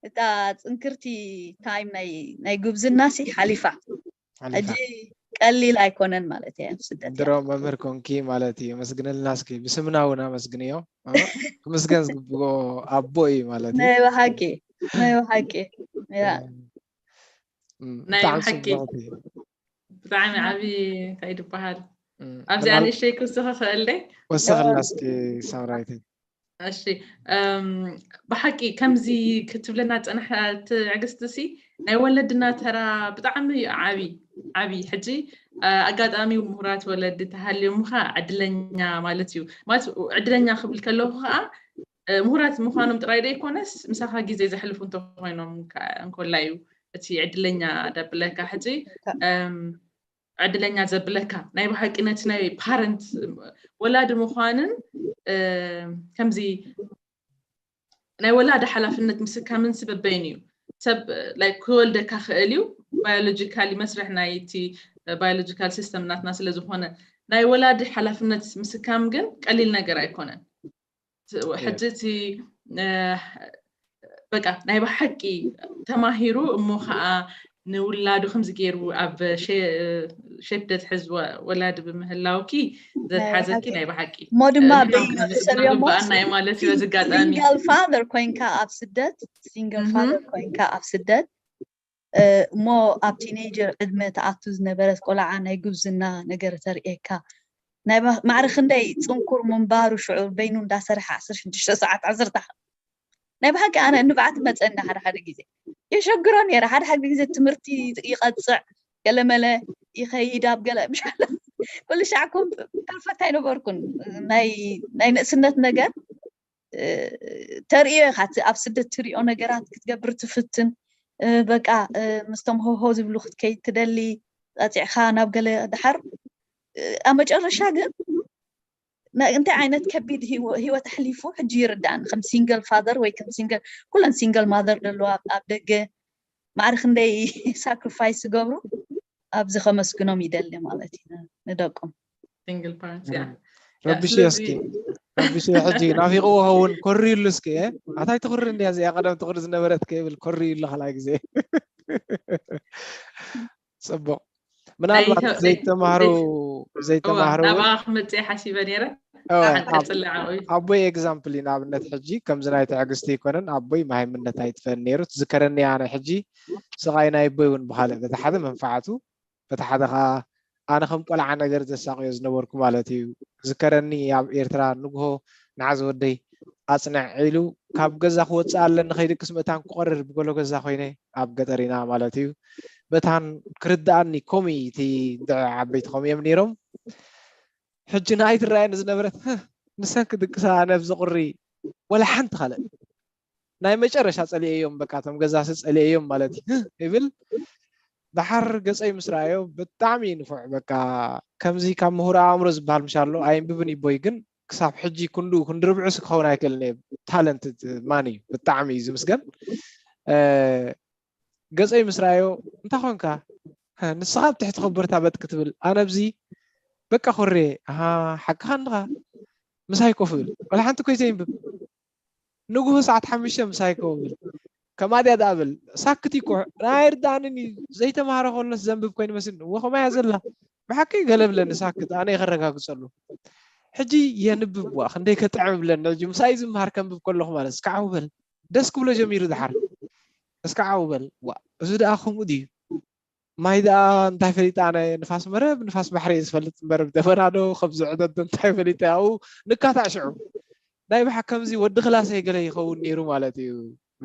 እታ ፅንክርቲ ታይም ናይ ጉብዝና ሲ ሓሊፋ ሕጂ ቀሊል ኣይኮነን ማለት እየ ስደት ድሮ መምህር ኮንኪ ማለት እዩ። መስግንልና እስኪ ብስምና እውን ኣመስግንዮ። ክምስገን ዝግብኦ ኣቦ እዩ ማለት እዩ። ናይ ብሓቂ ናይ ብሓቂ ናይ ብሓቂ ብጣዕሚ ዓብዪ እንታይ ዝበሃል ኣብዚኣ ንእሽተይ ክውስኸ ክእልደይ ወሰኸልና እስኪ ሳምራዊተይ። እሺ ብሓቂ ከምዚ ክትብለና ዝፀናሕካ ትዕግስቲ ሲ ናይ ወለድና ተራ ብጣዕሚ እዩ ዓብዪ ዓብዪ ሕጂ ኣጋጣሚ ምሁራት ወለዲ ተሃልዮምኻ ዕድለኛ ማለት እዩ ማለት ዕድለኛ ክብል ከለኹ ከዓ ምሁራት ምዃኖም ጥራይ ዘይኮነስ ምሳኻ ግዜ ዘሕልፉ እንተኾይኖም እንኮላ እዩ እቲ ዕድለኛ ደብለካ ሕጂ ዕድለኛ ዘብለካ ናይ ብሓቂ ነቲ ናይ ፓረንት ወላዲ ምዃንን ከምዚ ናይ ወላዲ ሓላፍነት ምስካምን ስበበይን እዩ ሰብ ክወልደካ ክእል እዩ biologically መስርሕ ናይቲ biological system ናትና ስለ ዝኾነ ናይ ወላዲ ሓላፍነት ምስካም ግን ቀሊል ነገር ኣይኮነን። ሕጂ እቲ በቃ ናይ ብሓቂ ተማሂሩ እሞ ከዓ ንውላዱ ከምዚ ገይሩ ኣብ shape ደትሕዝ ወላዲ ብምህላውኪ ዘትሓዘኪ ናይ ብሓቂ እሞ ድማ በይኑ ሰብ እሞ ግባኣና ማለት እዩ። በዚ ኣጋጣሚ single father ኮይንካ ኣብ ስደት single father ኮይንካ ኣብ ስደት እሞ ኣብ teenager ዕድመ ተኣቱ ዝነበረት ቆልዓ ናይ ጉብዝና ነገር ተርእየካ ናይ ማዕረ ክንደይ ፅንኩር ምንባሩ ሽዑ በይኑ እንዳሰርሐ ዓሰርተ ሽዱሽተ ሰዓት ዓሰርተ ናይ ብሓቂ ኣነ ንብዓት መፀና ሓደ ሓደ ግዜ የሸግሮ ነረ። ሓደ ሓደ ግዜ ትምህርቲ ይቐፅዕ ገለመለ ይኸይድ ኣብ ገለ ምሻለ ኩሉ ሻዕ ኮንፈርት ኣይነበርኩን። ናይ ንእስነት ነገር ተርእዮ ኢኻ። ኣብ ስደት ትሪኦ ነገራት ክትገብር ትፍትን በቃ ምስቶም ሆሆ ዝብሉ ክትከይድ ትደሊ። ፃፂዕካ ናብ ገለ ድሓር ኣብ መጨረሻ ግን እንታይ ዓይነት ከቢድ ህይወት ኣሕሊፉ ሕጂ ይርዳእኒ። ከም single father ወይ ከም single ኩለን single mother ደለዋ ኣብ ደገ ማዕረ ክንደይ sacrifice ዝገብሩ ኣብዚ ከመስግኖም ይደሊ ማለት እዩ ንደቆም። Single parents ያ ረብሽ እስኪ ረብሽ ሕጂ ናፊቅዎ ኸውን ኮሪ ይሉ እስኪ ኣታይ ትኩሪ እንዲያ እዚኣ ቀደም ትኩሪ ዝነበረት ከይብል ኮሪ ይሉ ካልኣይ ግዜ ፅቡቅ ምናልባት ዘይተማህሩ ዘይተማህሩ ናብኣ ክመፅእ ሓሲበ ነረ። ኣቦይ example እዩ። ንኣብነት ሕጂ ከምዚ ናይ ትዕግስቲ ኣይኮነን። ኣቦይ መሃይምነት ኣይጥፈን ነይሩ ትዝከረኒ። ኣነ ሕጂ ስቃይ ናይ ኣቦይ እውን ብካልእ በቲ ሓደ መንፋዓቱ በቲ ሓደ ከዓ ኣነ ከም ቆልዓ ነገር ዘሳቅዮ ዝነበርኩ ማለት እዩ። ዝከረኒ ኣብ ኤርትራ ንግሆ ንዓ ዝወደይ ኣፅንዕ ኢሉ ካብ ገዛ ክወፅእ ኣለኒ ከይድቅስ መታን ክቆርር ብጎሎ ገዛ ኮይነ ኣብ ገጠር ኢና ማለት እዩ። መታን ክርድኣኒ ከምኡ እዩ እቲ እንድዒ ዓበይቲ ከምኡ እዮም ነይሮም። ሕጂ ንኣይ ትረኣየኒ ዝነበረት ንሰን ክድቅሳ ኣነ ኣብዚ ቁሪ ወላ ሓንቲ ካልእ ናይ መጨረሻ ፀሊኤዮም በቃ እቶም ገዛሲ ፀሊኤዮም ማለት እዩ ይብል። ደሓር ገፀይ ምስ ረኣዮ ብጣዕሚ እዩ ንፉዕ። በቃ ከምዚ ካብ ምሁር ኣእምሮ ዝበሃል ምሻሎ ኣይንብብን ይቦይ ግን ክሳብ ሕጂ ክንድኡ ክንዲ ርብዑ ክኸውን ኣይክእልን እየ። Talented man እዩ ብጣዕሚ እዩ ዝምስገን። ገፀይ ምስ ረኣዮ እንታይ ኮንካ ንስኻ ኣብ ትሕቲ ከበርታ በጥ ክትብል ኣነ ኣብዚ በቃ ኮሬ ሓቅኻ እንድኻ ምሳይ ኮፍ ብል ወላ ሓንቲ ኮይ ዘየንብብ ንግሆ ሰዓት ሓሙሽተ ምሳይ ኮፍ ብል ከማድያ ደኣ ብል ሳክት ይኮ ናይ ርዳእንን እዩ ዘይተማሃረ ከሎስ ዘንብብ ኮይኑ መስል እዎ ከማያ ዘላ ብሓቂ ገለ ብለኒ ሳክት ኣነ የኸረጋግፀሉ ሕጂ የንብብ ዋ ክንደይ ከጥዕም ብለኒ ሕጂ ምሳይ ዝምሃር ከንብብ ከለኹ ማለት እስካዕ በል ደስ ክብሎ ጀሚሩ ድሓር እስካዕ በል ዋ እዚ ደኣ ከምኡ ድዩ ማይ ደኣ እንታይ ፈሊጠ ኣነ ንፋስ መረብ ንፋስ ባሕሪ እየ ዝፈልጥ እምበር ደበናዶ ከምዚ ዕደዶ እንታይ ፈሊጠ ኣብኡ ንካታዕ ሽዑ ናይ ብሓ ከምዚ ወዲ ክላሰይ ገለ ይኸውን ነይሩ ማለት እዩ።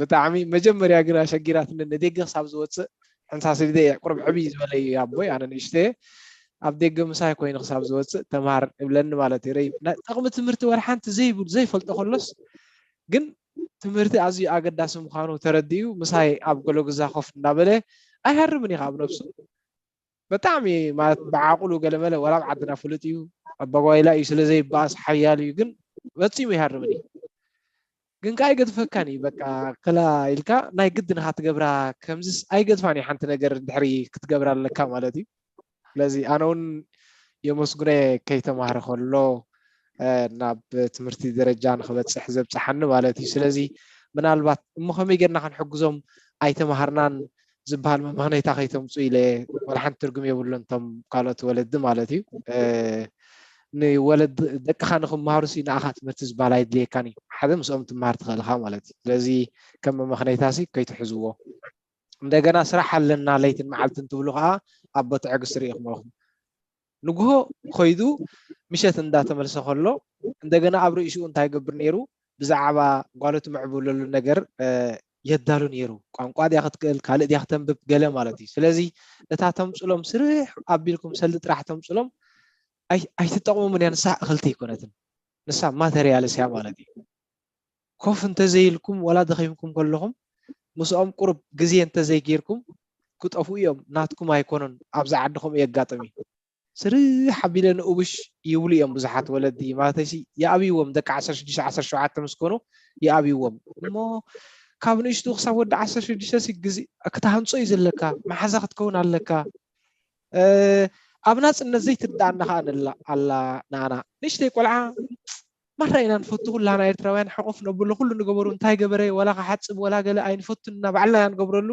ብጣዕሚ መጀመርያ ግን ኣሸጊራትኒ ንደገ ክሳብ ዝወፅእ ሕንሳስ ኢለ እየ ቁሩብ ዕብይ ዝበለ እዩ ኣቦይ ኣነ ንእሽተየ ኣብ ደገ ምሳይ ኮይኑ ክሳብ ዝወፅእ ተምሃር እብለኒ ማለት እዩ። ጠቕሚ ትምህርቲ ወላ ሓንቲ ዘይብሉ ዘይፈልጦ ከሎስ ግን ትምህርቲ ኣዝዩ ኣገዳሲ ምዃኑ ተረዲኡ ምሳይ ኣብ ገሎ ግዛ ኮፍ እንዳበለ ኣይሃርምን እዩ ካብ ነብሱ ብጣዕሚ ማለት ብዓቕሉ ገለመለ ወላ ኣብ ዓድና ፍሉጥ እዩ ኣባጓይላ እዩ ስለ ዘይበኣስ ሓያል እዩ ግን ፈፂሙ ይሃርምን እዩ ግን ከዓ ኣይገድፈካን እዩ በቃ ክላ ኢልካ ናይ ግድን ኢካ ትገብራ ከምዚስ ኣይገድፋን እዩ ሓንቲ ነገር ድሕሪ ክትገብራ ኣለካ ማለት እዩ ስለዚ ኣነ እውን የመስግኖ ከይተማህረ ከሎ ናብ ትምህርቲ ደረጃ ንክበፅሕ ዘብፅሓኒ ማለት እዩ ስለዚ ምናልባት እሞ ከመይ ጌርና ክንሕግዞም ኣይተማሃርናን ዝበሃል መመክነይታ ከይተምፁ ኢለ ወላ ሓንቲ ትርጉም የብሉን እቶም ካልኦት ወለዲ ማለት እዩ ንወለድ ደቅኻ ንክመሃሩ ሲ ንኣኻ ትምህርቲ ዝበሃል ኣይድልየካን እዩ ሓደ ምስኦም ትመሃር ትኽእል ኢኻ ማለት እዩ ስለዚ ከም መመክነይታ ሲ ከይትሕዝዎ እንደገና ስራሕ ኣለና ለይትን መዓልትን ትብሉ ከዓ ኣቦ ትዕግስቲ ርኢኹም ኣለኹም ንግሆ ኮይዱ ምሸት እንዳተመልሰ ከሎ እንደገና ኣብ ርእሽኡ እንታይ ገብር ነይሩ ብዛዕባ ጓሉ ትምዕብለሉ ነገር የዳሉ ነይሩ ቋንቋ ድያ ክትክእል ካልእ ድያ ክተንብብ ገለ ማለት እዩ ስለዚ እታ ተምፅሎም ስርሕ ኣቢልኩም ሰልዲ ጥራሕ ተምፅሎም ኣይትጠቕሙምን እያ ንሳ እኽልቲ ኣይኮነትን ንሳ ማተርያልስ እያ ማለት እዩ ኮፍ እንተዘይልኩም ዋላ ደኺምኩም ከለኹም ምስኦም ቁሩብ ግዜ እንተዘይጌርኩም ክጠፍኡ እዮም ናትኩም ኣይኮኑን ኣብዚ ዓዲ ከምኡ የጋጥም እዩ ስርሕ ኣቢለ ንእቡሽ ይብሉ እዮም ብዙሓት ወለዲ ማለተይሲ ይኣብይዎም ደቂ ዓሰርተ ሽዱሽተ ዓሰርተ ሸውዓተ ምስ ኮኑ ይኣብይዎም እሞ ካብ ንእሽቱ ክሳብ ወዲ ዓሰርተ ሽዱሽተ ሲ ግዜ ክትሃንጾ እዩ ዘለካ፣ መሓዛ ክትከውን ኣለካ። ኣብ ናፅነት ዘይትርዳኣና ከዓ ኣላ። ናና ንእሽተይ ቆልዓ ማራ ኢና ንፈቱ፣ ኩላና ኤርትራውያን ሕቑፍ ነብሎ፣ ኩሉ ንገበሩ፣ እንታይ ገበረ፣ ዋላ ክሓፅብ ዋላ ገለ ኣይንፈቱን እና ባዕልና ኢና ንገብረሉ።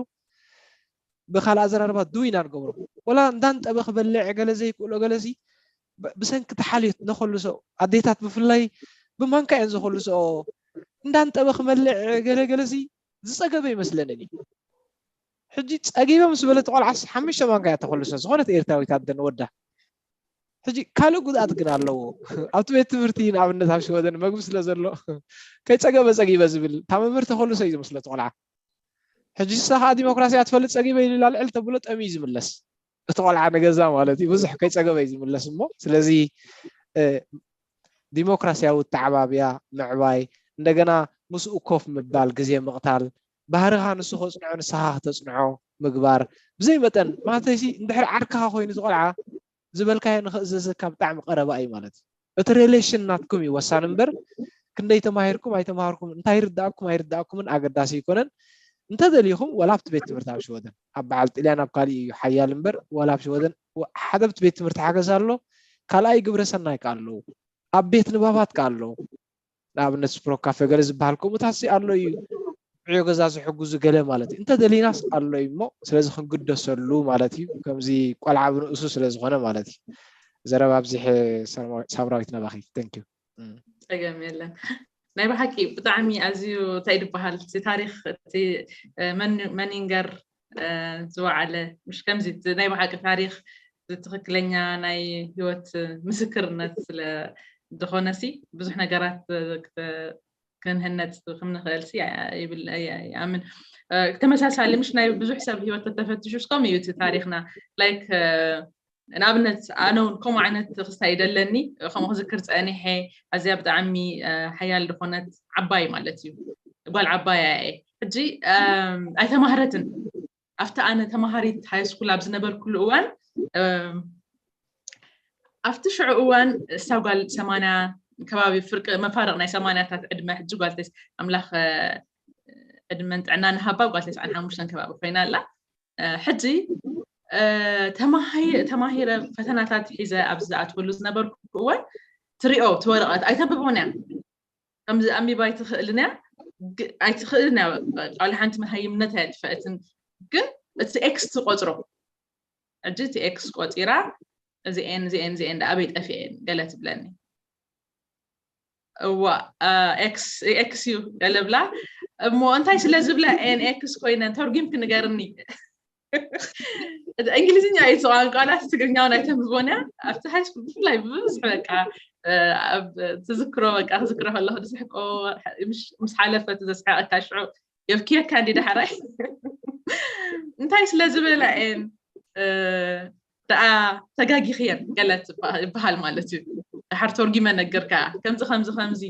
ብካልእ ኣዘራርባ ዱ ኢና ንገብሮ። ወላ እንዳንጠበ ክበልዕ ገለ ዘይክእሎ ገለሲ ብሰንኪ ተሓልዮት ነኸልሶ። ኣዴታት ብፍላይ ብማንካ እየን ዘኸልሶ። እንዳንጠበ ክመልዕ ገለ ገለሲ ዝፀገበ ይመስለንን እዩ። ሕጂ ፀጊበ ምስ በለት ቆልዓስ ሓሙሽተ ማንካ እያ ተኸልሶ፣ ዝኾነት ኤርትራዊት ኣደ ንወዳ። ሕጂ ካልእ ጉድኣት ግን ኣለዎ። ኣብቲ ቤት ትምህርቲ ንኣብነት ኣብ ሽወደን መግቢ ስለ ዘሎ ከይፀገበ ፀጊበ ዝብል እታ መምህር ተኸልሶ እዩ ዝመስለት ቆልዓ። ሕጂ ንሳ ከዓ ዲሞክራሲ እያ ትፈልጥ፣ ፀጊበ ኢሉ ላልዕል ተብሎ ጠሚ እዩ ዝምለስ። እቲ ቆልዓ ንገዛ ማለት እዩ ብዙሕ ከይፀገበ እዩ ዝምለስ። እሞ ስለዚ ዲሞክራሲያዊ ተዓባብያ ምዕባይ፣ እንደገና ምስኡ ኮፍ ምባል፣ ግዜ ምቕታል፣ ባህርኻ ንሱ ከፅንዖ ንስኻ ከተፅንዖ ምግባር። ብዘይ መጠን ማለተይሲ እንድሕር ዓርክኻ ኮይኑ ዝቆልዓ ዝበልካዮ ንክእዘዘካ ብጣዕሚ ቀረባ እዩ ማለት እዩ። እቲ ሬሌሽን ናትኩም እዩ ወሳኒ እምበር ክንደይ ተማሂርኩም ኣይተማሃርኩም እንታይ ይርዳእኩም ኣይርዳእኩምን ኣገዳሲ ኣይኮነን። እንተደሊኹም ወላ ኣብቲ ቤት ትምህርቲ ኣብ ሽወደን ኣብ በዓል ጥልያን ኣብ ካሊእ እዩ ሓያል እምበር ወላ ኣብ ሽወደን ሓደ ኣብቲ ቤት ትምህርቲ ሓገዝ ኣሎ። ካልኣይ ግብረ ሰናይ ከ ኣለዉ ኣብ ቤት ንባባት ከ ኣለዉ ንኣብነት ስፕሮክ ካፌ ገለ ዝበሃል ከምኡታት ኣሎ እዩ። ዕዮ ገዛ ዝሕግዙ ገለ ማለት እዩ። እንተደሊናስ ኣሎ እዩ እሞ ስለዚ ክንግደሰሉ ማለት እዩ። ከምዚ ቆልዓ ብንእሱ ስለ ዝኾነ ማለት እዩ። ዘረባ ኣብዚሐ ሳምራዊት ናባኺ። Thank you። ጸገም የለን። ናይ ብሓቂ ብጣዕሚ ኣዝዩ እንታይ ዝበሃል እቲ ታሪኽ እቲ መንንገር ዝወዓለ ምሽ ከምዚ ናይ ብሓቂ ታሪኽ ትኽክለኛ ናይ ህይወት ምስክርነት ስለ ዝኾነ ሲ ብዙሕ ነገራት ክንህነፅ ክንኽእል ሲ ይብል ይኣምን። ተመሳሳሊ ምሽ ናይ ብዙሕ ሰብ ህይወት ተተፈትሹ እስከም እዩ እቲ ታሪኽና ላይክ ንኣብነት ኣነ እውን ከምኡ ዓይነት ክስታይ ደለኒ ከምኡ ክዝክር ፀኒሐ ኣዝያ ብጣዕሚ ሓያል ዝኾነት ዓባይ ማለት እዩ ጓል ዓባይ እየ ሕጂ ኣይተማህረትን ኣብቲ ኣነ ተማሃሪት ሃይስኩል ኣብ ዝነበርኩሉ እዋን ኣብቲ ሽዑ እዋን እሳ ጓል ሰማንያ ከባቢ ፍርቂ መፋርቕ ናይ ሰማንያታት ዕድመ ሕጂ ጓልተስ ኣምላኽ ዕድመን ጥዕና ንሃባ ጓልተስ ዓን ሓሙሽተን ከባቢ ኮይና ኣላ ሕጂ ተማሂረ ፈተናታት ሒዘ ኣብ ዝኣትወሉ ዝነበርኩ እዋን ትሪኦ ትወረቐት ኣይተንብቦን እያ ከምዚ ኣንቢባ ኣይትኽእልን እያ ኣይትኽእልን እያ ቃል ሓንቲ መሃይምነት እያ ጥፈእትን ግን እቲ ኤክስ ትቆፅሮ ሕጂ እቲ ኤክስ ቆፂራ እዚኤን እዚኤን እዚኤን ዳ ኣበይ ጠፊኤን ገለ ትብለኒ እዋ ኤክስ ኤክስ እዩ ገለ ብላ እሞ እንታይ ስለ ዝብላ ኤን ኤክስ ኮይነን ተርጉምኪ ንገርኒ እንግሊዝኛ እዩ ቋንቋና ትግርኛ እውን ኣይተንብቦን እያ ኣብቲ ሃይስኩል ብፍላይ ብብዝሒ በቃ ትዝክሮ በቃ ክዝክሮ ከለኹ ዝስሕቆ ምስ ሓለፈ እቲ ዘስሓቀካ ሽዑ የብክየካ እንዲ ዳሕራይ እንታይ ስለ ዝበላ እየን ደኣ ተጋጊኽየን ገለ ይበሃል ማለት እዩ ድሓር ተርጊመ ነገርካ ከምዚ ከምዚ ከምዚ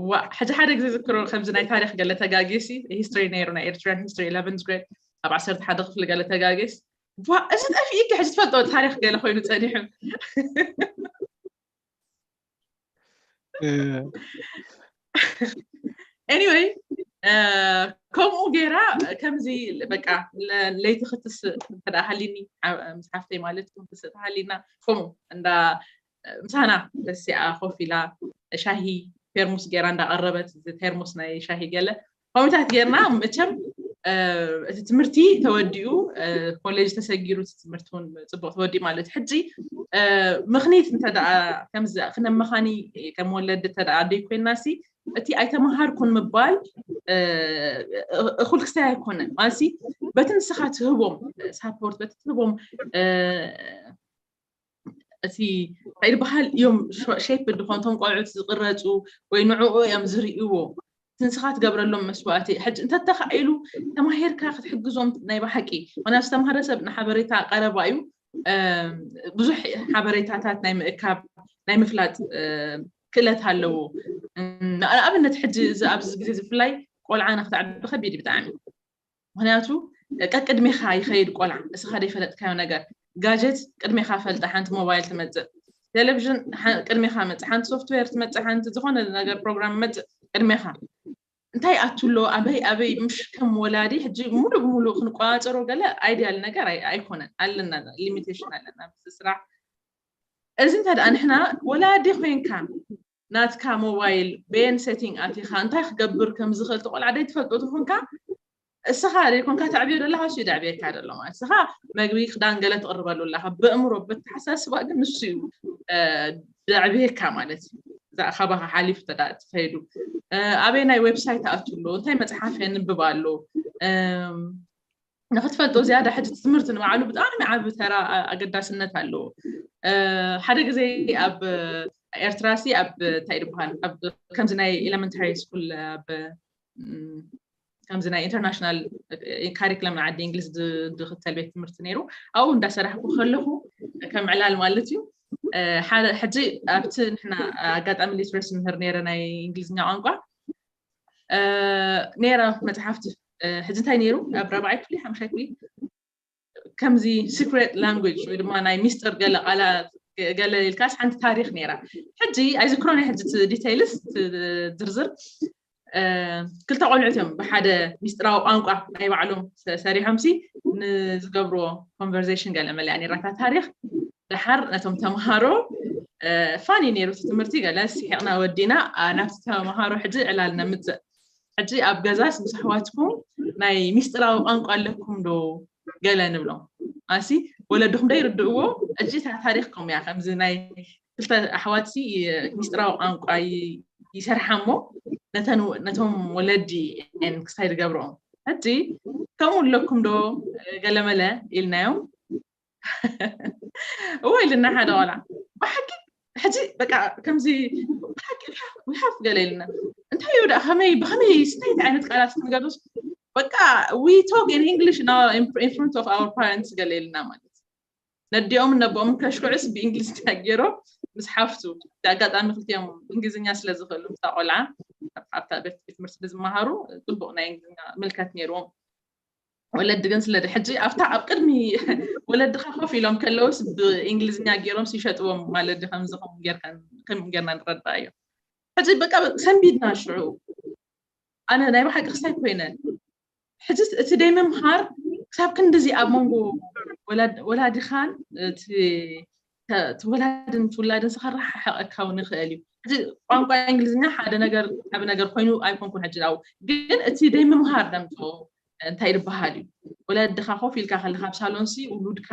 ዋ ሕጂ ሓደ ግዜ ዝክሮ ከምዚ ናይ ታሪክ ገለ ተጋጊሲ ሂስትሪ ነይሩ ናይ ኤርትራን ሂስትሪ ኢለቨንት ግሬድ ኣብ ዓሰርተ ሓደ ክፍሊ ገለ ተጋጊስ ዋ እዚ ጠፊእኪ ሕጂ ትፈልጦ ታሪክ ገለ ኮይኑ ፀኒሑ anyway ከምኡ ገይራ ከምዚ በቃ ለይቲ ክትስእ እንተ ሃሊኒ ምስ ሓፍተይ ማለት ክትስእ ተሃሊና ከምኡ እንዳ ምሳና ደሲኣ ኮፍ ኢላ ሻሂ ቴርሙስ ገይራ እንዳቀረበት ቴርሙስ ናይ ሻሂ ገለ ከምኡታት ጌርና መቸም እቲ ትምህርቲ ተወዲኡ ኮሌጅ ተሰጊሩ ትምህርቲ እውን ፅቡቅ ተወዲኡ ማለት ሕጂ ምክኒት እንተ ከነመኻኒ ከም ወለዲ እንተ ኣደይ ኮይና ሲ እቲ ኣይተመሃርኩን ምባል እኩል ክስታይ ኣይኮነን ማለት በቲ ንስኻ ትህቦም ሳፖርት በቲ ትህቦም እቲ እንታይ ዝበሃል እዮም ሼፕ ድኾን እቶም ቆልዑት ዝቅረፁ ወይ ንዕኡ እዮም ዝርእይዎ ንስኻ ትገብረሎም መስዋእቲ ሕጂ እንተተኻኢሉ ተማሂርካ ክትሕግዞም ናይ ብሓቂ ምክንያቱ ዝተምሃረ ሰብ ንሓበሬታ ቀረባ እዩ ብዙሕ ሓበሬታታት ናይ ምእካብ ናይ ምፍላጥ ክእለት ኣለዎ ንኣብነት ሕጂ ኣብዚ ግዜ ዝፍላይ ቆልዓ ንክትዓቢ ከቢድ ብጣዕሚ ምክንያቱ ቀቅድሜኻ ይኸይድ ቆልዓ እስኻ ዘይፈለጥካዮ ነገር ጋጀት ቅድሜኻ ፈልጠ ሓንቲ ሞባይል ትመፅእ ቴሌቪዥን ቅድሜኻ መፅእ ሓንቲ ሶፍትዌር ትመፅእ ሓንቲ ዝኾነ ነገር ፕሮግራም መፅእ ቅድሜኻ እንታይ ኣትሎ ኣበይ ኣበይ ምሽ ከም ወላዲ ሕጂ ሙሉ ብሙሉ ክንቆፃፀሮ ገለ ideal ነገር ኣይኮነን ኣለና limitation ኣለና ምስ ስራሕ። እዚ እንተ ደኣ ንሕና ወላዲ ኮይንካ ናትካ ሞባይል በየን setting ኣቲኻ እንታይ ክገብር ከም ዝኽእል ተቆልዓ ደይ ትፈልጦ ትኾንካ እስኻ ዘይኮንካ ተዕብዮ ዘለኻ እሱ ደዕብየካ ዘሎ ማለት እስኻ መግቢ ክዳን ገለ ትቕርበሉ ኣለኻ ብእምሮ በተሓሳስባ ግን ንሱ እዩ ደዕብየካ ማለት እዩ። እዛ ካባኻ ሓሊፉ ተዳ ትኸይዱ ኣበይ ናይ website ኣትሎ እንታይ መፅሓፍ የንብብ ኣሎ ንክትፈልጦ ዝያዳ ሕጂ ትምህርቲ ንባዕሉ ብጣዕሚ ዓቢ ተራ ኣገዳስነት ኣለዎ። ሓደ ግዜ ኣብ ኤርትራ ሲ ኣብ እንታይ ዝበሃል ኣብ ከምዚ ናይ elementary school ኣብ ከምዚ ናይ international curriculum ዓዲ እንግሊዝ ዝኽተል ቤት ትምህርቲ ነይሩ። ኣብኡ እንዳሰራሕኩ ከለኹ ከም ዕላል ማለት እዩ። ሕጂ ኣብቲ ንሕና ኣጋጣሚ literacy ምህር ነይረ ናይ እንግሊዝኛ ቋንቋ ነይረ መፅሓፍቲ ሕጂ እንታይ ነይሩ ኣብ ራብዓይ ክፍሊ ሓምሻይ ክፍሊ ከምዚ secret language ወይ ድማ ናይ ሚስጥር ገለ ቃላት ገለ ኢልካስ ሓንቲ ታሪኽ ነይራ ሕጂ ኣይዝክሮን ሕጂ details ዝርዝር ክልተ ቆልዑት እዮም ብሓደ ሚስጥራዊ ቋንቋ ናይ ባዕሎም ሰሪሖም ሲ ንዝገብርዎ conversation ገለ መለያ ነይራታ ታሪኽ ደሓር ነቶም ተምሃሮ ፋኒ ነይሩ እቲ ትምህርቲ ገለ ስሒቕና ወዲና ናብቲ ተምሃሮ ሕጂ ዕላል ነምፅእ ሕጂ ኣብ ገዛስ ምስ ኣሕዋትኩም ናይ ሚስጥራዊ ቋንቋ ኣለኩም ዶ ገለ ንብሎም ኣሲ ወለድኹም ዶ ይርድእዎ ሕጂ እታ ታሪኽኩም እያ ከምዚ ናይ ክልተ ኣሕዋትሲ ሚስጥራዊ ቋንቋ ይሰርሓ እሞ ነቶም ወለዲ ክስታይ ዝገብርኦም ሕጂ ከምኡ ኣለኩም ዶ ገለመለ ኢልናዮም እወ ኢልና ሓደ ቆልዓ ብሓቂ ሕጂ በቃ ከምዚ ብሓቂ ሓፍ ገለ ኢልና እንታይ እዩ ደኣ ከመይ ብከመይ ስንተይቲ ዓይነት ቃላት ክንገርስ በቃ we talk in English in front of our parents ገለ ኢልና ማለት ነዲኦም ነቦኦም ከሽኩዕስ ብእንግሊዝኛ ገይሮም ምስ ሓፍቱ ኣጋጣሚ ክልቲኦም እንግሊዝኛ ስለ ዝኽእሉ ምስታ ቆልዓ ኣብታ ቤት ትምህርቲ ብዝመሃሩ ፅቡቕ ናይ እንግሊዝኛ ምልከት ነይርዎም ወለዲ ግን ስለ ሕጂ ኣብታ ኣብ ቅድሚ ወለድኻ ኮፍ ኢሎም ከለውስ ብእንግሊዝኛ ገይሮም ሲሸጥዎም ማለት ከምዚ ከም ጌርና ንረዳእ እዮም ሕጂ በቃ ሰንቢድና ሽዑ ኣነ ናይ ብሓቂ ክስታይ ኮይነ ሕጂ እቲ ደይ ምምሃር ክሳብ ክንድዚ ኣብ መንጎ ወላዲኻን ወላድን ትውላድን ዝኸራሓሕቀካ እውን ይኽእል እዩ ሕጂ ቋንቋ እንግሊዝኛ ሓደ ነገር ዓብ ነገር ኮይኑ ኣይኮንኩን ሕጂ ው ግን እቲ ደይ ምምሃር ደምፅኦ እንታይ ዝበሃል እዩ ወለድኻ ኮፍ ኢልካ ከለካ ኣብ ሳሎንሲ ውሉድካ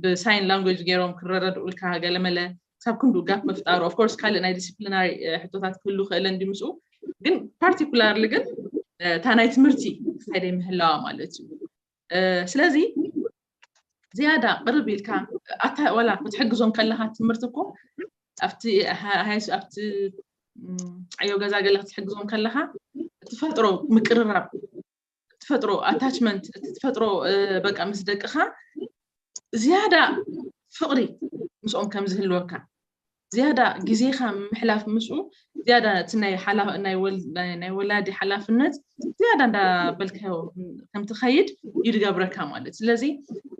ብ sign language ገይሮም ክረረድኡልካ ገለመለ ክሳብ ክንዱ ጋፕ ምፍጣሩ of course ካልእ ናይ disciplinary ሕቶታት ክህሉ ክእለ እንዲ ምስኡ ግን particularly ግን እታ ናይ ትምህርቲ ክሳይ ደይ ምህላዋ ማለት እዩ ስለዚ ዝያዳ ቅርብ ኢልካ ኣታ ዋላ ክትሕግዞም ከለካ ትምህርቲ እኮ ኣብቲ ኣብቲ ዕዮ ገዛ ገለ ክትሕግዞም ከለካ ትፈጥሮ ምቅርራብ ትፈጥሮ attachment ትፈጥሮ በቃ ምስ ደቅኻ ዝያዳ ፍቕሪ ምስኦም ከም ዝህልወካ ዝያዳ ግዜኻ ምሕላፍ ምስኡ ዝያዳ እቲ ናይ ወላዲ ሓላፍነት ዝያዳ እንዳበልካዮ ከም ትኸይድ እዩ ዝገብረካ ማለት ስለዚ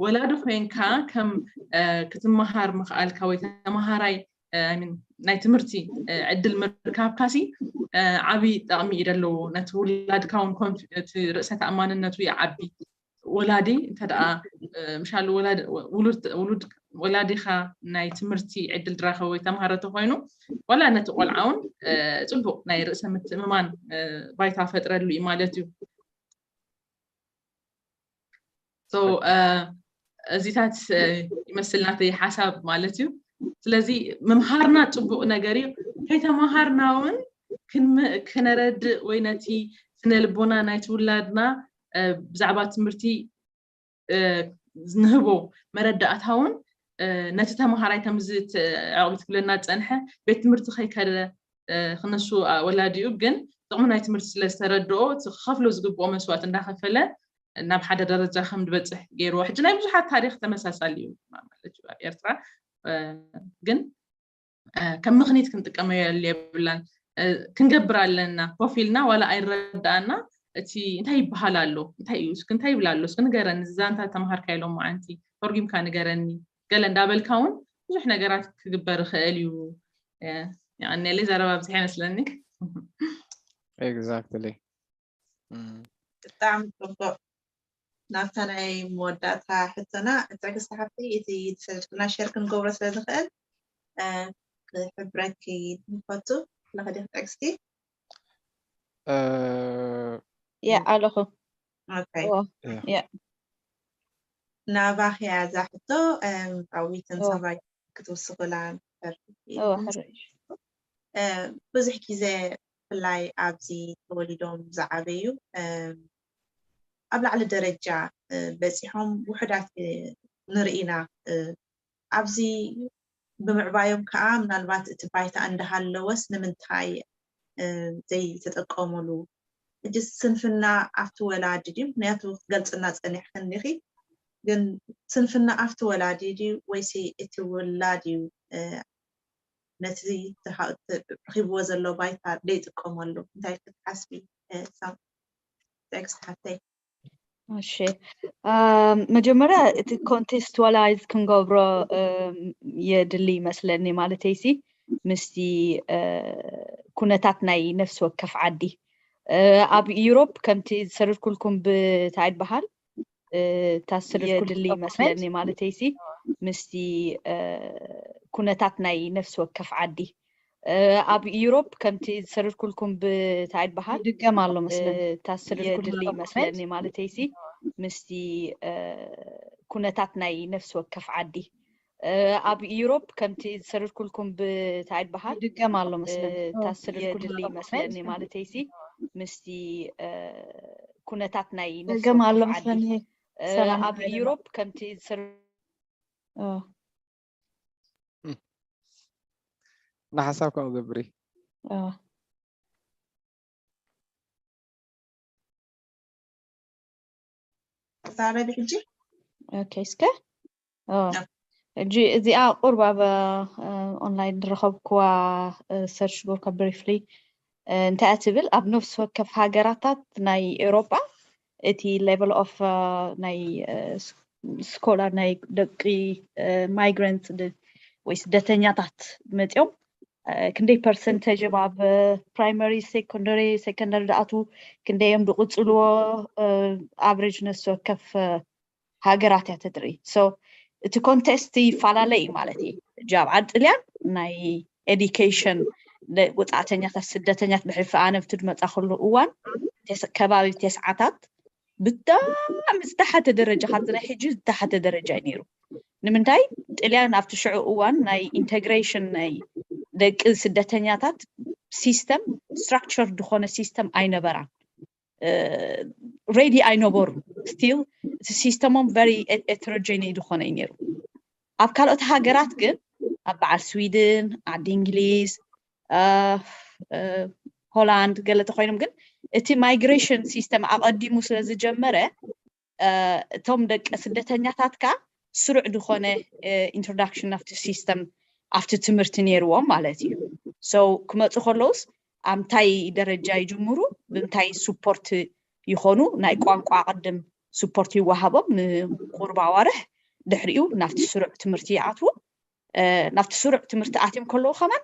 ወላዲ ኮይንካ ከም ክትመሃር ምኽኣልካ ወይ ተመሃራይ ናይ ትምህርቲ ዕድል ምርካብካሲ ዓብዪ ጠቕሚ እዩ ዘለዎ ነቲ ውላድካ እውን እቲ ርእሰ ተኣማንነቱ ይዓቢ ወላዲ እንተ ደኣ ምሻሉ ውሉድ ወላዲኻ ናይ ትምህርቲ ዕድል ድራኸ ወይ ተምሃረ ተኮይኑ ዋላ ነቲ ቆልዓ እውን ፅቡቅ ናይ ርእሰ ምትእምማን ባይታ ፈጥረሉ እዩ ማለት እዩ እዚታት ይመስል ናተይ ሓሳብ ማለት እዩ ስለዚ ምምሃርና ፅቡቅ ነገር እዩ ከይተምሃርና እውን ክነረድእ ወይ ነቲ ስነ ልቦና ናይ ትውላድና ብዛዕባ ትምህርቲ ንህቦ መረዳእታ እውን ነቲ ተምሃራይ ከምዚ ዕቕቢ ትብለና ዝፀንሐ ቤት ትምህርቲ ከይከደ ክነሱ ወላዲኡ ግን ጥቕሚ ናይ ትምህርቲ ስለ ዝተረድኦ ክኸፍሎ ዝግብኦ መስዋእት እንዳኸፈለ ናብ ሓደ ደረጃ ከም ዝበፅሕ ገይርዎ ሕጂ ናይ ብዙሓት ታሪክ ተመሳሳሊ እዩ ማለት እዩ ኣብ ኤርትራ ግን ከም ምክኒት ክንጥቀመሉ የብላን ክንገብር ኣለና ኮፍ ኢልና ዋላ ኣይረዳእና እቲ እንታይ ይበሃል ኣሎ እንታይ እዩ እስኪ እንታይ ይብል ኣሎ እስኪ ንገረኒ እዛ እንታይ ተምሃርካ ኢሎም መዓንቲ ተርጉምካ ንገረኒ ገለ እንዳበልካ እውን ብዙሕ ነገራት ክግበር ይኽእል እዩ ያኔ ዘረባ ብዙሕ ይመስለኒ exactly እም፣ ብጣዕሚ ጽቡቕ። ናብታ ናይ መወዳእታ ሕቶና፣ ትዕግስቲ ሓፍተይ፣ እቲ ዝሰደድክልና ሸር ክንገብሮ ስለ ዝኽእል፣ እ፣ ክሕብረኪ ንፈቱ። ኣለኺ ዲኺ ትዕግስቲ? እ፣ ያ ኣለኹ። ኦኬ። እዎ፣ ያ። ያ። ናባኺ እያ እዛ ሕቶ፣ እም፣ ኣዊትን እዎ፣ ሳባይ ክትውስኹላ ንፈቱ። እዎ፣ ሕርሽ። እ፣ ብዙሕ ግዜ ብፍላይ ኣብዚ ተወሊዶም ዝዓበዩ፣ እም፣ ኣብ ላዕሊ ደረጃ፣ እ፣ በጺሖም ውሑዳት፣ እ፣ ንርኢ ኢና። እ፣ ኣብዚ ብምዕባዮም ከዓ ምናልባት እቲ ባይታ እንዳሃለወስ ንምንታይ፣ እ፣ ዘይተጠቀሙሉ? ሕጂ ስንፍና ኣብቲ ወላዲ ድዩ? ምክንያቱ ክትገልጽና ጸኒሕክን ዲኺ፣ ግን ስንፍና ኣብቲ ወላዲ ድዩ ወይሲ እቲ ውላድ እዩ፣ እ፣ ነቲ ተሃ-፣ ተ-፣ ረኺብዎ ዘሎ ባይታ ዘይጥቀመሉ? እንታይ ኢልኪ ትሓስቢ፣ እ፣ ሳም-፣ ትዕግስቲ ሓፍተይ? እሺ፣ ኣም፣ መጀመርያ እቲ ኮንቴክስቹዋላይዝ ክንገብሮ፣ እም፣ የድሊ ይመስለኒ። ማለተይሲ ምስቲ፣ እ፣ ኩነታት ናይ ነፍሲ ወከፍ ዓዲ፣ እ፣ ኣብ ዩሮፕ ከምቲ ዝሰደድኩልኩም ብታይ ይበሃል፣ እ፣ እታ ዝሰደድኩልኩም የድሊ ዶክመንት ይመስለኒ። ማለተይሲ ምስቲ፣ እ፣ ኩነታት ናይ ነፍሲ ወከፍ ዓዲ፣ እ፣ ኣብ ዩሮፕ ከምቲ ዝሰደድኩልኩም ብታይ ይበሃል፣ ይድገም ኣሎ መስለኒ። እታ ዝሰደድኩልኩም የድሊ ዶክመንት ይመስለኒ። ማለተይሲ ምስቲ፣ እ፣ ኩነታት ናይ ነፍሲ ወከፍ ዓዲ፣ እ፣ ኣብ ዩሮፕ ከምቲ ዝሰደድኩልኩም ብታይ ይበሃል፣ ይድገም ኣሎ እ፣ መስለኒ። እታ ዝሰደድኩልኩም የድሊ ዶክመንት ይመስለኒ። ማለተይሲ ምስቲ፣ እ፣ ኩነታት ናይ ነፍሲ ይድገም ኣሎ ወከፍ ዓዲ፣ መስለኒ። እ፣ ሰላም ኣብ ሓይልና። ዩሮፕ ከምቲ ዝሰደ ኦ፣ ንሓሳብ ከምኡ ገብሪ። ኦ። ተዛረቢ ሕጂ። ኦኬ፣ እስከ ኦ፣ ሕጂ እዚኣ ቁርብ ኣብ፣ እ፣ ኦንላይን ዝረኸብክዋ፣ እ፣ ሰርች ገብርካ ብሪፍሊ፣ እ፣ እንታይ እያ ትብል? ኣብ ነፍሲ ወከፍ ሃገራታት ናይ ኤውሮጳ እቲ ሌቨል ኦፍ፣ እ፣ ናይ፣ እ፣ ስ-፣ ስኮላር ናይ ደቂ፣ እ፣ ማይግራንት ድ-፣ ወይ ስደተኛታት መፂኦም፣ እ፣ ክንደይ ፐርሰንተጅ እዮም ኣብ ፕራይመሪ፣ ሴኮንደሪ፣ ሴኮንደሪ ዝኣትዉ፣ ክንደይ እዮም ዝቕፅልዎ፣ እ፣ ኣቨሬጅ ነፍሲ ወከፍ፣ እ፣ ሃገራት እያ ተትርኢ። ሶ እቲ ኮንቴክስት ይፈላለ እዩ ማለት እዩ። ሕጂ ኣብ ዓዲ ጥልያን ናይ ኤዲኬሽን ወፃእተኛታት ስደተኛት ብሕልፊ ኣነ ብቲ ዝመፃ ኩሉ እዋን ተስ-፣ ከባቢ ተስዓታት ብጣዕሚ ዝተሓተ ደረጃ፣ ካብዚ ናይ ሕጂ ዝተሓተ ደረጃ እዩ ነይሩ። ንምንታይ? ጥልያን ኣብቲ ሽዑ እዋን ናይ ኢንተግሬሽን ናይ ደቂ ስደተኛታት ሲስተም፣ ስትራክቸር ዝኾነ ሲስተም ኣይነበራን። ሬዲ ኣይነበሩን። ስቲል እቲ ሲስተሞም ቨሪ ኤትሮጀኒ ዝኾነ እዩ ነይሩ። ኣብ ካልኦት ሃገራት ግን ኣብ በዓል ስዊድን፣ ዓዲ እንግሊዝ፣ እ፣ እ፣ ሆላንድ ገለ ተኮይኖም ግን እቲ ማይግሬሽን ሲስተም ኣቐዲሙ ስለ ዝጀመረ፣ እ፣ እቶም ደቂ ስደተኛታት ከኣ ስሩዕ ዝኾነ ኢንትሮዳክሽን ናብቲ ሲስተም ኣብቲ ትምህርቲ ነይርዎም ማለት እዩ። ሶ ክመፁ ከለውስ ኣብ ምንታይ ደረጃ ይጅምሩ፣ ብምንታይ ሱፖርት ይኾኑ፣ ናይ ቋንቋ ቅድም ሱፖርት ይወሃቦም ንቁሩብ ኣዋርሕ፣ ድሕሪኡ ናብቲ ስሩዕ ትምህርቲ ይኣትዉ። እ፣ ናብቲ ስሩዕ ትምህርቲ ኣትዮም ከለዉ ከማን፣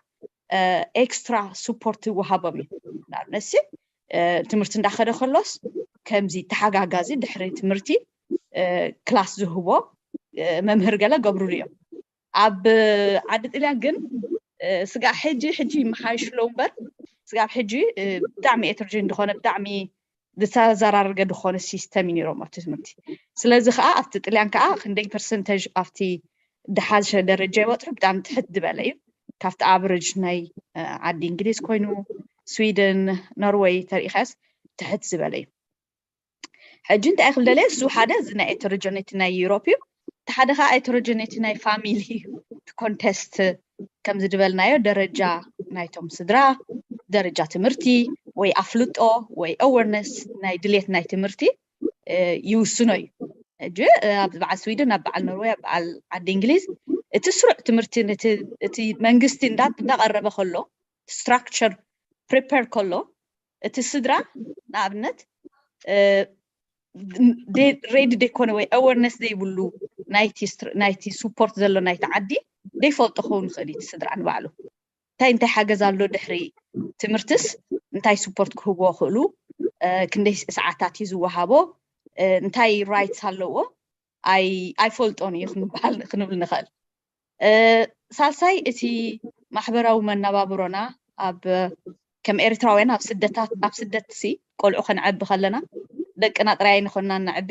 እ፣ ኤክስትራ ሱፖርት ይወሃቦም እዩ። ንኣብነት ሲ፣ እ፣ ትምህርቲ እንዳኸደ ከሎስ ከምዚ ተሓጋጋዚ ድሕሪ ትምህርቲ፣ እ፣ ክላስ ዝህቦ፣ እ፣ መምህር ገለ ገብሩሉ እዮም። ኣብ ዓዲ ጥልያን ግን፣ እ፣ ስጋብ ሕጂ፣ ሕጂ ይመሓየሹ ኣለዉ እምበር፣ ስጋብ ሕጂ፣ እ፣ ብጣዕሚ ኤትሮጀን ዝኾነ፣ ብጣዕሚ ዝተዘራረገ ዝኾነ ሲስተም እዩ ነይሮም ኣብቲ ትምህርቲ። ስለዚ ከዓ ኣብቲ ጥልያን ከዓ ክንደይ ፐርሰንተጅ ኣብቲ ድሓሸ ደረጃ ይበፅሑ፣ ብጣዕሚ ትሕት ዝበለ እዩ። ካብቲ ኣቨሬጅ ናይ፣ እ፣ ዓዲ እንግሊዝ ኮይኑ፣ ስዊድን፣ ኖርወይ ተሪኢኻስ ትሕት ዝበለ እዩ። ሕጂ እንታይ ክብል ደልየ፣ እሱ ሓደ እዚ ናይ ኤተሮጀኒቲ ናይ ዩሮፕ እዩ። እቲ ሓደ ከዓ ኤተሮጀኒቲ ናይ ፋሚሊ እዩ። እቲ ኮንቴስት ከምዚ ዝበልናዮ ደረጃ ናይቶም ስድራ፣ ደረጃ ትምህርቲ ወይ ኣፍልጦ ወይ ኣወርነስ ናይ ድሌት ናይ ትምህርቲ፣ እ፣ ይውስኖ እዩ። ሕጂ፣ እ፣ ኣብ በዓል ስዊድን፣ ኣብ በዓል ኖርወይ፣ ኣብ በዓል ዓዲ እንግሊዝ እቲ ስሩዕ ትምህርቲ ነቲ፣ እቲ መንግስቲ እንዳ-፣ እንዳቐረበ ከሎ፣ ስትራክቸር ፕሪፐር ከሎ፣ እቲ ስድራ ንኣብነት፣ እ፣ ደ-፣ ሬዲ ደይኮነ ወይ ኣወርነስ ዘይብሉ ናይቲ ስትር-፣ ናይቲ ሱፖርት ዘሎ ናይቲ ዓዲ ደይፈልጦ ክኸውን ይኽእል እዩ እቲ ስድራ ንባዕሉ። እንታይ እንታይ ሓገዝ ኣሎ ድሕሪ ትምህርትስ እንታይ ሱፖርት ክህብዎ ክእሉ፣ ክንደይ ሰዓታት እዩ ዝወሃቦ፣ እንታይ rights ኣለዎ ኣይፈልጦን እዩ ክንብል ንኽእል። ሳልሳይ፣ እቲ ማሕበራዊ መነባብሮና ኣብ ከም ኤርትራውያን ኣብ ስደታት ኣብ ስደት ሲ ቆልዑ ከነዕቢ ከለና ደቅና ጥራይ ኣይንኾንና ነዕቢ፣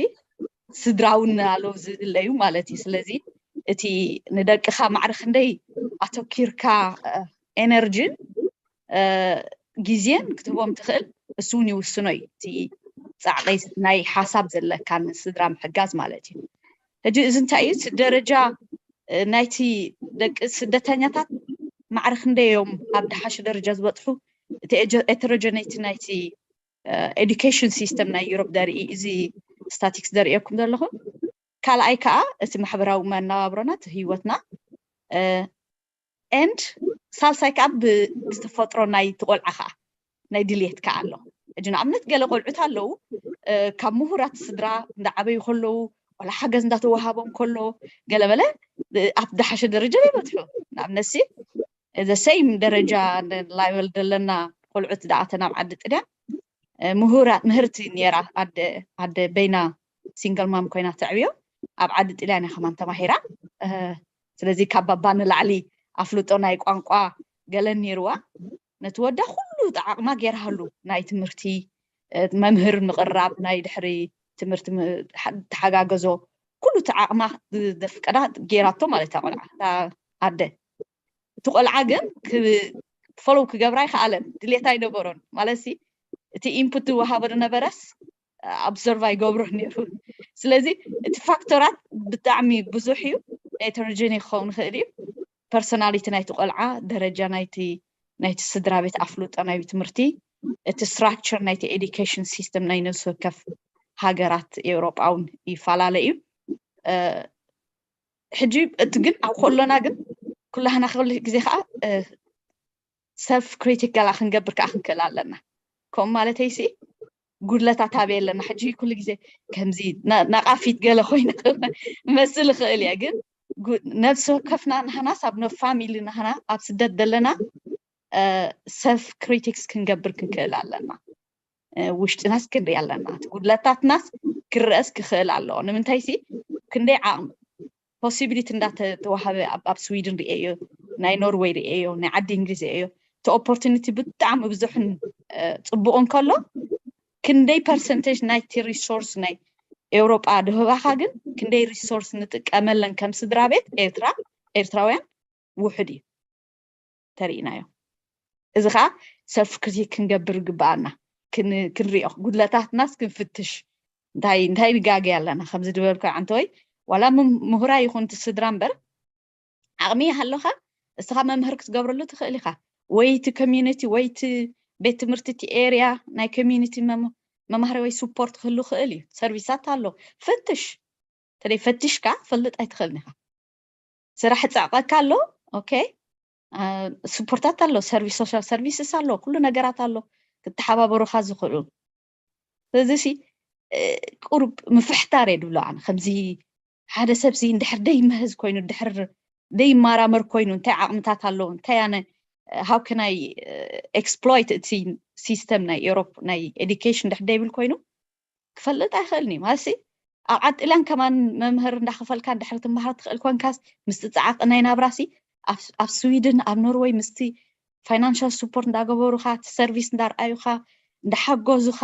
ስድራ እውን ኣሎ ዝድለዩ ማለት እዩ። ስለዚ እቲ ንደቅኻ ማዕረ ክንደይ ኣተኪርካ ኤነርጂን ግዜን ክትህቦም ትኽእል እሱ እውን ይውስኖ እዩ። እቲ ፃዕቂ ናይ ሓሳብ ዘለካ ንስድራ ምሕጋዝ ማለት እዩ። ሕጂ እዚ እንታይ እዩ? እቲ ደረጃ ናይቲ ደቂ ስደተኛታት ማዕረ ክንደይ እዮም ኣብ ድሓሽ ደረጃ ዝበፅሑ? እቲ heterogeneity ናይቲ education system ናይ ዩሮፕ ዘርኢ እዚ ስታቲክስ ዘርእየኩም ዘለኹ። ካልኣይ ከዓ እቲ ማሕበራዊ መነባብሮና እቲ ህይወትና and ሳልሳይ ከዓ ብዝተፈጥሮ ናይ ትቆልዓ ከዓ ናይ ድልየት ከዓ ኣሎ። ሕጂ ንኣብነት ገለ ቆልዑት ኣለዉ ካብ ምሁራት ስድራ እንዳዓበዩ ከለዉ ዋላ ሓገዝ እንዳተወሃቦም ከሎ ገለበለ ኣብ ዝሓሸ ደረጃ ይበፅሑ። ንኣብነት ሲ the same ደረጃ ላይበል ዘለና ቆልዑት ዝኣተን ኣብ ዓዲ ጥልያን ምሁራት ምህርቲ ነይራ ኣደ ኣደ በይና ሲንግል ማም ኮይና ተዕብዮ ኣብ ዓዲ ጥልያን እያ ከማን ተማሂራ። ስለዚ ካብ ባባ ንላዕሊ ኣፍልጦ ናይ ቋንቋ ገለን ነይርዋ። ነቲ ወዳ ኩሉ ዓቕማ ገይራሃሉ ናይ ትምህርቲ መምህር ምቕራብ ናይ ድሕሪ ትምህርቲ ተሓጋገዞ ኩሉ እቲ ዓቕማ ዘፍቀዳ ገይራቶ ማለት እያ ቆልዓ ኣደ። እቲ ቆልዓ ግን ፎሎው ክገብራ ኣይከኣለን፣ ድሌት ኣይነበሮን ማለት ሲ እቲ ኢንፑት ዝወሃቦ ዝነበረስ ኣብዞርቭ ኣይገብሮን ነይሩ። ስለዚ እቲ ፋክተራት ብጣዕሚ ብዙሕ እዩ። ሄተሮጀኒ ክኸውን ይኽእል እዩ። ፐርሶናሊቲ ናይቲ ቆልዓ፣ ደረጃ ናይቲ ናይቲ ስድራ ቤት ኣፍልጦ ናይ ትምህርቲ፣ እቲ ስትራክቸር ናይቲ ኤዱኬሽን ሲስተም ናይ ነፍሲ ወከፍ ሃገራት ኤውሮጳ እውን ይፈላለ እዩ። ሕጂ እቲ ግን ኣብ ከሎና ግን ኩላህና ክብል ግዜ ከዓ ሰልፍ ክሪቲክ ገላ ክንገብር ከዓ ክንክእል ኣለና። ከምኡ ማለተይ ሲ ጉድለታት ኣበይ ኣለና? ሕጂ ኩሉ ግዜ ከምዚ ነቃፊት ገለ ኮይነ መስል ይኽእል እየ፣ ግን ነብሲ ወከፍና ናህናስ ኣብ ፋሚሊ ናህና ኣብ ስደት ዘለና ሰልፍ ክሪቲክስ ክንገብር ክንክእል ኣለና። ውሽጥናስ ክንርኢ ኣለና፣ እቲ ጉድለታትናስ ክረአስ ክኽእል ኣለዎ። ንምንታይ ሲ ክንደይ ዓቕሚ ፖሲቢሊቲ እንዳተዋሃበ ኣብ ስዊድን ርእየዮ፣ ናይ ኖርወይ ርእየዮ፣ ናይ ዓዲ እንግሊዝ ርእየዮ። እቲ ኦፖርቱኒቲ ብጣዕሚ ብዙሕን ፅቡቕን ከሎ ክንደይ ፐርሰንቴጅ ናይቲ ሪሶርስ ናይ ኤውሮጳ ድህባኻ ግን ክንደይ ሪሶርስ ንጥቀመለን ከም ስድራ ቤት ኤርትራ ኤርትራውያን ውሑድ እዩ ተሪእናዮ። እዚ ከዓ ሰልፍ ክሪቲክ ክንገብር ግበኣና፣ ክንሪኦ ጉድለታትናስ ክንፍትሽ። እንታይ እንታይ ንጋገ ኣለና ከምዚ ዝበልኮ ዓንተወይ ዋላ ምሁራ ይኹን እቲ ስድራ እምበር ዓቕሚ ይሃለኻ እስኻ መምህር ክትገብረሉ ትኽእል ኢኻ። ወይ እቲ ኮሚዩኒቲ ወይ እቲ ቤት ትምህርቲ እቲ ኤርያ ናይ ኮሚዩኒቲ መማህሪ ወይ ሱፖርት ክህሉ ክእል እዩ። ሰርቪሳት ኣሎ፣ ፈትሽ። ተለይ ፈትሽካ ፈልጥ ኣይትኽእልን ኢኻ። ስራሕ ይፅዕቐካ ኣሎ። ኦኬ፣ ስፖርታት ኣሎ፣ ሰርቪስ ሶሻል ሰርቪስስ ኣሎ፣ ኩሉ ነገራት ኣሎ ክትተሓባበሩካ ዝኽእሉ። ስለዚ ቁሩብ ምፍሕታር እየ ድብሎ ኣነ። ከምዚ ሓደ ሰብ ሲ እንድሕር ደይመህዝ ኮይኑ ድሕር ደይመራመር ኮይኑ እንታይ ዓቕምታት ኣለዎ እንታይ ኣነ how can I exploit እቲ ሲስተም ናይ ኤሮፕ ናይ ኤዱኬሽን ድሕር ደይብል ኮይኑ ክፈልጥ ኣይኽእልን እዩ ማለት ሲ ኣብ ዓጥላን ከማን መምህር እንዳኸፈልካ ድሕሪ ትምሃር ትኽእል ኮንካስ ምስቲ ፃዕቂ ናይ ናብራ ሲ ኣብ ስዊድን ኣብ ኖርወይ ምስቲ ፋይናንሻል ስፖርት እንዳገበሩካ እቲ ሰርቪስ እንዳርኣዩካ እንዳሓገዙካ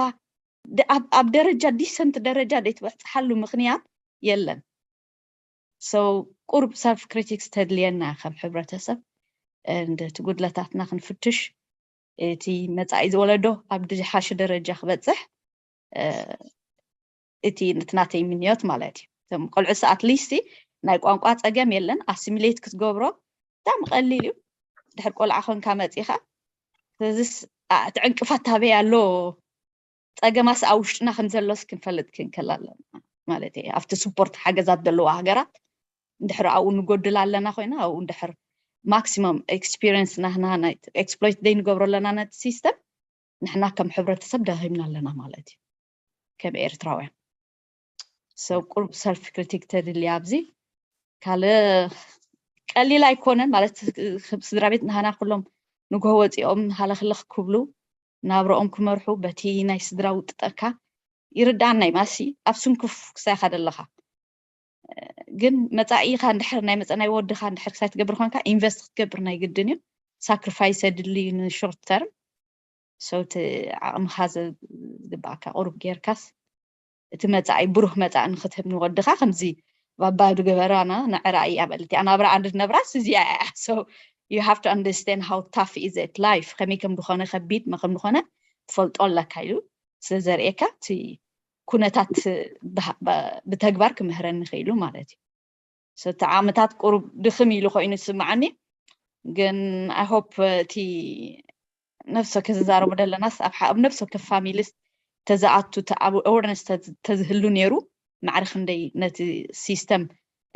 ኣብ ደረጃ ዲሰንት ደረጃ ደይትበፅሓሉ ምኽንያት የለን። So ቁሩብ ሰልፍ ክሪቲክስ ተድልየና ከም ሕብረተሰብ and እቲ ጉድለታትና ክንፍትሽ እቲ መፃኢ ዝወለዶ ኣብ ዝሓሸ ደረጃ ክበፅሕ እቲ ናተይ ምንዮት ማለት እዩ። እቶም ቆልዑ ኣትሊስት ናይ ቋንቋ ፀገም የለን፣ ኣሲሚሌት ክትገብሮ ብጣዕሚ ቀሊል እዩ። ድሕር ቆልዓ ኮንካ መፂኻ ስለዚስ እቲ ዕንቅፋት ኣበይ ኣሎ ፀገማስ ኣብ ውሽጥና ከም ዘሎስ ክንፈልጥ ክንክእል ኣለና ማለት እየ። ኣብቲ ስፖርት ሓገዛት ዘለዋ ሃገራት እንድሕር ኣብኡ ንጎድል ኣለና ኮይና ኣብኡ እንድሕር ማክሲመም ኤክስፒሪንስ ናህና ኤክስፕሎይት ዘይንገብሮ ኣለና ነቲ ሲስተም ንሕና ከም ሕብረተሰብ ደኺምና ኣለና ማለት እዩ። ከም ኤርትራውያን ሰብ ቁሩብ ሰልፍ ክሪቲክ ተድልያ ኣብዚ ካልእ ቀሊል ኣይኮነን ማለት ስድራ ቤት ናህና ኩሎም ንግሆ ወፂኦም ሃለክለክ ክብሉ ናብረኦም ክመርሑ በቲ ናይ ስድራ ውጥጠካ ይርዳኣና እዩ። ማሲ ኣብ ስንኩፍ ክሳይካ ደለኻ ግን መጻኢኻ እንድሕር ናይ መጻ ናይ ወድኻ እንድሕር ክሳይ ትገብር ኮንካ ኢንቨስት ክትገብር ናይ ግድን እዩ። ሳክሪፋይስ የድሊ ንሾርት ተርም ሰውቲ ዓቕምኻ ዝግባኣካ ቁሩብ ጌርካስ እቲ መጻኢ ብሩህ መጻኢ ንክትህብ ንወድኻ ከምዚ ባባ ዝገበራና ንዕራይ እያ በልቲ ኣናብራ ኣንድ ነብራስ እዚኣ እያ so you have to understand how tough is it life ከመይ ከም ዝኾነ ከቢድ ከም ዝኾነ ትፈልጦ ኣለካ ኢሉ ስለ ዘርእየካ እቲ ኩነታት ብተግባር ክምህረኒ ክኢሉ ማለት እዩ። እቲ ዓመታት ቁሩብ ድኽም ኢሉ ኮይኑ ዝስምዓኒ ግን I hope እቲ ነፍሲ ወከፍ ዝዛረቡ ደለናስ ኣብ ነፍሲ ወከፍ ፋሚሊስ ተዝኣቱ ኣወርነስ ተዝህሉ ነይሩ ማዕረ ክንደይ ነቲ ሲስተም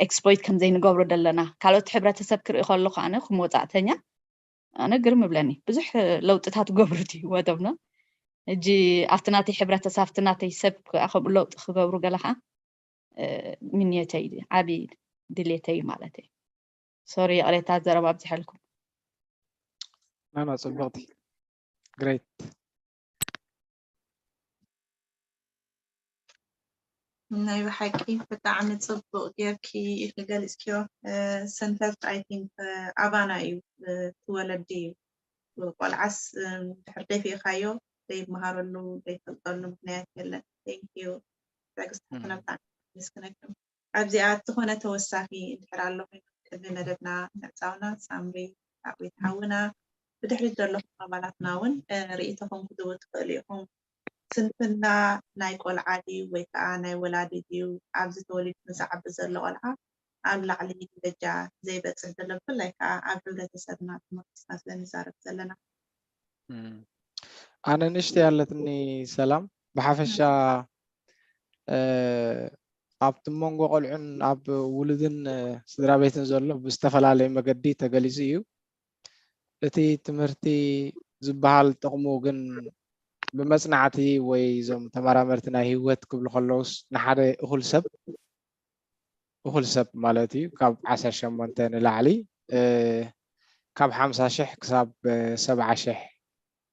ኤክስፕሎይት ከም ዘይንገብሮ ደለና ካልኦት ሕብረተሰብ ክርኢ ከለኹ ኣነ ከም ወፃእተኛ ኣነ ግርም ይብለኒ ብዙሕ ለውጥታት ገብሩ ድዩ ወደብና ሕጂ ኣብቲ ናተይ ሕብረተሰብ ኣብቲ ናተይ ሰብ ከዓ ከምኡ ለውጢ ክገብሩ ገለ ከዓ ምንየተይ ዓብዪ ድሌተይ ማለት እዩ ሶሪ ይቕሬታ ዘረባ ኣብዚሐልኩም ናና ፅብቕቲ ግሬት ናይ ብሓቂ ብጣዕሚ ፅቡቅ ጌርኪ ኢኪ ገሊፅክዮ። ሰንተርድ ኣይ ቲንክ ኣባና እዩ፣ እቲ ወለዲ እዩ። ቆልዓስ ድሕር ደፊእካዮ ዘይመሃረሉ ዘይፈልጠሉ ምክንያት የለን። ቴንክ ዩ ትዕግስቲ ሓፍትና ብጣዕሚ የመስግነክም። ኣብዚኣ ዝኾነ ተወሳኺ እንድሕር ኣሎ ኮይኑ ቅድሚ መደብና ምዕፃውና ሳምሪ ዳዊት ሓውና ብድሕሪት ዘለኹም ኣባላትና እውን ርእይቶኹም ክትህቡ ትኽእሉ ኢኹም። ስንፍና ናይ ቆልዓ ድዩ ወይ ከዓ ናይ ወላዲ ድዩ ኣብዚ ተወሊዱ ንዝዓቢ ዘሎ ቆልዓ ኣብ ላዕሊ ደረጃ ዘይበፅሕ ዘሎ ብፍላይ ከዓ ኣብ ሕብረተሰብና ተመርኩስና ስለ ንዛረብ ዘለና። ኣነ ንእሽተይ ኣለትኒ ሰላም ብሓፈሻ ኣብቲ መንጎ ቆልዑን ኣብ ውሉድን ስድራ ቤትን ዘሎ ብዝተፈላለየ መገዲ ተገሊፁ እዩ። እቲ ትምህርቲ ዝበሃል ጥቕሙ ግን ብመፅናዕቲ ወይ እዞም ተመራመርቲ ናይ ህይወት ክብሉ ከለውስ ንሓደ እኹል ሰብ እኹል ሰብ ማለት እዩ ካብ ዓሰርተ ሸሞንተ ንላዕሊ ካብ ሓምሳ ሽሕ ክሳብ ሰብዓ ሽሕ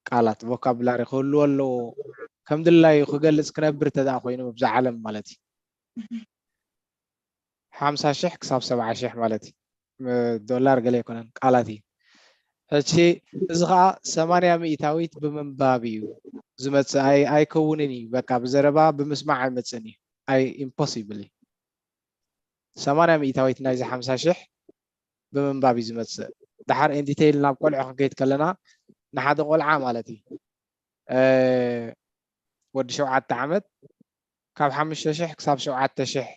ቃላት ቮካብላሪ ክህልዎ ኣለዎ ከም ድላዩ ክገልፅ ክነብር ተደኣ ኮይኑ ኣብዛ ዓለም ማለት እዩ ሓምሳ ሽሕ ክሳብ ሰብዓ ሽሕ ማለት እዩ ዶላር ገለ ኣይኮነን ቃላት እዩ ሕጂ እዚ ከዓ ሰማንያ ሚእታዊት ብምንባብ እዩ ዝመፅእ ኣይከውንን እዩ በቃ ብዘረባ ብምስማዕ ኣይመፅን እዩ ኣይ ኢምፖሲብል እዩ ሰማንያ ሚእታዊት ናይዚ ሓምሳ ሽሕ ብምንባብ እዩ ዝመፅእ። ደሓር ኢንዲቴይል ናብ ቆልዑ ክንከይድ ከለና ንሓደ ቆልዓ ማለት እዩ ወዲ ሸውዓተ ዓመት ካብ ሓሙሽተ ሽሕ ክሳብ ሸውዓተ ሽሕ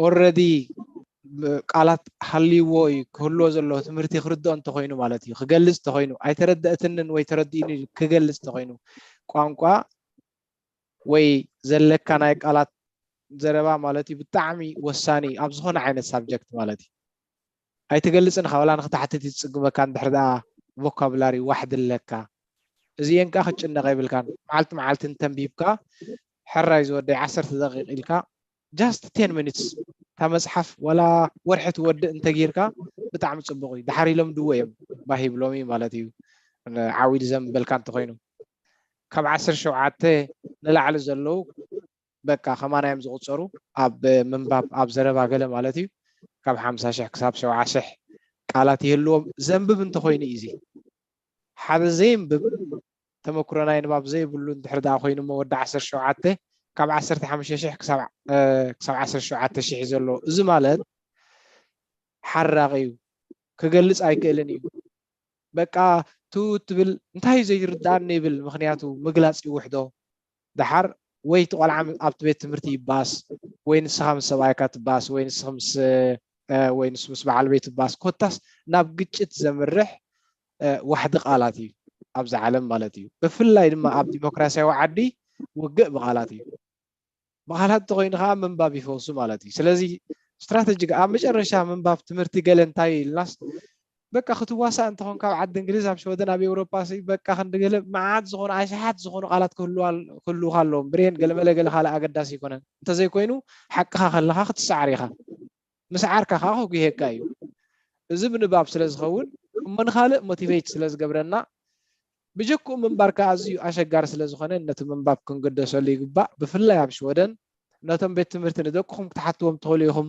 ኦረዲ ቃላት ሃልይዎ እዩ ክህልዎ ዘለዎ ትምህርቲ ክርድኦ እንተኮይኑ ማለት እዩ ክገልፅ እንተኮይኑ ኣይተረደእትንን ወይ ተረዲእኒ ክገልፅ እንተኮይኑ ቋንቋ ወይ ዘለካ ናይ ቃላት ዘረባ ማለት እዩ ብጣዕሚ ወሳኒ ኣብ ዝኾነ ዓይነት ሳብጀክት ማለት እዩ ኣይትገልፅን ካብ ላ ንክትሓትት ይፅግመካ እንድሕር ደኣ ቮካብላሪ ዋሕድ ኣለካ እዚኤን ከዓ ክጭነቕ የብልካን መዓልቲ መዓልቲ እንተንቢብካ ሕራይ ዝወደይ ዓሰርተ ደቂቕ ኢልካ just ten minutes እታ መፅሓፍ ዋላ ወርሒ ትወድእ እንተጊርካ ብጣዕሚ ፅቡቅ እዩ ድሓር ኢሎም ድዎ እዮም ባሂ ብሎም እዩ ማለት እዩ ዓዊድ ዘንበልካ እንተኮይኑ ካብ ዓሰርተ ሸውዓተ ንላዕሊ ዘለዉ በቃ ከማና እዮም ዝቁፀሩ ኣብ ምንባብ ኣብ ዘረባ ገለ ማለት እዩ ካብ ሓምሳ ሽሕ ክሳብ ሸውዓ ሽሕ ቃላት ይህልዎም ዘንብብ እንተኮይኑ እዩ እዚ ሓደ ዘየንብብ ተመክሮ ናይ ንባብ ዘይብሉ እንድሕር ደኣ ኮይኑ እሞ ወዲ ዓሰርተ ሸውዓተ ካብ ዓሰርተ ሓሙሽተ ሽሕ ክሳብ ዓሰርተ ሸውዓተ ሽሕ ዘሎ እዚ ማለት ሓራቂ እዩ ክገልፅ ኣይክእልን እዩ በቃ ቱ ትብል እንታይ እዩ ዘይርዳእኒ ይብል ምክንያቱ ምግላፅ ይውሕዶ ደሓር ወይ እቲ ቆልዓ ኣብቲ ቤት ትምህርቲ ይባስ ወይ ንስኻ ምስ ሰብኣይካ ትባስ ወይ ንስኻ ምስ ወይ ንሱ ምስ በዓል ቤት ትባስ ኮታስ ናብ ግጭት ዘምርሕ ዋሕዲ ቃላት እዩ ኣብዚ ዓለም ማለት እዩ ብፍላይ ድማ ኣብ ዲሞክራሲያዊ ዓዲ ውግእ ብቃላት እዩ ብቃላት እንተኮይኑ ከዓ ምንባብ ይፈውሱ ማለት እዩ ስለዚ ስትራተጂ ኣብ መጨረሻ ምንባብ ትምህርቲ ገለ እንታይ ኢልናስ በቃ ክትዋሳእ እንተኾን ካብ ዓዲ እንግሊዝ ኣብ ሸወደን ኣብ ኤውሮፓ ሲ በቃ ክንዲ ገለ መዓት ዝኾኑ ኣሽሓት ዝኾኑ ቃላት ክህልውካ ኣለዎም ብሬን ገለመለ ገለ ካልእ ኣገዳሲ ይኮነን እንተዘይኮይኑ ሓቅኻ ከለካ ክትሰዓር ኢኻ ምስዓርካ ከዓ ከጉሄካ እዩ እዚ ብንባብ ስለ ዝኸውን እሞ ንካልእ ሞቲቬት ስለ ዝገብረና ብጀክኡ ምንባር ከዓ ኣዝዩ ኣሸጋሪ ስለ ዝኾነ ነቲ ምንባብ ክንግደሰሉ ይግባእ። ብፍላይ ኣብ ሽወደን ነቶም ቤት ትምህርቲ ንደቅኹም ክትሓትዎም ትኽእሉ ኢኹም።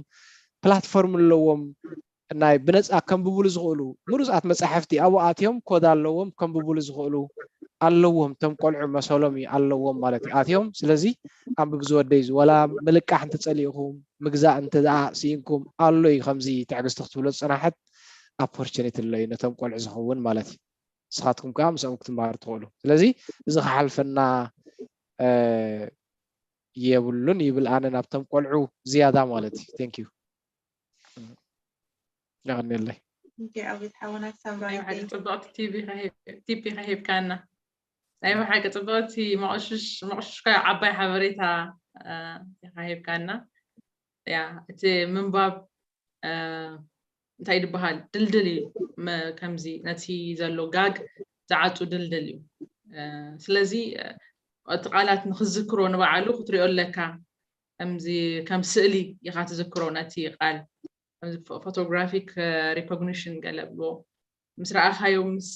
ፕላትፎርም ኣለዎም። ናይ ብነፃ ከንብብሉ ዝኽእሉ ምሩፃት መፃሕፍቲ ኣብኡ ኣትዮም ኮድ ኣለዎም፣ ከንብብሉ ዝኽእሉ ኣለዎም። እቶም ቆልዑ መሰሎም እዩ ኣለዎም ማለት እዩ ኣትዮም። ስለዚ ኣንብብ ዝወደይ፣ ወላ ምልቃሕ እንተፀሊእኹም ምግዛእ እንተ ደኣ ስኢንኩም ኣሎ እዩ ከምዚ ትዕግስቲ ክትብሎ ዝፅናሕት ኦፖርቹኒቲ ኣሎ እዩ ነቶም ቆልዑ ዝኸውን ማለት እዩ። ንስኻትኩም ከዓ ምስኦም ክትመሃሩ ትኽእሉ። ስለዚ እዚ ክሓልፈና የብሉን ይብል ኣነ ናብቶም ቆልዑ ዝያዳ ማለት እዩ። Thank you። የቐንየለይ። እንጂ ኣቤት ሓወና ክሳብ ራይ ናይ ብሓቂ ጽብቕቲ ቲቪ ከሂብ- ቲፒ ከሂብካና። ናይ ብሓቂ ጽብቕቲ መቕሽሽ መቕሽሽ ከ ዓባይ ሓበሬታ እ፣ ኢኻ ሂብካና። ያ እቲ ምንባብ እ፣ እንታይ ድበሃል ድልድል እዩ። መ- ከምዚ ነቲ ዘሎ ጋግ ዝዓጹ ድልድል እዩ። እ፣ ስለዚ እ፣ እቲ ቃላት ንክዝክሮ ንባዕሉ ክትሪኦ ኣለካ። ከምዚ ከም ስእሊ ኢኻ ትዝክሮ ነቲ ቃል። ከምዚ ፎ- ፎቶግራፊክ ሪኮግኒሽን ገለ ብልዎ ምስ ረኣኻዮ ምስ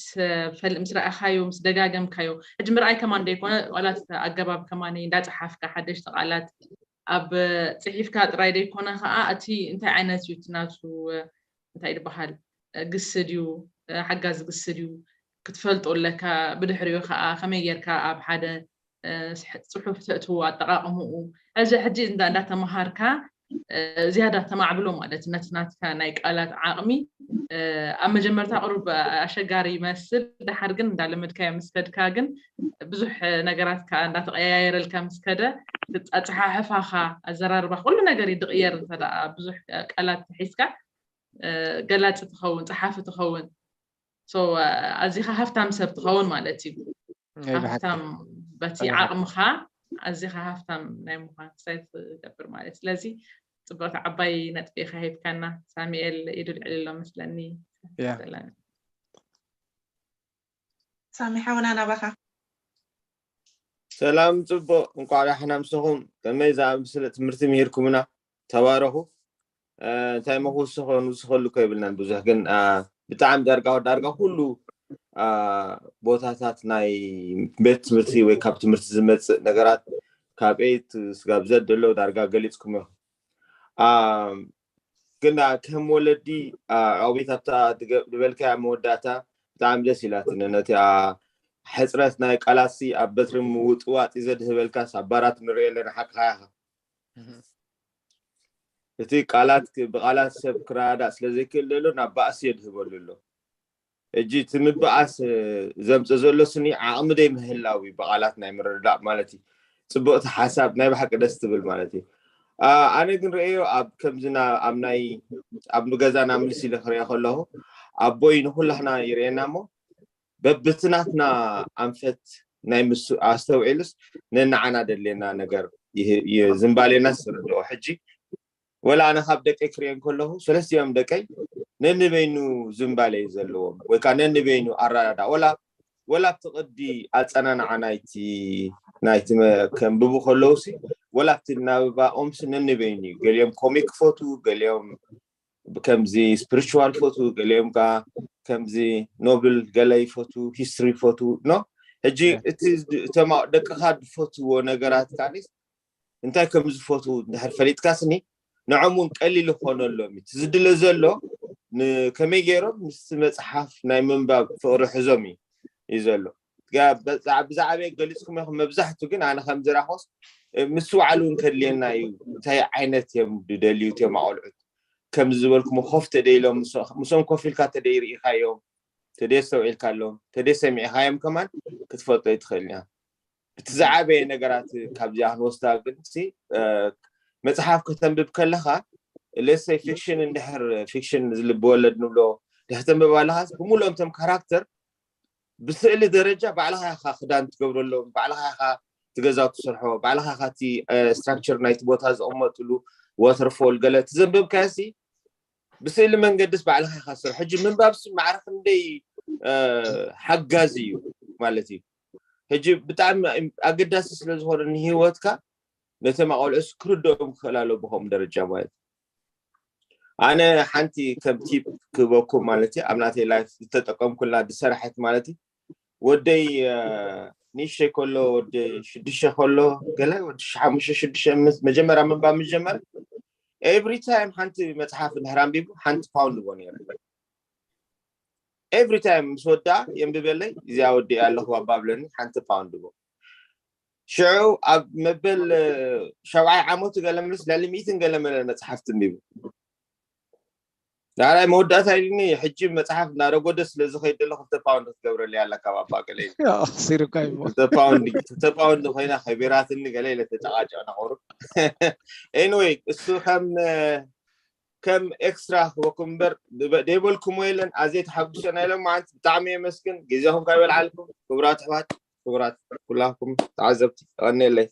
ፈል- ምስ ረኣኻዮ ምስ ደጋገምካዮ። ሕጂ ምርኣይ ከማን ደይኮነ ዋላ እቲ ኣገባብ ከማን እንዳፀሓፍካ ሓደሽቲ ቃላት ኣብ ፅሒፍካ ጥራይ ደይኮነ ከዓ እቲ እንታይ ዓይነት እዩ እቲ ናቱ እንታይ ይበሃል ግሲ ድዩ ሓጋዚ ግሲ ድዩ ክትፈልጦ ኣለካ። ብድሕሪኡ ከዓ ከመይ ጌርካ ኣብ ሓደ እ፣ ስሕ- ፅሑፍ ተእትዎ ኣጠቃቅምኡ እዚ ሕጂ እንዳ እንዳተመሃርካ እ፣ ዝያዳ ተማዕብሎ ማለት ነቲ ናትካ ናይ ቃላት ዓቅሚ እ፣ ኣብ መጀመርታ ቅሩብ ኣሸጋሪ ይመስል። ድሓር ግን እንዳለመድካዮ ምስ ከድካ ግን ብዙሕ ነገራት ከዓ እንዳተቀያየረልካ ምስ ከደ ኣፀሓሕፋኻ ኣዘራርባ ኩሉ ነገር ይድቅየር እንተ ደኣ ብዙሕ ቃላት ተሒዝካ እ፣ ገላፂ ትኸውን ፀሓፊ ትኸውን so ኣዚኻ ሃፍታም ሰብ ትኸውን ማለት እዩ። ናይ ብሓቂ ሃፍታም በቲ ኣነ ዓቕምኻ ኣዚኻ ሃፍታም ናይ ምዃን ክሳይ ትገብር ማለት ስለዚ ፅብቕቲ ዓባይ ነጥቢ ኢኻ ሂብካና። ሳሚኤል ኢዱ ልዕል ኣሎ መስለኒ። ያ ሰላም። ሳሚ ሓውና ናባኻ። ሰላም ጽቡቕ፣ እንኳዕ ዳሕና ምሰኹም። ከመይ ዝኣመሰለ ትምህርቲ ምሂርኩምና፣ ተባረኹ። እ፣ እንታይ እሞ ክውስኾ ንውስኸሉ እኮ የብልናን ብዙሕ፣ ግን እ፣ ብጣዕሚ ዳርጋ ዳርጋ ኩሉ እ፣ ቦታታት ናይ ቤት ትምህርቲ ወይ ካብ ትምህርቲ ዝመጽእ ነገራት ካብ ኤ ክሳብ ዘድ ዘሎ ዳርጋ ገሊጽኩም ኢኹም። እ፣ ግን እ፣ ከም ወለዲ እ፣ ዕቤት ኣብታ ትገ- ዝበልካያ መወዳእታ ብጣዕሚ ደስ ኢላትኒ። ነቲ እ፣ ሕጽረት ናይ ቃላትሲ ኣብ በትሪ ምውጥዋጥ እዩ ዘድህበልካስ ኣብ ባራት ንሪኦ ኣለና፣ ሓቅኻ ኢኻ። እቲ ቃላት ክ- ብቃላት ሰብ ክረዳእ ስለ ዘይክእል ዘሎ ናብ ባእሲ የድህበሉ ኣሎ። ሕጂ እቲ ምብኣስ እ፣ ዘምጽእ ዘሎ ስኒ ዓቕሚ ደይ ምህላው እዩ ብቃላት ናይ ምርዳእ ማለት እዩ። ጽቡቕቲ ሓሳብ ናይ ብሓቂ ደስ ትብል ማለት እዩ። ኣ፣ ኣነ ግን ርእዮ ኣብ ከምዚ ና- ኣብ ናይ ኣብ ገዛና ምልስ ኢለ ክሪኦ ከለኹ ኣቦይ ንኩላህና ይርእየና እሞ በብትናትና ኣንፈት ናይ ምስ ኣስተውዒሉስ ነንዓና ደድልየና ነገር ይህ- ይ- ዝንባሌና ዝርድኦ። ሕጂ ወላ ኣነ ካብ ደቀይ ክሪኦ ከለኹ ሰለስቲኦም ደቀይ ነንበይኑ ዝንባሌ እዩ ዘለዎም ወይ ከዓ ነንበይኑ ኣራዳዳ ወላ ወላ ኣብቲ ቅዲ ኣጸናንዓ ናይቲ ናይቲ መ- ከንብቡ ከለውሲ ወላ ኣብቲ ናብባኦምሲ ነንበይኑ እዩ። ገሊኦም ኮሚክ ክፈቱ፣ ገሊኦም ከምዚ ስፒሪቹዋል ፈቱ፣ ገሊኦም ከዓ ከምዚ ኖብል ገለ ይፈቱ፣ ሂስትሪ ይፈቱ ኖ። ሕጂ እቲ ድ- እቶም ደቅኻ ዝፈትዎ ነገራት ካሊስ እንታይ ከም ዝፈትዉ እንድሕር ፈሊጥካ ስኒ ንዖም እውን ቀሊል ይኾነሎም እዩ። እቲ ዝድለ ዘሎ ንከመይ ገይሮም ምስቲ መፅሓፍ ናይ ምንባብ ፍቕሪ ሕዞም እዩ እዩ ዘሎ። ጋ- በዛ- ብዛዕባ ገሊፅኩም ኢኹም። መብዛሕቱ ግን ኣነ ከም ዝረኣኹስ እ፣ ምስ በዓሉ እውን ከድልየና እዩ። እንታይ ዓይነት እዮም ዝደልዩ እቶም ኣቆልዑት ከምዚ ዝበልኩም ኮፍ ተደይሎም ምስ- ምስኦም ኮፍ ኢልካ ተደይ ርኢኻዮም ተደይ ኣስተውዒልካሎም ተደይ ሰሚዕኻዮም ከማን ክትፈልጦ ይትኽእል ኢና። እቲ ዝዓበየ ነገራት ካብዚኣ ክንወስዳ ግን ሲ እ፣ መፅሓፍ ከተንብብ ከለኻ ለሰይ ፊክሽን እንድሕር ፊክሽን ዝልቢ ወለድ ንብሎ ድሕር ተንብብ ኣለኻስ ብምሉኦም እቶም ካራክተር ብስእሊ ደረጃ ባዕልኻ ኢኻ ክዳን ትገብረሎም፣ ባዕልኻ ኢኻ እቲ ገዛ ትሰርሖ፣ ባዕልኻ ኢኻ እቲ ስትራክቸር ናይቲ ቦታ ዝቕመጥሉ ዋተርፎል ገለ እቲ ዘንበብካዮ ሲ ብስእሊ መንገድስ ባዕልኻ ኢኻ ትሰርሖ። ሕጂ ምንባብ ሲ ማዕረ ክንደይ እ፣ ሓጋዚ እዩ ማለት እዩ። ሕጂ ብጣዕሚ ኣገዳሲ ስለ ዝኾነ ንሂወትካ ነቶም ኣቆልዑስ ክርድኦም ክኽእል ኣለዎ ብኸምኡ ደረጃ ማለት እዩ። ኣነ ሓንቲ ከም ቲፕ ክህበኩም ማለት እዩ ኣብ ናተይ ላይፍ ዝተጠቀምኩላ ዝሰራሐት ማለት እዩ ወደይ እ፣ ንእሽተይ ከሎ፣ ወዲ ሽዱሽተ ከሎ፣ ገለ ወዲ ሓሙሽተ ሽዱሽተ ምስ መጀመርያ ምንባብ ምስ ጀመረ፣ ኤቭሪ ታይም ሓንቲ መፅሓፍ እንድሕር ኣንቢቡ ሓንቲ ፓውንድ ቦ ነይረ። ኤቭሪ ታይም ምስ ወዳ የንብበለይ፣ እዚኣ ወዲኣ ኣለኹ ኣባ ብለኒ፣ ሓንቲ ፓውንድ ቦ። ሽዑ ኣብ መበል እ፣ ሸብዓይ ዓመቱ ገለ ምስ ልዕሊ ሚእትን ገለ መለ መፅሓፍቲ ኣንቢቡ። ዳሕራይ መወዳእታ ኢሉኒ፣ ሕጂ መፅሓፍ እናረጎደ ስለ ዝኸይድ ዘሎ ክልተ ፓውንድ ክትገብረለይ ኣለካ ባባ ገለ ኢሉ። ኣኽሲሩካ እዩ። ክልተ ፓውንድ ክልተ ፓውንድ ኮይና ከቢራትኒ ገለ ኢለ ተጨቃጨቅና ቁሩብ። ኤኒወይ እሱ ከም ከም ኤክስትራ ክበኩም እምበር ደይበልኩሞ የለን። ኣዘይ ተሓጉሰ ናይ ሎማዓንቲ ብጣዕሚ የመስግን። ግዜኹም ካብ ይበልዓልኩም ክቡራት ኣሕዋት፣ ክቡራት ኩላኩም ተዓዘብቲ፣ የቐንየለይ።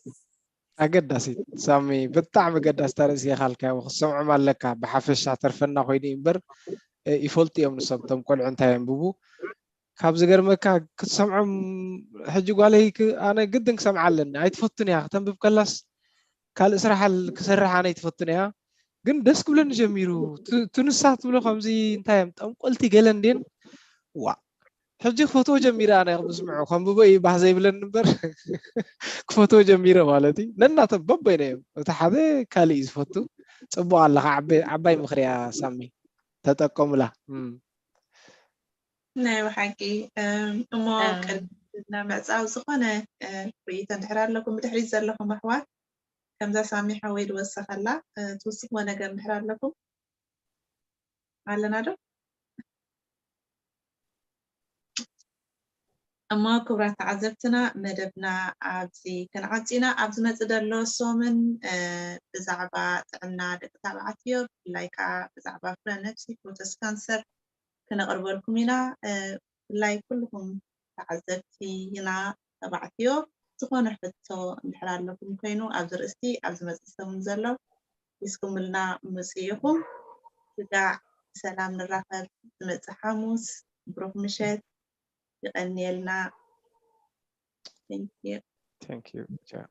ኣገዳሲት ሳሚ፣ ብጣዕሚ ኣገዳሲት ኣርእስቲ ኢኻ ኣልካዮ። ክትሰምዖም ኣለካ። ብሓፈሻ ተርፈና ኮይኑ እዩ እምበር እ፣ ይፈልጡ እዮም ንሶም፣ እቶም ቆልዑ እንታይ የንብቡ። ካብ ዝገርመካ ክትሰምዖም፣ ሕጂ ጓለይ ክ- ኣነ ግድን ክሰምዓ ኣለኒ። ኣይትፈቱን እያ፣ ክተንብብ ከላስ ካልእ ስራሕ ል- ክሰርሕ ኣነ ኣይትፈቱን እያ። ግን ደስ ክብለኒ ጀሚሩ። ቱ- ቱ ንሳ ትብሎ ከምዚ እንታይ እዮም ጠንቆልቲ ገለ እንዴን ዋ ሕጂ ክፈትዎ ጀሚረ። ኣነ ምስምዑ ከንብቦ እዩ ባህ ዘይብለኒ እምበር ክፈትዎ ጀሚረ ማለት እዩ። ነናቶም በበይኖ እዮም። እቲ ሓደ ካልእ እዩ ዝፈቱ። ፅቡቅ ኣለካ። ዓበ- ዓባይ ምኽሪ እያ ሳሚ፣ ተጠቀሙላ። እም። ናይ ብሓቂ እም፣ እሞ እም። ቅድሚ ምዕፃው ዝኾነ እ፣ ርእይቶ እንድሕር ኣለኩም ብድሕሪት ዘለኹም ኣሕዋት ከምዛ ሳሚ ሓወይ ዝወሰኸላ እ፣ ትውስኽዎ ነገር እንድሕር ኣለኩም ኣለና ዶ? እሞ ክቡራት ተዓዘብትና መደብና ኣብዚ ክንዓፂና ኣብ ዝመፅእ ዘሎ ሶምን እ፣ ብዛዕባ ጥዕና ደቂ ተባዕትዮ ብፍላይ ከዓ ብዛዕባ ፍረ ነብሲ ፕሮተስ ካንሰር ክነቕርበልኩም ኢና። እ፣ ብፍላይ ኩልኹም ተዓዘብቲ ኢና ተባዕትዮ ዝኾነ ሕቶ እንድሕር ኣለኩም ኮይኑ ኣብዚ ርእስቲ ኣብ ዝመፅእ ሰሙን ዘሎ ሒዝኩምልና ምፅእ ኢኹም። ስጋዕ ብሰላም ንራኸብ ዝመፅእ ሓሙስ። ብሩኽ ምሸት። ይቐንየልና። Thank you። Thank you. ቻው።